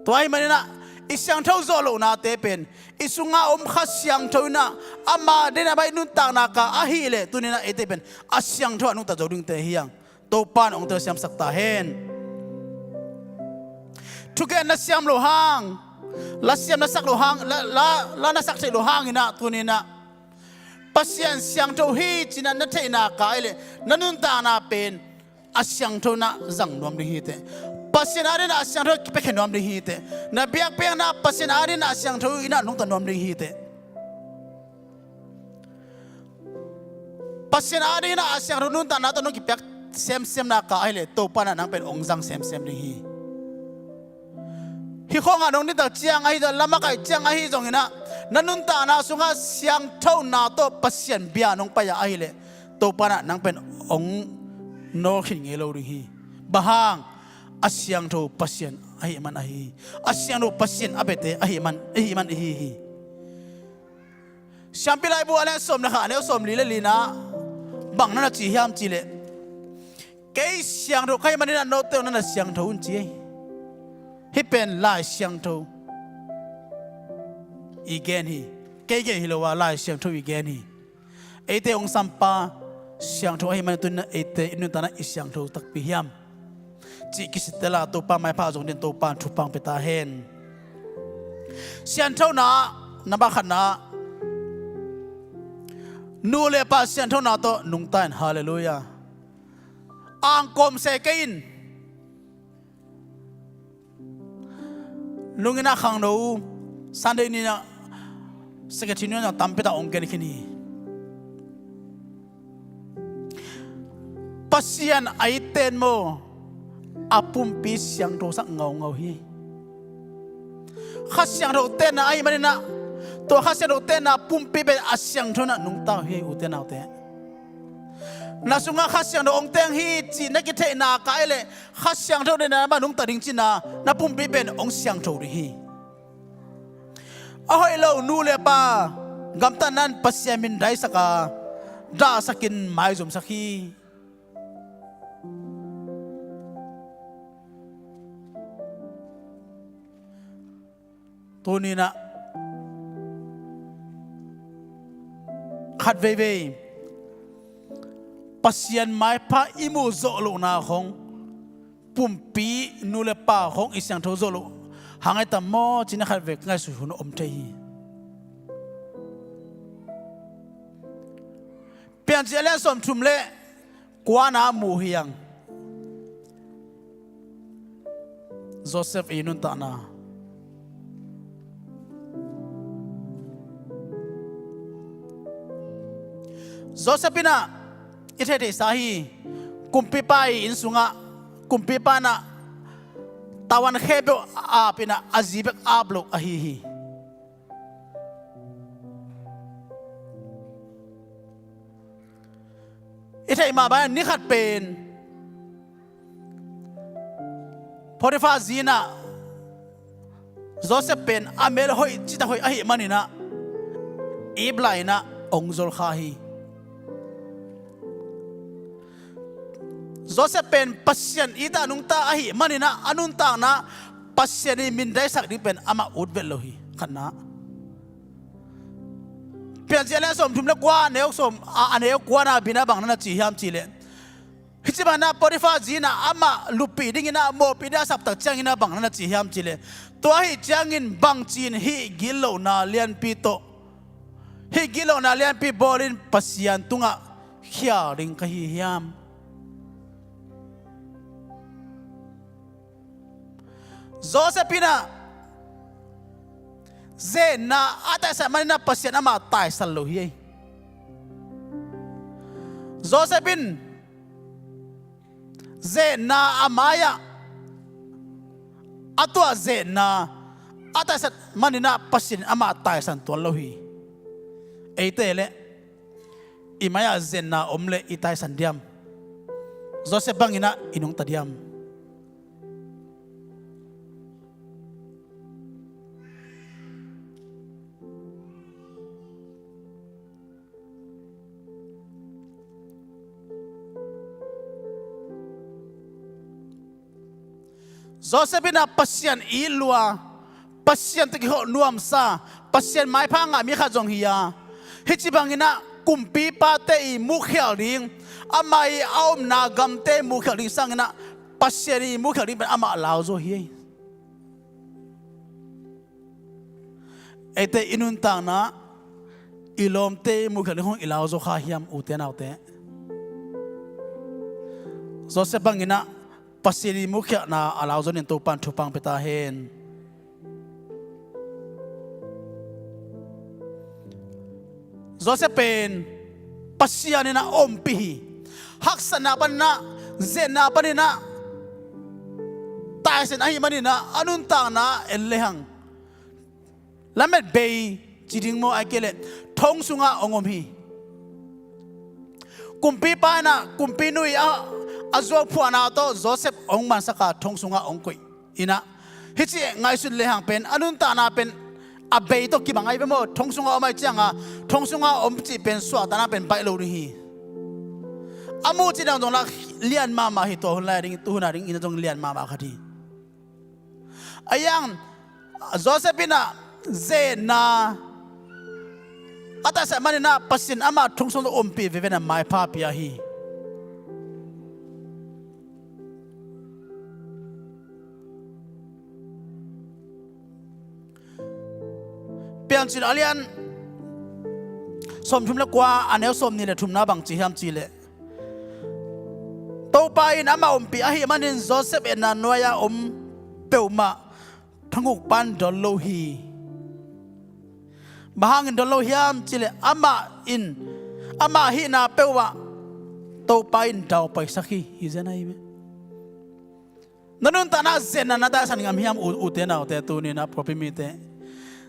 Tua ahih manin ah i siangtho zawh lohnate pen i sungah om Kha Siangtho in ah, ama deihna bang i nuntakna ka ahih leh tuni-in ah eite pen a siangtho a nungta zo dingte hi hang. Topa in hong telsiamsak ta hen. Thugen na siam loh hang, la siam na sak loh hang, la, la, la na sak theih loh hangin ah tuni-in ah Pasian siangtho hi ci-in ah na theihna ka ahih leh na nuntakna pen a siangtho in ah zang nuam ding hi teh. Pasian adingin ah a siangtho kipiakhia nuam ding hi teh. Na biakpiakna Pasian adingin ah a siangtho in ah nungta nuam ding hi teh. Pasian adingin ah a siangtho nuntakna tawh nong kipiak semsemna ka ahih leh Topa in ah nang pen hong zang semsem ding hi. Hih khawngah nong din tak ciang ahi zong, la makaih ciang ahi zongin ah, na nuntakna sungah siangthona tawh Pasian bia nong pai a ahih leh Topa in ah nang pen hong nawlkhin ngei lo ding hi. Bang hang? A siangtho Pasian ahih man ahi hi. A siangtho Pasian a biate ahih man, ahih man ihi hi. Siampi Laibu a lian sawm le khat, a neu sawmli le lina bang na na ci hiam cih leh, kei siangtho ka hih manin ah note zong na na siangtho un ci hi. Hih pen Lai Siangtho i gen hi. Kei gen hi lo a, Lai Siangtho i gen hi. Eite hong sampa siangtho ahih manin tuni-in ah eite i nuntakna i siangtho takpi hiam cih kisittel a, Topa maipha zong dingin Topa in thupha hong pia ta hen. Sianthona, number khatna, nu le pa sianthona tawh nungta in. Halleluiah. Angkawm se kei in. Nungin ah khangno, Sunday ni-in ah secretary nu-in ah tampi tak hong gen khin hi. Pasian a itte in maw, a pumpi siangthosak ngaungau hi. Kha Siangtho tenna ahih manin ah, tua Kha Siangtho tenna pumpi pen a siangtho in ah nungta uh hi, ute naute. Na sungah Kha Siangtho hong teng hi cih na kitheihna ka hih leh, Kha Siangtho tenna mah nungta ding cihna, na pumpi pen hong siangtho ding hi. A hoih lo nu le pa gamtatna in Pasian mindaisak a, dahsakin maizumsak hi. Tuni-in ah khat veivei Pasian maipha i muh zawh lohna khawng, pumpi nu le pa khawng i siangtho zawh loh hang hi tam maw, ci-in ah khat vei ka ngaihsut hun om thei hi. Piancil a lian sawmthum le kuana mu hi hang. Joseph i nuntakna. Joseph in ah i theihtheihsa hi. Kumpipa i inn sungah, kumpipa in ah tawan khempeuh ap in ah, a zi bek ap lo ahi hi. I theih mah bangin ni khat pen Potiphar zi in ah Joseph pen a mel hoih, citak hoih ahih manin ah, ip lai in ah hong zol kha hi. Joseph pen Pasian it a nungta ahih manin ah, a nuntakna Pasian in mindaisak ding pen amah ut vet lo hi. Khatna. Piancil a lian sawmthum le kua, a neu sawm, a, a neu kuana bang in ah bang na na ci hiam cih leh, hih ci bangin ah Potiphar zi in ah amah luppih dingin ah, mawhpih dingin a saptak ciangin ah bang na na ci hiam cih leh, tua ahih ciangin bangci-in hih gitlohna lianpi tawh, hih gitlohna lianpi bawlin Pasian tungah khial ding ka hi hiam? Joseph in ah zenna a taisan manin ah Pasian amah taisan lo hi. Joseph in zenna a mai-ah a tuah zenna a taisan manin ah Pasian amah taisan tuan lo hi. Eite leh i mai-ah zenna om leh i taisan diam? Joseph bangin ah i nungta diam? Joseph in ah Pasian it lua, Pasian tawh kikhop nuamsa, Pasian maipha ngah mi khat zong hi a, hih ci bangin ah kumpipate i muhkhial ding, amah i a omna gamte muhkhial ding sangin ah Pasian i muhkhial ding pen amah lauzaw hi. Eite i nuntakna i lawmte muhkhial ding khawng i lauzaw kha hiam, ute naute? Joseph bangin ah Pasian i muhkhialhna a lauzaw dingin Topa'n thupha hong pia ta hen. Joseph pen Pasian in ah ompih hi. Haksatna panin ah, zenna panin ah taisan ahih manin ah, a nuntakna en lehang lamet bei ci ding maw, ahih kei leh thong sungah hong om hi. Kumpipa in ah, kumpinu i a, a zuau phuahna tawh Joseph hong mansak a, thong sungah hong koih in ah, hih ci ngaihsut lehang pen a nuntakna pen a bei tawh kibang ahi ve maw. Thong sungah om ahih ciangin, thong sungah om cih pen suahtakna pen baih lo ding hi. A muh cih dang zong lah lian mahmah hi, tua hun lai ding, tu hun a ding in zong lian mahmah khat hi. Ahi hang Joseph in ah zenna a taisan manin ah Pasian amah thong sungah ompih veve in ah maipha pia hi. Piancil a lian sawmthum le kua, a neu sawmnih le thumna bang ci hiam cih leh, Topa in amah ompih ahih manin Josef etna nuai-a om peuhmah thonguk pan dawn lo hi. Bang hangin dawn lo hiam cih leh amah in, amah hihna peuhah Topa in daupaisak hi, hi zen ahi ve. Na nuntakna ah zetna na taisan ngam hiam, u, ute naute, tuni-in ah pawlpi mite?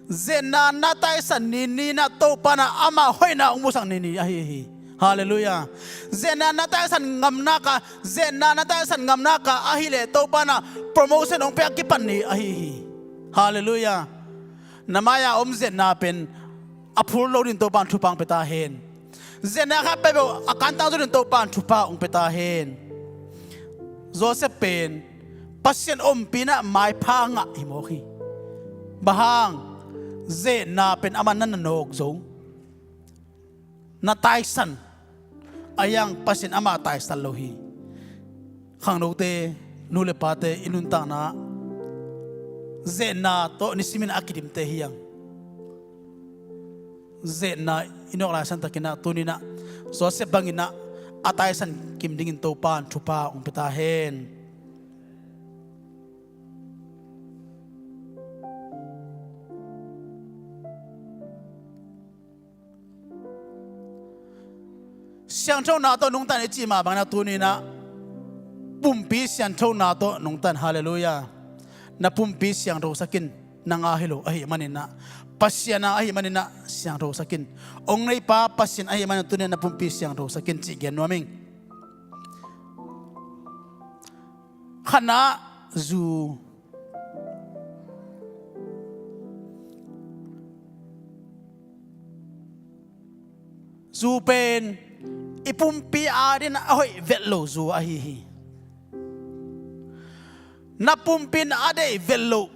Zetna na taisan ni ni-in ah Topa in ah ama hoihna hong musak ni ni ahi hi. Halleluiah. Zetna na taisan ngam nak a, zetna na taisan ngam nak a ahih leh Topa in ah promotion hong pia kipan ni ahi hi. Halleluiah. Na mai-a om zetna pen a phul lo dingin Topa in thupha hong pia ta hen. Zetna khat peuhpeuh a kantan zo dingin Topa in thupha hong pia ta hen. Josef pen Pasian ompihna maipha ngah hi mawk hi. Bang hang? Zetna pen amah na nawk zo, na taisan. Ahi hang Pasian amah taisan lo hi. Khangnote, nu le pate, i nuntakna ah zetna tawh nisimin a kidimte hi hang. Zetna i nawk lai santakin ah tuni-in ah Josef bangin ah a taisan kim dingin Topa in thupha hong pia ta hen. Siangthona tawh nungta in i cih mah bangin ah tuni-in ah pumpi sianthona tawh nungta in. Halleluiah. Na pumpi siangthosak in. Nang a hi lo ahih manin ah, Pasian a ahih manin ah siangthosak in. Hong neipa Pasian ahih manin tuni-in ah na pumpi siangthosak in cih gen nuam ing. Khatna, zu. Zu pen i pumpi adingin a hoih vet lo zu ahi hi. Na pumpi in a deih vet loh,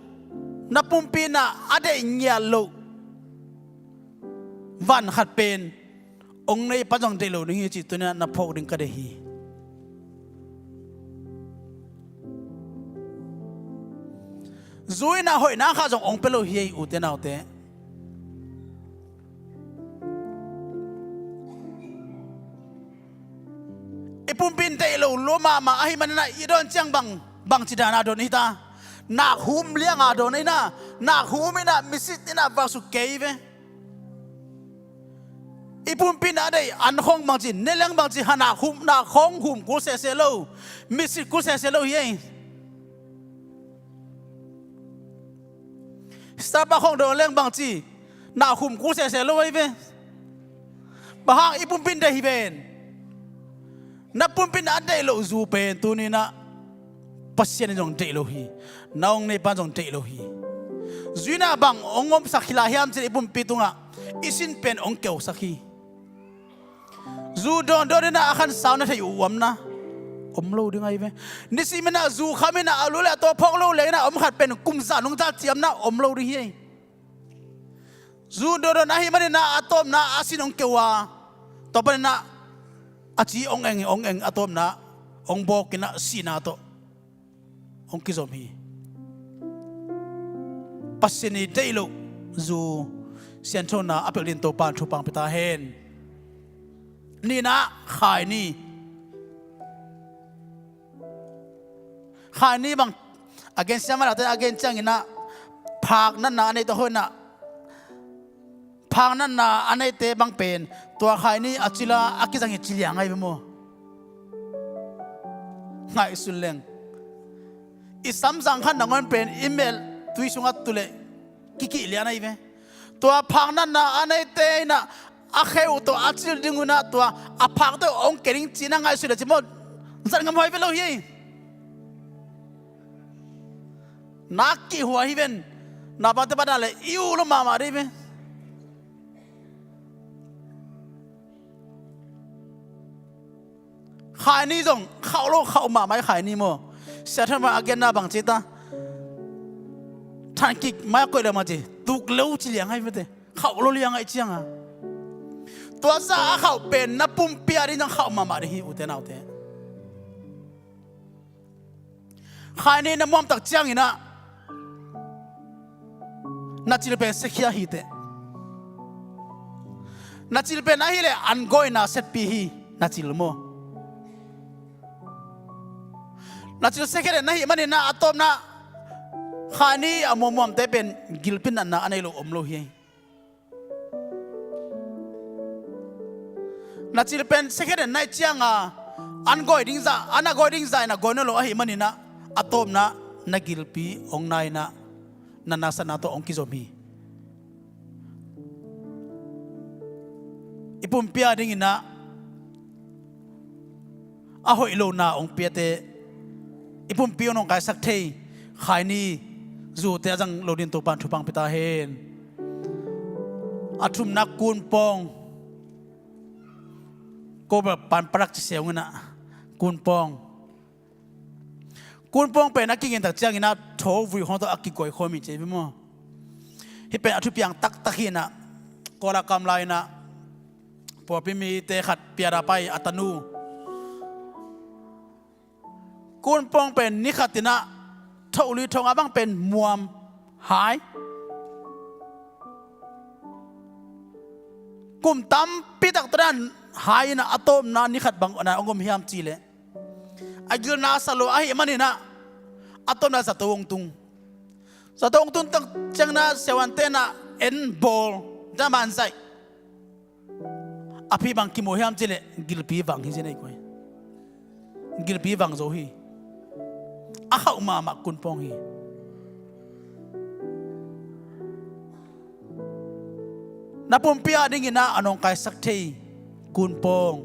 na pumpi in a deih ngiat loh van khat pen hong neipa zong deih lo ding hi cih tuni-in ah na phawk ding ka deih hi. Zu in a hoihna khat zong hong pia lo hi, ute naute. I pumpi in deih lo lua mahmah ahih manin ah i dawn ciang bang, bangci dan a dawn i hi ta? Nakhum liang a dawn i hi na, nakhum in ah misit in ah vaksuk kei ve. I pumpi in a deih an khawng bangci, ne leng bangci, ha nakhum, nakhawng hum kul sese lo, misit kul sese lo hi ei. Starbucks khawng dawn leng bangci, nakhum kul sese lo ahi ve. Bang hang? I pumpi in deih hi ven. Na pumpi in a deih loh zu pen tuni-in ah Pasian in zong deih lo hi. Na hong neipa in zong deih lo hi. Zu in ah bang hong omsak hi lai hiam cih leh i pumpi tungah i sin pen hong keusak hi. Zu dawndawn in ah a khansau na theih uh om na, om lo ding ahi ve. Nisimin ah zu kham in ah a lu le a taw phawk lo leng in ah om khat pen kum za nungta ciam na om lo ding hi. Zu dawndawn ahih manin ah a tawpna a sin hong keu a, tua panin ah a ci hong eng, hong eng, a tawpna hong bawk in ah sihna tawh hong kizom hi. Pasian i deih loh zu sianthona a pelh dingin Topa in thupha hong pia ta hen. Nihna, Khaini. Khaini bang a gen siam a late a gen ciangin ah phak natna a neite hoih in ah phak natna a neite bang pen tua Khaini a cil a a kizang hi ci liang ahi ve maw? Ngaihsun leng i samzang khat nangawn pen i melh tui sungah tu leh kikih lian ahi ve. Tua phak natna a neite in ah a khe uh tawh a cil ding un ah tua a phak tawh hong kei ding ci-in ah ngaihsun leh ci maw, zat ngam huai ve lo hi. Nak kih huai hi ven. Naupangte bang dan leh i uh lo mahmah dih ve. Khaini zong khauh lo khauh mahmah hi, Khaini maw. Siathon a genna bang ci ta? Than kik mai a koih leh bang ci, tuk lo ci liang ahi mate. Khauh lo liang ahi ciang a, tua sa a khauh pen na pumpi a ding zong khauh mahmah ding hi, ute naute. Khaini na muam tak ciangin ah na cil pen siakhia hi teh. Na cil pen ahih leh an gawina setpi hi. Na cil maw? Na cil second hand na hih manin ah a tawpna khaini a muammuamte pen gilpi natna a nei lo om lo hi. Na cil pen second hand na hih cianga an gawi ding zah, an a gawi ding zah in a gawi nawn lo ahih manin ah a tawpna na gilpi hong nai in ah na nasatna tawh hong kizom hi. I pumpi a dingin ah a hoih lona hong piate, i pumpi hong nongkaisak thei khaini zute a zang lo dingin Topan thupha hong pia ta hen. A thumna kunpawng. Ko pan parak ci se hong in ah kunpawng. Kunpawng pen a kingen tak ciangin ah tho vui khawng tawh a kiguai khawm hi ci ve maw? Hih pen a thupiang taktak hi in ah, Kawl a kam lai in ah pawlpi mite khat piada pai a tanu. Kunpawng pen ni khat in ah tho li tho nga bang pen muam hai. Kum tampi tak tawh dan hai in ah a tawpna ni khat bang na hong om hiam cih leh a gilna sa lo ahih manin ah a tawpna zato hong tung. Zato hong tung tak ciangin ah siavuante in ah en bawl, dan man zaih. A pi bang kimu hiam cih leh gilpi vang hi ci nei koi. Gilpi vang zo hi. A khauh mahmah kunpawng hi. Na pumpi a dingin ah a nongkaisak thei kunpawng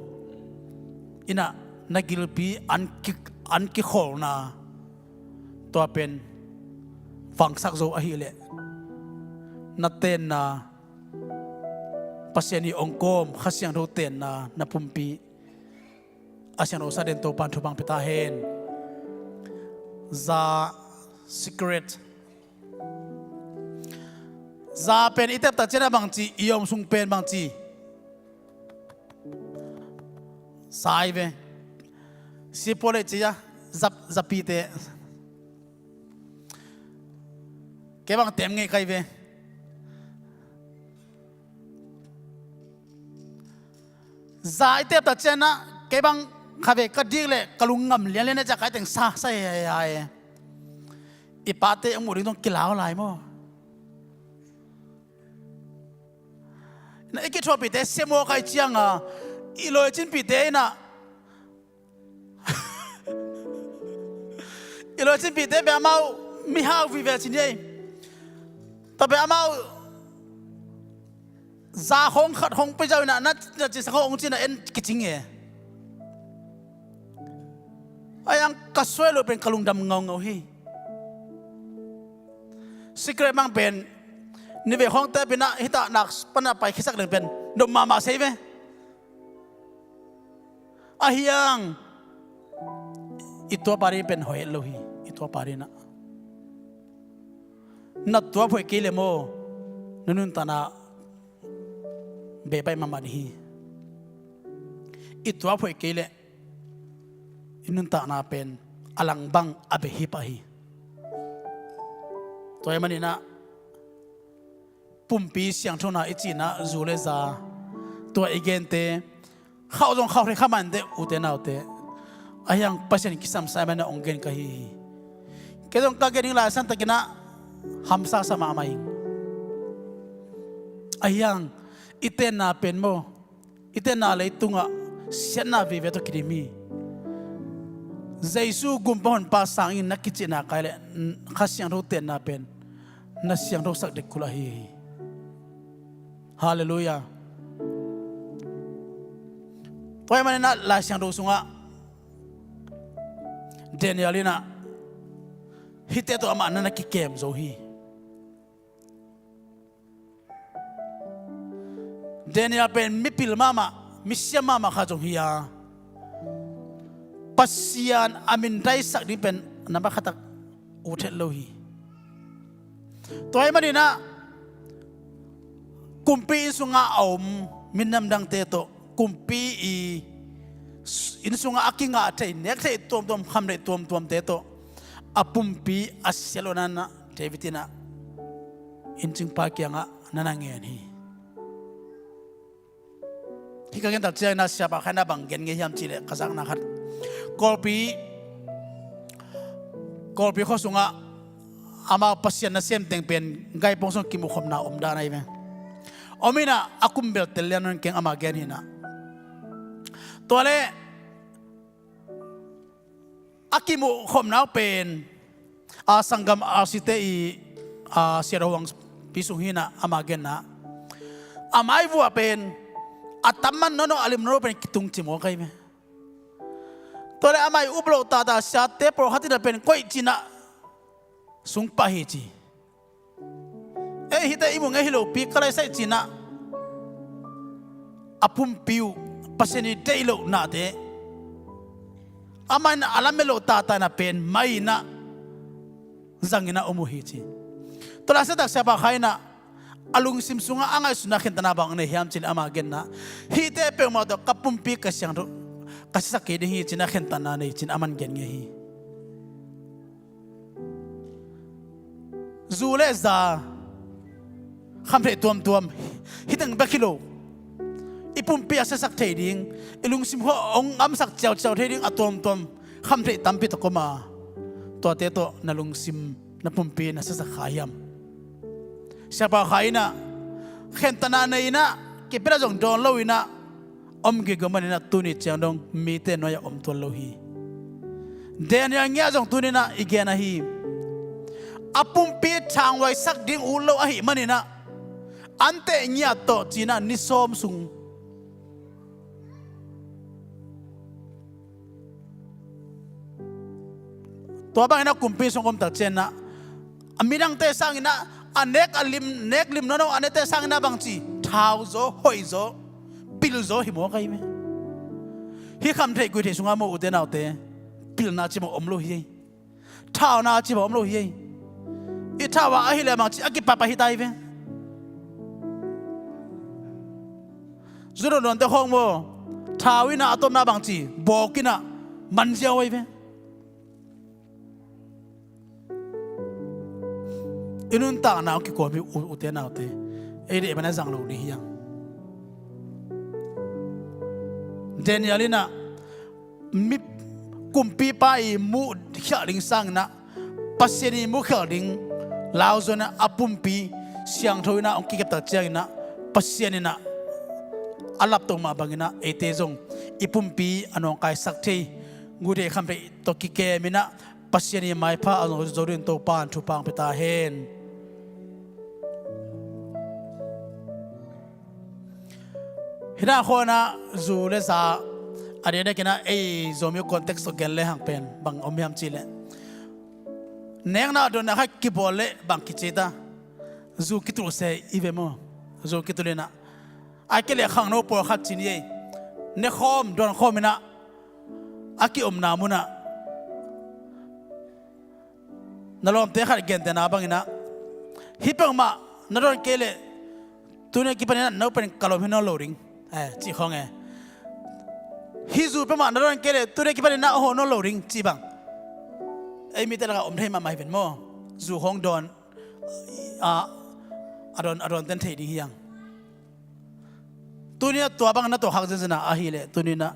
in ah na gilpi an ki, an kikholhna tua pen vangsak zo ahih leh na tenna, Pasian ii hong kawm Kha Siangtho tenna na pumpi a siangtho sa den Topan thupha hong pia ta hen. Za, secret. Za pen i tep tak ciangin ah bangci, i om sung pen bangci. Za hi ve. Sipuale ci a, za, zapite. Kei bang tem ngei kai ve. Za i tep tak ciangin ah kei bang kha ve ka dik leh ka lung ngam lianlian e ci a kai teng sa sa he he he. I pate a muh ding zong kilau lai maw? Na i kithuahpihte siamaw kai cianga i lawicinpihte in ah i lawicinpihte bia amau mihau vive ci ni ei. Tua bia amau za khawng khat khawng pia zau in ah na, na cisa khawng hong ci in ah en kicing e. Ai ang ka suai lo pen ka lungdam ngaungau hi. Secret mang pen ni ve khawng tep in ah hita nak pan a pai khiasak leng pen dom mahmah sei ve. Ahi hang i tuapa ding pen hoih het lo hi. I tuapa ding ah na tuap hoih kei leh maw, na nuntakna bei pai mahmah ding hi. I tuap hoih kei leh i nuntakna pen a lang bang a bei hi pah hi. Tua ahih manin ah pumpi siangthona i cihna zu le za, tua i gente khauh zong khauh thei kha mah inteh ute naute. Ahi hang Pasian kisam sa ahih manin ah hong gen ka hi hi. Kei zong ka gen ding lai san takin ah hamsa sa mahmah ing. Ahi hang i tenna pen maw, i tenna leitungah siatna vive tawh kidim hi. Jesu Gumpa Honpa sangin na kicihna kai leh Kha Siangtho tenna pen na siangthosak dek kul ahi hi. Halleluiah. Tua ahih manin ah Lai Siangtho sungah Daniel in ah hihte tawh amah na na kikem zo hi. Daniel pen mipil mahmah, misiam mahmah khat zong hi a, Pasian a min daisak ding pen nambat khat tak ut het lo hi. Tua ahih manin ah kumpi inn sungah a om minam dangte tawh kumpi ii inn sungah a kingah thei, nek theih tuamtuam, kham theih tuamtuamte tawh a pumpi a sia loh nan ah David in ah inncingpa kiangah na na ngen hi. Hih ka gen tak ciangin ah Siapa Khai in ah bang gen ngei hiam cih leh ka zakna khat, Kawlpi, Kawlpi khua sungah amau Pasian nasem teng pen Gaipong sung kimuhkhopna om dan ahi ve. Om in ah a kum bel tel lian nawn keng, ama gen hi in ah. Tua leh a kimuhkhopna uh pen a sanggam R C te i a siat huangpi sung hi in ah, ama genna, a maivuah pen a tam man nawn lo, a lim nawn lo pen kitung ci mawk ahi ve. Tua leh amah i up loh tata siate pawlkhat in ah pen koih ci in ah sung pah hi ci. Ei, hihte i mu ngei hi lopi ka laisai ci in ah a pumpi uh Pasian i deih loh nate, amah in a lamet loh tata in ah pen mai in ah zang in ah om uh hi ci. Tua leh a siatak Siapa Khai in ah a lungsim sungah a ngaihsutna khentatna bang nei hiam cih leh ama genna, hihte peuhmah tawh ka pumpi ka siangtho, ka siasak kei ding hi ci in ah khentatna nei ci in ah aman gen ngei hi. Zu le za, khamtheih tuamtuam, hih teng bek hi lo, i pumpi a siasak thei ding, i lungsim khua hong ngamsak ciauciau thei ding a tuamtuam khamtheih tampi tawh om a, tuate tawh na lungsim, na pumpi na siasak kha hiam? Siapa Khai in ah khentatna nei in ah, kipia zong dawn lo in ah om gige man in ah, tuni ciang dong mite nuai-ah om tuan lo hi. Daniel ngiah zong tuni in ah i gen ahi. A pumpi thanghuaisak ding ut lo ahih man in ah, anteh ngiat tawh ci in ah ni sawm sung, tua bang in ah kumpi sung om tak ciang in ah, a midangte sang in ah, a nek a lim, nek lim nawn lo a nekte sang in ah bang ci, thau zaw, hoih zaw, pil zaw hi mawk ahi ve. Hih khamtheih guihtheih sungah maw, ute naute, pilna ci mawh om lo hi ei. Thauna ci mawh om lo hi ei. I thau ah ahih leh bang ci, a kipapa hi ta hi ve. Zu dawndawnte khawng maw, thau in ah a tawpna bang ci, bawk in ah man ziau ahi ve. I nuntakna hong kikuami u-, ute naute, ei deih bang a zang lo ding hi hang. Daniel in ah mi, kumpipa i muh khialh ding sang in ah, Pasian i muh khialh ding lau zaw in ah, a pumpi siangtho in ah hong kikep tak ciang in ah, Pasian in ah a laptoh mah bang in ah, eite zong i pumpi a nawngkaisak thei, guihtheih khamtheih tawh kikem in ah, Pasian i maipha a zo ding Topa'n thupha hong pia ta hen. Hih nak khawng ah zu le za, a diakdiak in ah ei Zomi context tawh gen le hang pen bang om hiam cih leh, nekna dawnna khat kibawl leh bang kici ta, zu kitul se i ve maw. Zu kitul in ah, a kei leh khangno pawlkhat ci ni ei, ne khawm, dawn khawm in ah, a kiomna mun ah, na lawmte khat gentehna bang in ah, hih peuhmah na dawn kei leh tuni a kipan in ah no pen ka lawm hi nawn lo ding, eh, cih khawng e. Hih zu peuhmah na dawn kei leh tuni a kipan in ah hawh nawn lo ding cih bang, ei mite lakah om thei mahmah hi ven maw. Zu khawng dawn, a, a dawn, a dawnten thei ding hi hang. Tuni in ah tua bang na tuahkhak zenzen a, ahih leh tuni in ah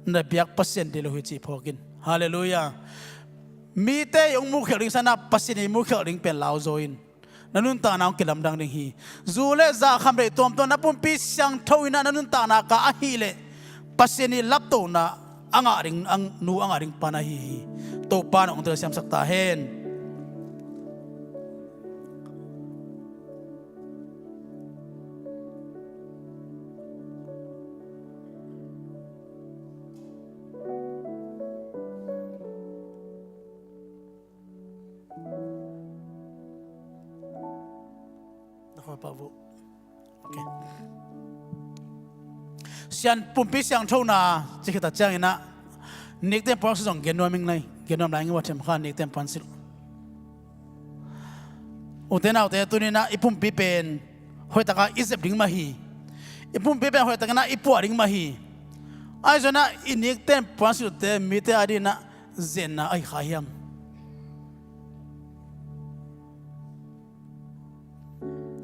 na biak Pasian deih lo hi cih phawk in. Halleluiah. Mite i hong muhkhialh ding sang in ah, Pasian i muhkhialh ding pen lau zaw in, na nuntakna hong kilamdang ding hi. Zu le za, khamtheih tuamtuam, na pumpi siangtho in ah na nuntakna kah ahih leh, Pasian i laptohna a ngah ding, a nu a ngah ding pa na hi hi. Topa'n hong telsiamsak ta hen. Na khua pah uh. Ok. Sian pumpi siangthona ci khit a ciangin ah, nikten puansilh zong gen nuam ing lai, gen nuam lai ing, va them kha, nikten puansilh. Ute naute, tuni in ah i pumpi pen hoihtak a i zep ding mah hi. I pumpi pen hoihtak in ah i puah ding mah hi. Ahi zongin ah i nikten puansilhte mite a dingin ah zenna ahi kha hiam?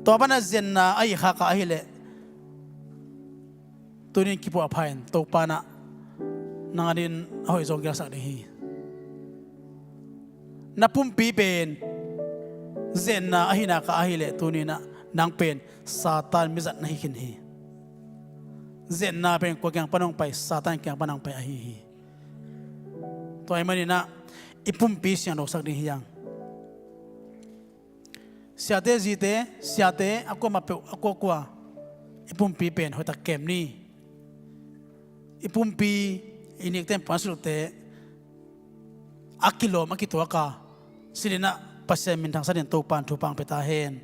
Tua pan a zenna ahi kha ka ahih leh, Tunin kipuahpha in Topa in nang adingin a hoih zong gelsak ding hi. Na pumpi pen zenna ahi nak a ahih leh tunin nang pen Satan mizat na hi khin hi. Zenna pen kua kiang pan hong pai? Satan kiang pan hong pai ahi hi. Tua ahih manin i pumpi siangthosak ding hi hang. Siate, zite, siate, a kuamah peuh, a kuakua, i pumpi pen hoihtak kem ni. I pumpi, i nikten puan sulute a kilawm, a kituak a, silhin Pasian minthang sa dingin Topa in thupha hong pia ta hen.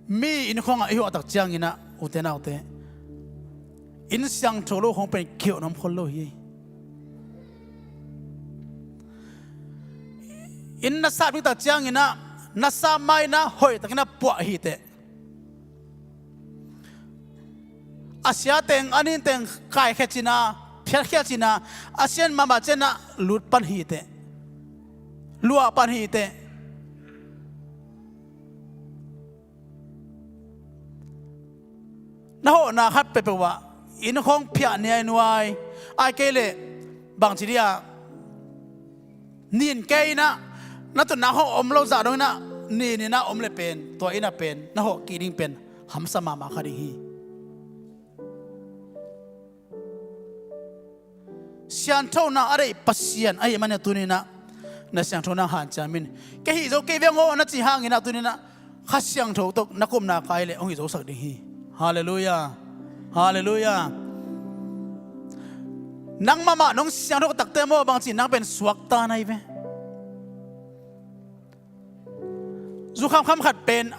Mi inn khawngah i hawh tak ciangin, ute naute, inn siangtho lo khawng pen kihawh na om khol lo hi. Inn na sap ding tak ciangin na sap ma-in hoihtakin puah hi teh. A sia teng, a nin teng kaikhia cin, phiatkhia cin, a sian mahmah ciangin lut pan hi teh. Luah pan hi teh. Na hawhna khat peuhpeuh ah inn khawng phiah niainuai, ahih kei leh bangci dih a, nin kei in, na tutna khawng om lo zah dongin, nin in om leh pen, tua inn ah pen na hawh kik ding pen hamsa mahmah kha ding hi. Sianthona a deih Pasian ahih manin tunin na siangthona hanciam in. Kei hih zo kei veng aw na cih hangin tunin Kha Siangtho tawh na kum nak a ahih leh hong hih zosak ding hi. Halleluiah. Halleluiah. Nang mahmah nong siangtho takte maw, bangci nang pen suakta na hi ve. Zu khamkham khat pen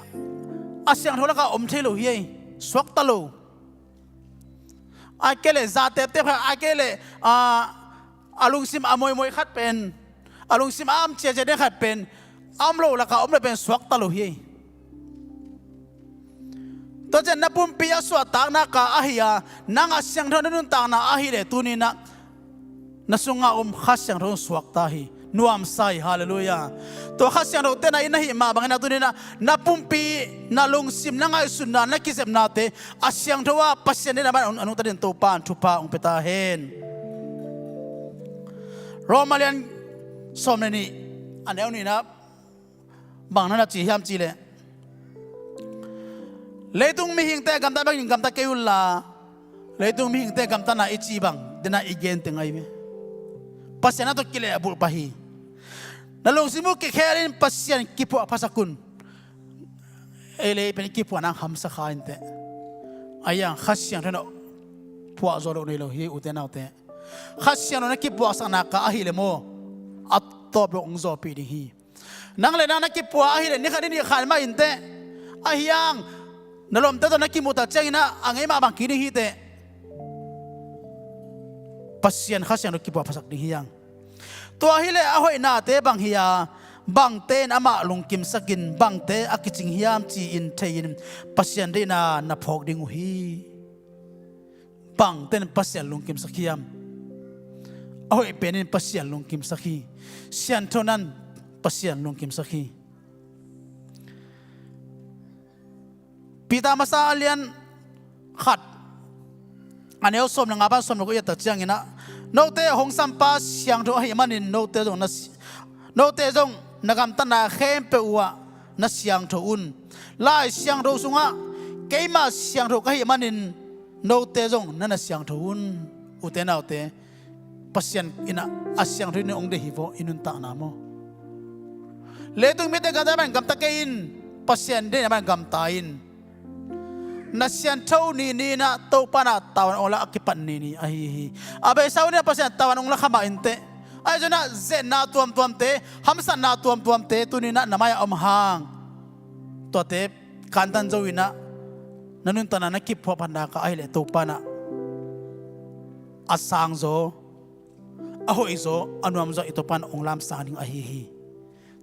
a siangtho lakah om thei lo hi ei. Suakta lo. Ahih kei leh zateptep khat, ahih kei leh, ah, a lungsim a moimoi khat pen, a lungsim a am ciacia den khat pen, a om lo lakah om leh pen suakta lo hi. Tua ciang na pumpi a suahtak nak a ahi a, nang a siangtho na nuntakna ahih leh tunin na sungah om Kha Siangtho in suakta hi, nuamsa hi. Halleluiah. Tua Kha Siangtho tena in na hih mah bangin tunin na pumpi, na lungsim, na ngaihsutna, na kizepnate a siangtho a Pasian deihna bangin a nungta dingin Topa in thupha hong pia ta hen. Rom a lian sawm le nih, a neu nihna bang na na ci hiam cih leh, leitung mihingte gamtat bangin gamta kei unla, leitung mihingte gamtatna i cih bang dena i gente ngai ve. Pasian a tawh kilehbulh pah hi. Na lungsim uh kikhelin Pasian kipuahphasak un. Ei le ei pen i kipuahna hamsa kha inteh. Ahi hang Kha Siangtho in puah zawh loh nei lo hi, ute naute. Kha Siangtho in na kipuahsak nak a ahih leh maw, a tawp lo hong zawhpih ding hi. Nang le nang na kipuah ahih leh ni khat ni nih khan mah inteh. Ahi hang na lawmte tawh na kimuh tak ciangin a ngei mah bang kik ding hi teh. Pasian Kha Siangtho kipuahphasak ding hi hang. Tua hi leh a hoihnate bang hi a, bangte in amah lungkimsak in, bangte a kicing hiam ci-in thei-in Pasian deihna na phawk ding uh hi. Bangte in Pasian lungkimsak hiam? A hoih pen in Pasian lungkimsak hi. Sianthona in Pasian lungkimsak hi. Peter masa a lian khat, a neu sawm le nga pan sawm le guk i et tak ciangin, note hong sampa siangtho ahih manin note zong na si-, note zong na gamtatna khempeuh uhah na siangtho un. Lai Siangtho sungah, keimah siangtho ka hih manin note zong na na siangtho un. Ute naute, Pasian in a siangtho in hong deih hi vaw, i nuntakna maw? Leitung mite gamta bangin gamta kei in, Pasian deihna bangin gamta in. Na siangtho ni ni in Topa in tavuan hong la a kipat ni ni ahi hi. A beisa hun in Pasian tavuan hong la kha mah inteh. Ahi zongin zetna tuamtuamte, hamsatna tuamtuamte tuni in na mai-ah om hang, tuate kantan zo in, na nuntakna na kiphuahphat nak a ahih leh Topa in a sangzaw, a hoihzaw, a nuamzaw i Topa in hong lamsang ding ahi hi.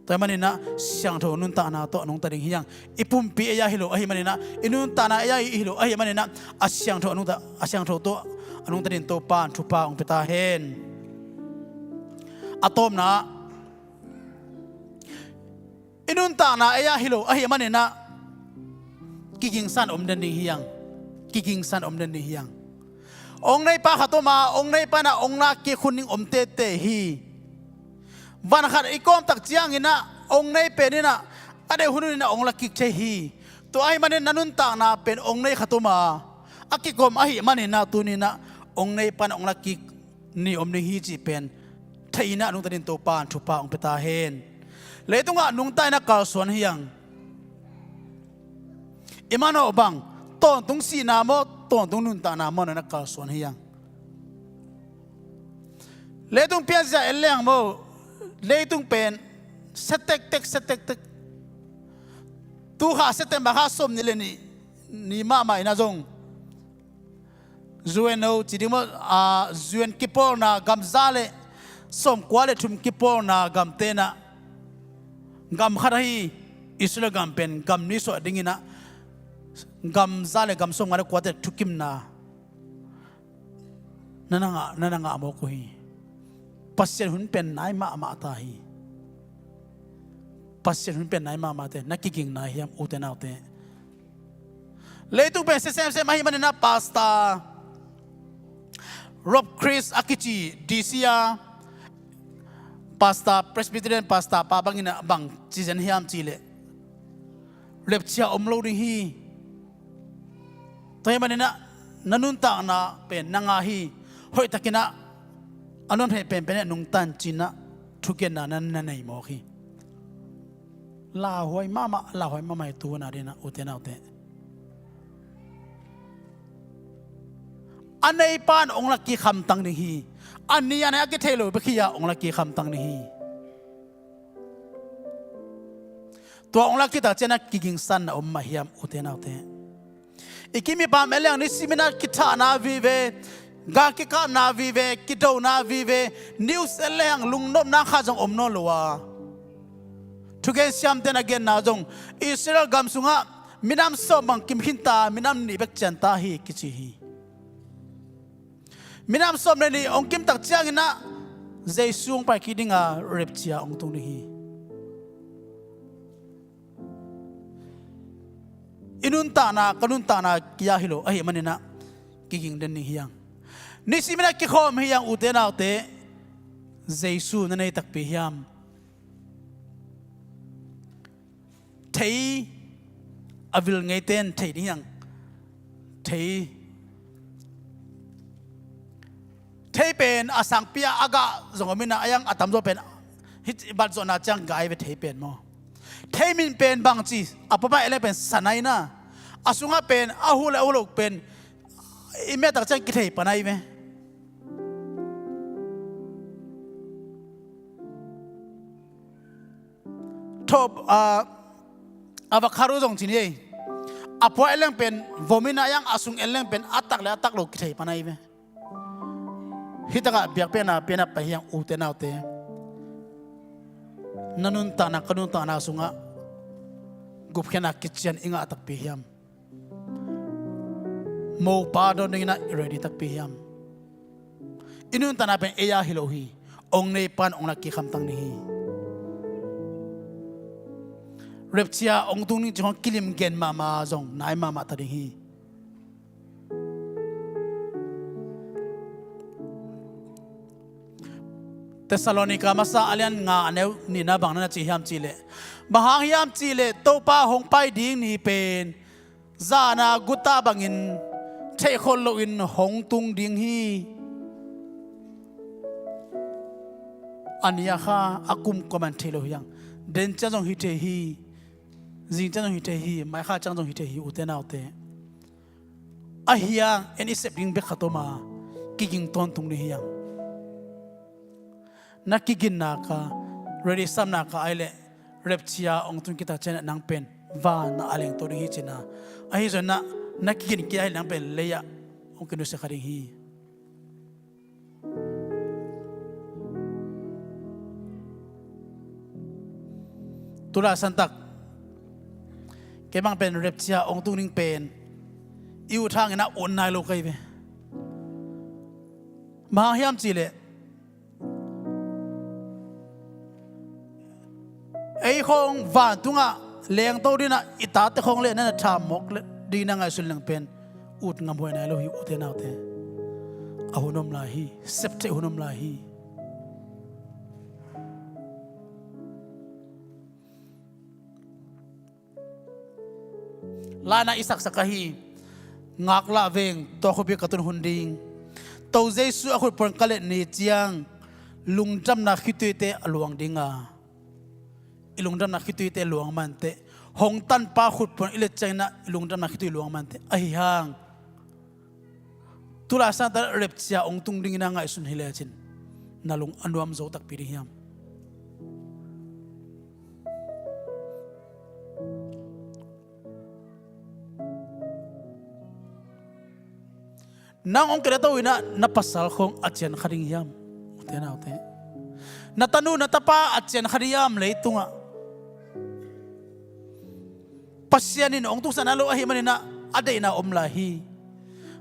Tua ahih manin siangtho nuntakna tawh a nungta ding hi hang. I pumpi ei-a hi lo ahih manin, i nuntakna ei-a hi lo ahih manin, a siangtho a nungta, a siangtho tawh a nungta dingin Topa in thupha hong pia ta hen. A tawpna, i nuntakna ei-a hi lo ahih manin kigingsa in om den ding hi hang. kigingsan om den ni hiang. Ong neipa khat om a, ong neipa in ah ong lak kik hun ding om tete hi. Van khat i kawm tak ciangin ah ong nei pen in ah a deih hun hun in ah ong lak kik thei hi. Tua ahih manin na nuntakna pen ong nei khat om a, a kikawm ahih manin ah tuni in ah ong neipa in ah ong lak kik ni om ding hi cih pen thei in ah nungta dingin Topa in thupha ong pia ta hen. Leitungah nungta in ah kalsuan hiang. I manawh bang, tawntung sihna maw, tawntung nuntakna maw, na na kalsuan hiang. Leitung pianzia en leng maw, leitung pen sia tektek, sia tektek. Tu kha September kha sawm nih le nih ni mahmah in ah zong U N O ci ding maw, a, U N kipawlna gam za le sawmkua le thum kipawlna gamte in ah gam khat ahi Israel gam pen gam nih suah dingin ah gam za le gam sawmnga le kuate thukimna na na ngah, na na ngah mawk uh hi. Pasian hun pen nai mahmah ta hi. Pasian hun pen nai mahmah te, na kiging nai hiam ute naute? Leitung pen sia semsem ahih manin ah Pastor Rob Chris a kici D C a Pastor, Presbyterian pastor pa bangin ah bang ci zen hiam cih leh, repchia om lo ding hi. Tua ahih manin ah na nuntakna pen na ngah hi. Hoihtakin ah a nuam theih penpen ah nungta in ci-in ah thugenna na na nei mawk hi. Lauhuai mahmah, lauhuai mahmah hi tu hun a dingin ah ute naute. A neipa in ong lak kik hamtang ding hi. A ni a nai a kithei lo bek hi a, ong lak kik hamtang ding hi. Tua ong lak kik tak ciang a kigingsan na om mah hiam ute naute? I kim i pam en leng, nisim in ah kithahna vive, gal kikapna vive, kidona vive, news en leng lungnopna khat zong om nawn lo a, thugen siamte'n a genna zong Israel gam sungah minam sawm bang kim khin ta, minam nih bek cian ta hi kici hi. Minam sawm le nih ong kim tak ciangin ah Jesu ong pai kik ding a, repchia ong tung ding hi. I nuntakna, ka nuntakna kia hi lo ahih manin ah kiging den ding hiang. Nisim in ah kikhawm hiang ute naute. Jesu na nei takpi hiam? Thei a vil ngeite'n thei ding hiang. Thei, thei pen a sangpi a a gah zong om in ah, a yang a tamzaw pen hih bat zawhna ciang gah hi ve thei pen maw. Thei min pen bangci, a pawpai en leng pen sana hi na. A sungah pen a huh le a huh loh pen i miat tak ciang kithei pan ahi ve. Thawh, ah, avocado zong ci ni ei. A pua en leng pen vom in ah, a yang a sung en leng pen a tak le a tak lo kithei pan ahi ve. Hih takah biakpiakna pianna pai hiang ute naute. Na nuntakna, ka nuntakna sungah gupkhiatna kician i ngah takpi hiam? Mopa dawn dingin ah i ready takpi hiam? I nuntakna pen ei a hi lo hi. Ong neipa in ong lak kik hamtang ding hi. Repchia ong tung ding cih khawng kilim gen mahmah zong nai mahmah ta ding hi. Thessalonika masa a lian nga a neu nihna bang na na ci hiam cih leh, bang hang hiam cih leh Topa hong pai ding ni pen zan a guta bangin theihkholh loin hong tung ding hi. A ni a kha a kum kuaman thei lo hiang. Den ciang zong hi thei hi. Zing ciang zong hi thei hi. Mai kha ciang zong hi thei hi ute naute. A hiang en i sep ding bek khat om a, kiging tawntung ding hiang. Na kiginna ka, ready samna ka ahih leh, rapture hong tun kik tak ciangin nang pen van ah a leng to ding hi ci-in ah. Ahi zongin ah na kigin kei ahih leh nang pen lei ah hong kinusia kha ding hi. Tu laisan tak kei bang pen rapture hong tung ding pen i ut hangin ah ut nai lo ka hi ve. Bang hang hiam cih leh, ei khawng vantungah lengto dingin ah i tate khawng leh na na tham mawk dingin ah ngaihsun leng pen ut ngamhuai nai lo hi, ute naute. A hun om lai hi. Septheih hun om lai hi. Laina i saksak ahi, ngaklah veng, tua khuapi ka tun hun ding. To Jesu a khutphuan ka let ni ciang, lungdamna khituite a luang dinga, i lungdamna khituite luang mante. Hong tanpa khutphuan i let ciangin ah i lungdamna khitui luang mante. Ahi hang, tulai sangta repcia hong tung dingin a ngaihsun hi lecin, na lung a nuam zo takpi ding hiam? Nang hong kidatoh in ah na pasal khawng a cian kha ding hiam? Ute naute, na tanu na tapa a cian kha ding hiam leitungah? Pasian in hong tuksan a lo ahih manin ah a deihna om lai hi.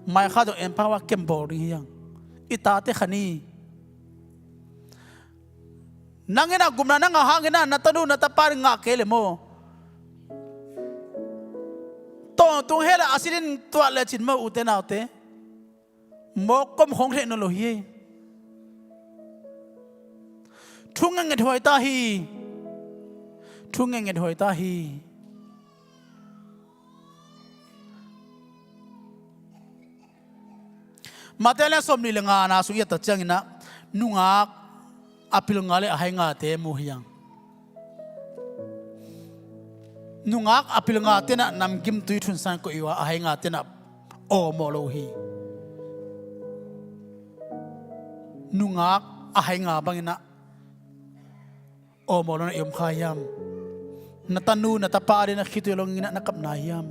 Mai kha zong empower camp bawl ding hi hang. I tate kha ni. Nang in ah gupna na ngah hangin ah na tanu na tapa in ngah kei le maw? Tawntung hela a sitin tuat lecin maw, ute naute? Mawk kom khong theih nawn lo hi. Thu ngetnget huai ta hi. Thu ngetnget huai ta hi. Mate le sawmnih le ngana sung i et ta ciangin ah, nungak a pilnga le a haingate mu hi hang. Nungak a pilnga tenah namgimtui thunsan koih uh a, a hainga tenah awmawh lo hi. Nungak a hainga banginah awmawh lo na i om kha hiam? Na tanu na tapa a dinah khitui longinah na kapna hiam?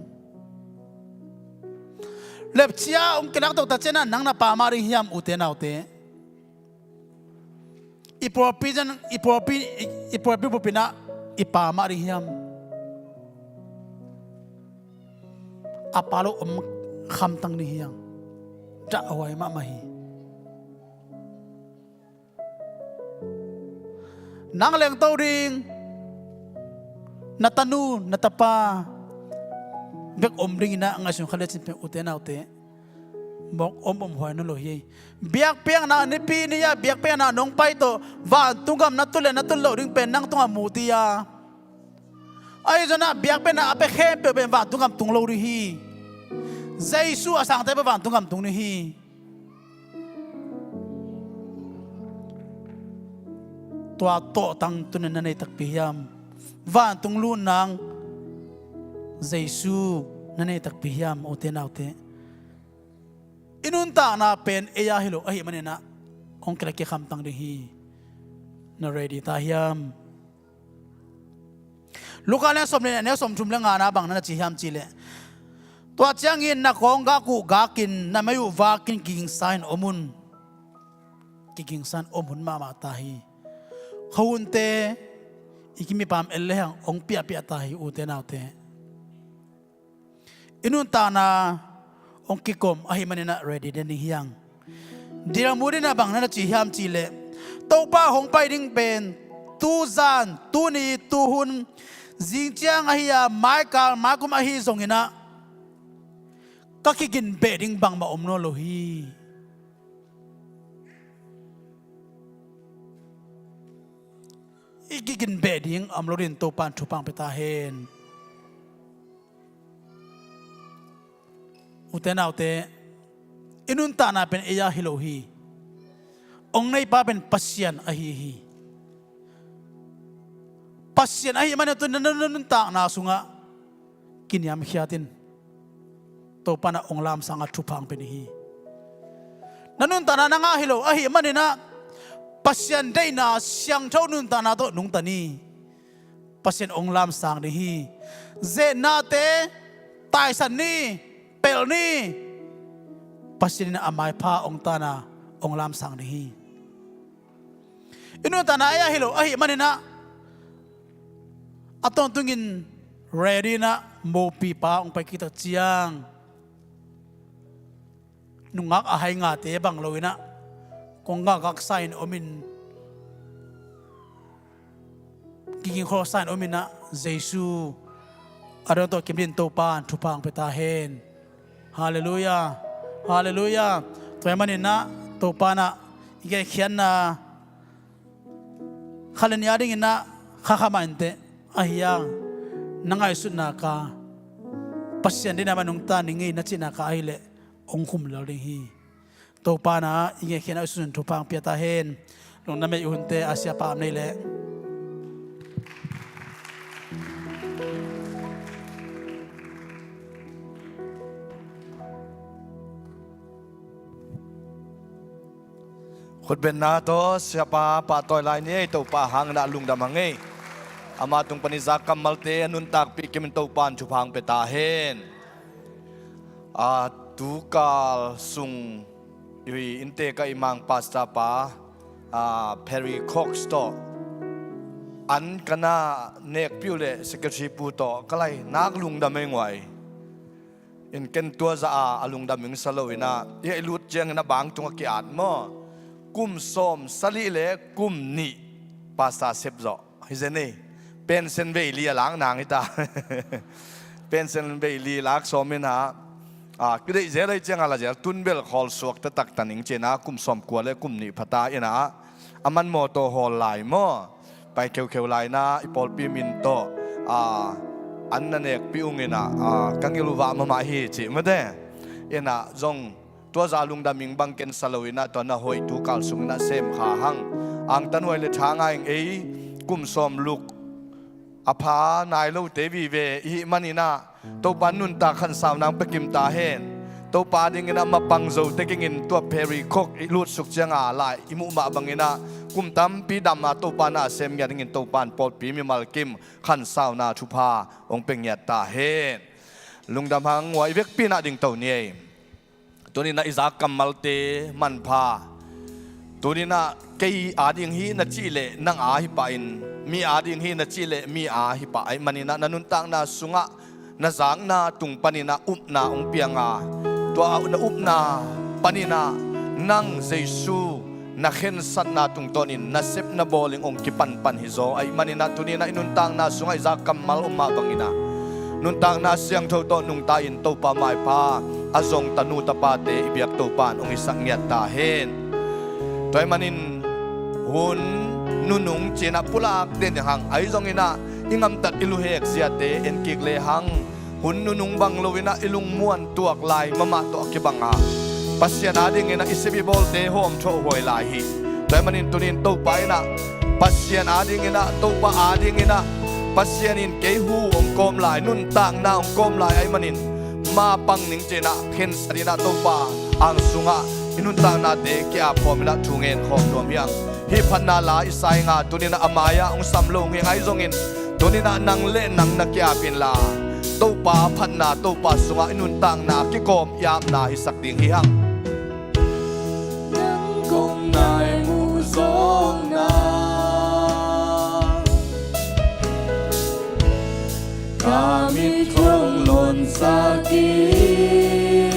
Lepcia hong kilakto ta cianah nang na pa mah ding hiam, ute naute? I pawlpi zan, i pawlpi, i, i pawlpi bupinah i pa mah ding hiam? A pa lo om khamtang ding hiam? Dahhuai mahmah hi. Nang lengto ding, na tanu na tapa bek om dinginah ngaihsun kha lecin pen, ute naute, mawk om om huai nawn lo hi. Biakpiakna nipi ni-a biakpiakna nong pai tawh vantung gam na tun le na tun loh ding pen nang tungah mu ti-a. Ahi zongah biakpiakna a pia khempeuh pen vantung gam tung lo ding hi. Jesu a sangte pen vantung gam tung ding hi. Tua tawhtang tuni na nei takpi hiam? Vantung lut nang Jesu na nei takpi hiam, ute naute? I nuntakna pen ei-a hi lo ahih maninah hong kilak kikhamtang ding hi. Na ready ta hiam? Luka lian sawm le nih, a neu sawmthum le ngana bang na na ci hiam cihleh, tua ciangin na kawnggak uh gakin, na mei uh vakin kigingsa in om un. Kigingsa in om hun mahmah ta hi. Khuahunte i kimipam el lehang hong piahpiah ta hi, ute naute. I nuntakna hong kikom ahih maninah ready den ding hiang. Dilmu dinah bang na na ci hiam cihleh, Topa hong pai ding pen tuzan, tuni, tuhun, zingciang ahi a, maikal maikum ahi zonginah ka kigin beh ding bangmah om nawn lo hi. I kigin beh ding a om lo dingin Topa in thupha hong pia ta hen. Ute naute, i nuntakna pen ei-a hi lo hi. Hong neipa pen Pasian ahi hi. Pasian ahih manin tun na nuntakna sungah kiniamkhiat in. Topa in hong lamsang a thupha hong pia ding hi. Na nuntakna nang a hi lo ahih maninah Pasian deihna siangtho nuntakna tawh nungta ni. Pasian hong lamsang ding hi. Zehnate taisan ni, pelh ni. Pasian in a maipha hong tan a hong lamsang ding hi. I nuntakna ei-a hi lo ahih maninah a tawntungin ready inah mopipa hong pai kik tak ciang, nungak a hai ngate bang loinah kong gakgaksa in omin, kigingkhawlsa in ominah Jesu a dong tawh kim din Topa in thupha hong pia ta hen. Halleluiah. Halleluiah. Tua ahih manin ah Topa in ah i ngeikhiatna khat le nih a dingin ah kha kha mah inteh, ahi hang na ngaihsutna ka Pasian deihna mah nungta ning ei na cihna ka ahih leh hong khum lel ding hi. Topa in ah i ngeikhiatna i sung thupha hong pia ta hen. Lungdam ei, i hunte a siapa om nei leh. Khutbetna tawh siapa pahtawi lai ni ei. Topa hangin ah lungdam hang ei. Ama tung panin zak kammalte a nuntakpih kimin Topa in thupha hong pia ta hen. A tukal sung i inntek ah i Mang pastor pa, a, Perry Cox tawh an ka na nekpih uh leh secretary pu tawh ka lai nak lungdam ei nguai. In ken tua zah a, a lungdam ing sa lo in ah, i lut ciangin a bang tungah ki-at maw. Kum sawm sagih le kum nih pastor sep zawh hi zen ei. Pension vei li a lak nang hi ta. Pension vei li lak sawm in ah, a, kideih zel ei ciang a la zel, tun bel khawl suak taktak ta ning ci-in ah kum sawm kua le kum nih pha ta in ah, a man mawtaw hawl lai maw. Pai kheukheu lai in ah i pawlpi min tawh, a, an na nekpih ung in ah, a, ka ngilh uh vah mahmah hi ci mate. In ah zong tua zah lungdam ing bang ken sa lo in ah, tua na hoih tukal sung in ah sem kha hang. Angtanhuai le tha ngai ing ei. Kum sawm luk a pha nai lote vive i hih manin ah Topa nuntak khansauna hong pia kim ta hen. Topa dingin a mapang zo tekingin tua Perry Cox i lutsuk ciang a lai i muh mah bangin ah kum tampi dam a Topa na a sem ngiat dingin Topa in pawlpi mimal kim khansauna thupha hong pia ngiat ta hen. Lungdam hang nguai. I vekpi in ah dingto ni ei. Tuni in ah i zak kammalte manpha. Tuni in ah kei a ding hi na cih leh nang a hi pah in, mi a ding hi na cih leh mi a hi pah ahih manin ah na nuntakna sungah na zakna tung panin ah upna hong piang a, tua na upna panin ah nang Jesu na khensatna tungtawnin nasep na bawl in hong kipanpan hi zaw ahih manin ah tuni in ah i nuntakna sungah i zak kammal om mah bangin ah nuntakna siangtho tawh nungta in Topa maipha a zong tanu tapate i biak Topa in hong hisak ngiat ta hen. Tua ahih manin hun nunung ci-in ah pulak den hang, ahi zongin ah i ngamtat i luhek ziate en kik lehang hun nunung bang lo in ah i lungmuan tuak lai mahmah tawh a kibang a, Pasian a dingin ah i sep i bawlte hawm thuah huai lai hi. Tua ahih manin tuni in Topa in ah Pasian a dingin ah, Topa a dingin ah, Pasian in kei hu hong kawm lai, nuntakna hong kawm lai ahih manin ma pang ning ci-in ah khensat in ah Topa ang sungah i nuntaknate ki-ap khawm in ah thu ngen khawm nuam hi hang. Hih phatna la i sa ing a, tuni in ah a mai-ah hong sam lo hong hi ing, ahi zongin tuni in ah nang le nang na ki-ap inla, Topa phatna, Topa sungah i nuntakna kikawm i apna hisak ding hi hang. Nang kong nai muh zawkna ka mit hong lonsak in,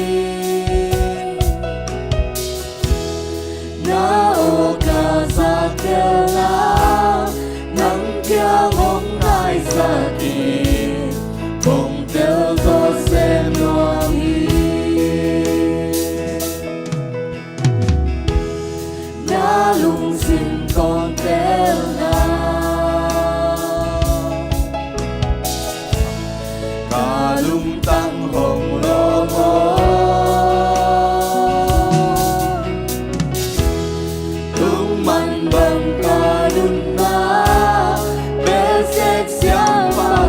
na aw ka zak telna nang kiang hong naisak in, kong tel zaw sem nuam hi. Na lungsim tawntelna ka lungtang hong lawm aw. Lungman bang ka nunna, belsek siangpa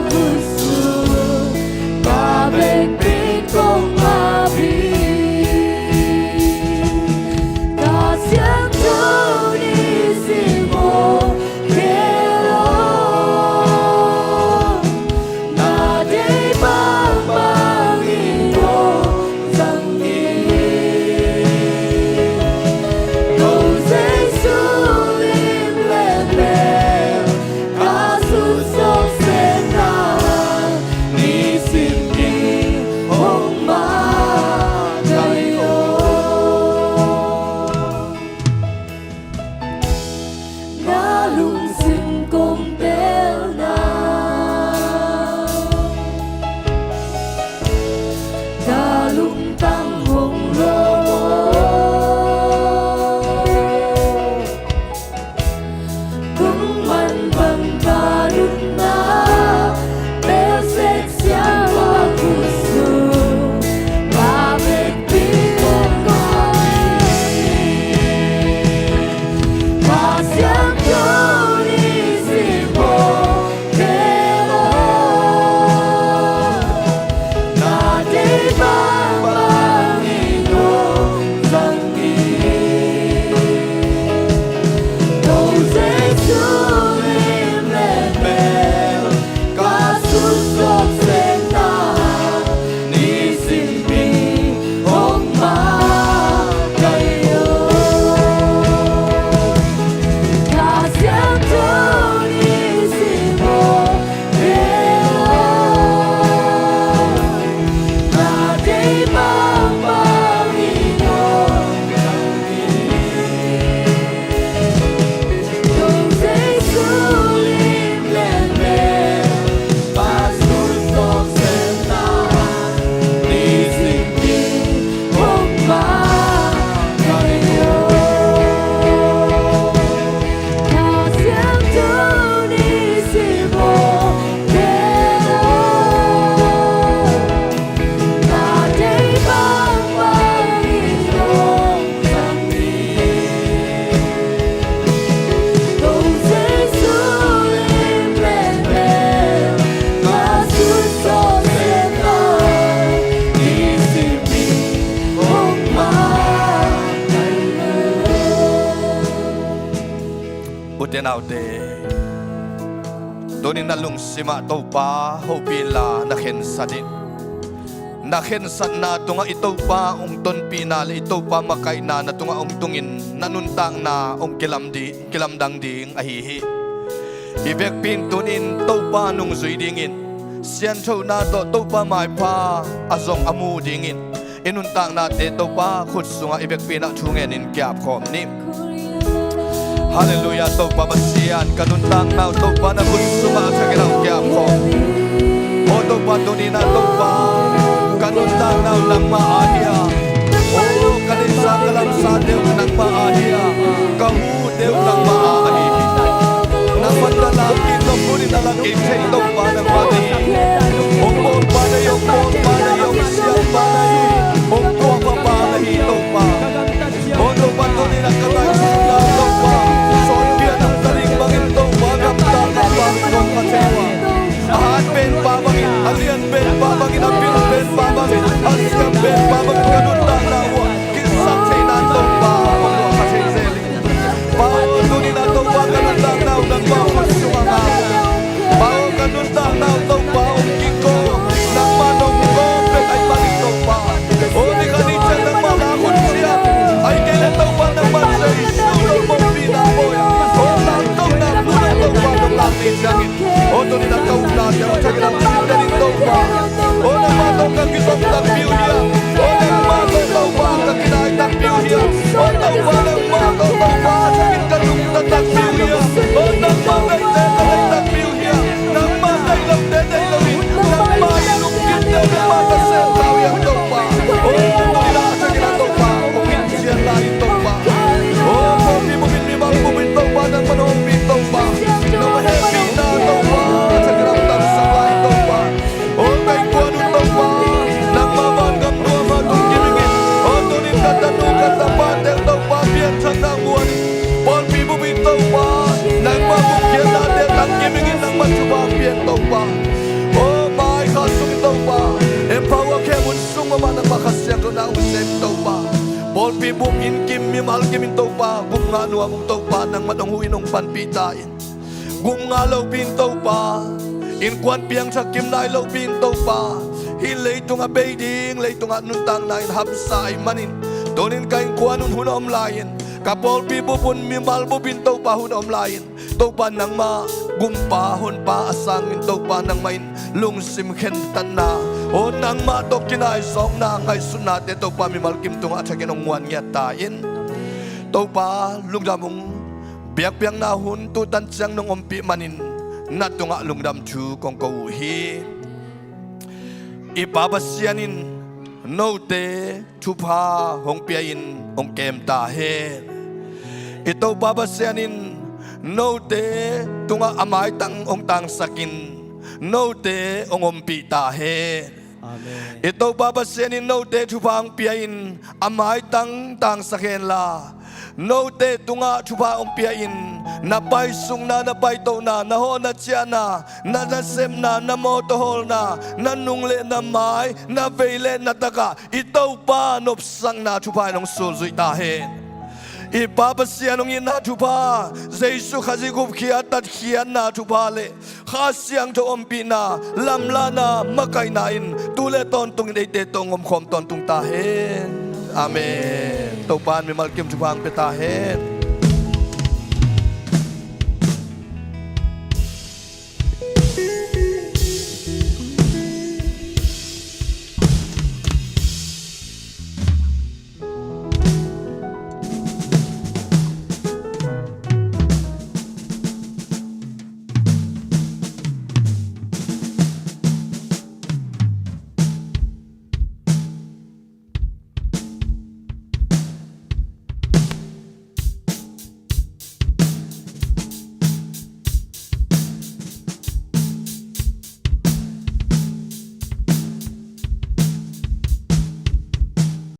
Te naute, tunin na lungsimah Topa hopih inla na khensat in. Na khensatna tungah i Topa hong tonpihna le i Topa makaihna na tungah hong tungin na nuntakna hong kilam di, kilamdang ding ahi hi. I vekpi in tunin Topa nungzui dingin, sianthona tawh Topa maipha a zong a mu dingin, i nuntaknate Topa khut sungah i vekpi in ah thu ngenin kiapkhawm ni. Halleluiah, Topa Pasian, ka nuntakna uh Topa na khut sungah a thakin ah kiapkhawm. Aw Topa, tunin ah Topa, ka nuntakna uh nangmah a hi a. Aw ka neihsa ka lamsate uh nangmah a hi a. Ka hute uh nangmah a ahi hi. Nangmah na lak kik nop, tunin na lak kik thei Topa nangmah na hi. Hong bawlpa na hi, hong bawlpa na hi, hong siampa na hi, hong puahpha pa na hi Topa. Aw Topa, tunin ah ka ngaihsutna Topa, sawnpian hong ta ding bangin Topa, gamta ka bang Topa thei uh a. A hat pen pa bangin, a lian pen pa bangin, a pil pen pa bangin, a siam pen pa bangin ka nuntakna uh ah kinsak theihna Topa hong luah ka thei zel hi. Pa aw, tunin ah Topa ka nuntakna uh nangmah khut sungah nga. Pa aw, ka nuntakna uh Topa hong kiko, nangmah nong ko pek ai pangin Topa. Aw ni khat ni ciang nangmah na khut ciang, ai kei le Topa nangmah Jesu nong mawhpihna bawi ah, aw tangkona mun ah Topa nong lak ni ciangin, aw tunin ah ka upna ciang uh thakin ah hong cimte ding Topa. Aw nangmah tawh ka kizom takpi uh hi a. Aw nangmah tawh Topa ka kinai takpi uh hi a. Aw Topa nangmah tawh Topa thakin ka nungta takpi uh hi a. Aw nangmah veite ka vei takpi uh hi a. Nangmah deih lote deih lo in, nangmah i lungkimte nangmah ka sem ta uh hi a Topa. Aw tunin ah thakin ah Topa hong in cian lai in Topa. Aw pawlpi bup in, mimal bup in Topa nangmah na ompih Topa, nangmah hehpihna Topa thakin ah hong tangsak lai in Topa. Aw ka innkuan un Topa, nangmah vangam nuam a tung kim ing in. Aw tunin ka tanu ka tapate uh Topa pianthakna muan in, pawlpi bup in Topa, nangmah gupkhiatnate tang kim ing in, nangmah thupha pia in Topa. Aw mai kha sung in Topa, empower camp hun sung mahmah nangmah Kha Siangtho na hong sem in Topa. Pawlpi bup inn kim, mimal kim in Topa, gupna nuam ung Topa, nangmah nong huh in hong panpih ta in. Gupna lopi in Topa, innkuan piangthak kim nai lopi in Topa, hih leitungah bei ding, leitungah nuntakna in hamsa ahih manin, tunin ka innkuan un hun a om lai in, ka pawlpi bup un, mimal bup in Topa hun a om lai in, Topa nangmah gumpa honpa a sangin Topa nangmah in lungsim khentatna, aw nangmah tawh kinaizawkna ngaihsutnate Topa mimal kim tungah a thakin hong muan ngiat ta in. Topa lungdam ung. Biakpiakna hun tutan ciang nong ompih manin na tungah lungdam thu kong ko uh hi. I Pa Pasian in note thupha hong pia-in hong kem ta hen. I Topa Pasian in note tungah a maitang hong tangsakin note hong ompih ta hen. Amen. I Topa Pasian in note thupha hong pia-in a maitang tangsak henla, note tungah thupha hong pia-in na paisukna, na paitohna, na hawhna ciahna, na nasepna, na mawtaw hawlna, na nung le na mai, na vei le na takah i Topa nopsakna thupha in hong sulzuih ta hen. I Pa Pasian hong itna thupha, Jesu Khazih gupkhiat tatkhiatna thupha le Kha Siangtho ompihna, lamlahna, makaihna in tu le tawntungin eite tawh hong omkhawm tawntung ta hen. Amen. Topa in mimal kim thupha hong pia ta hen.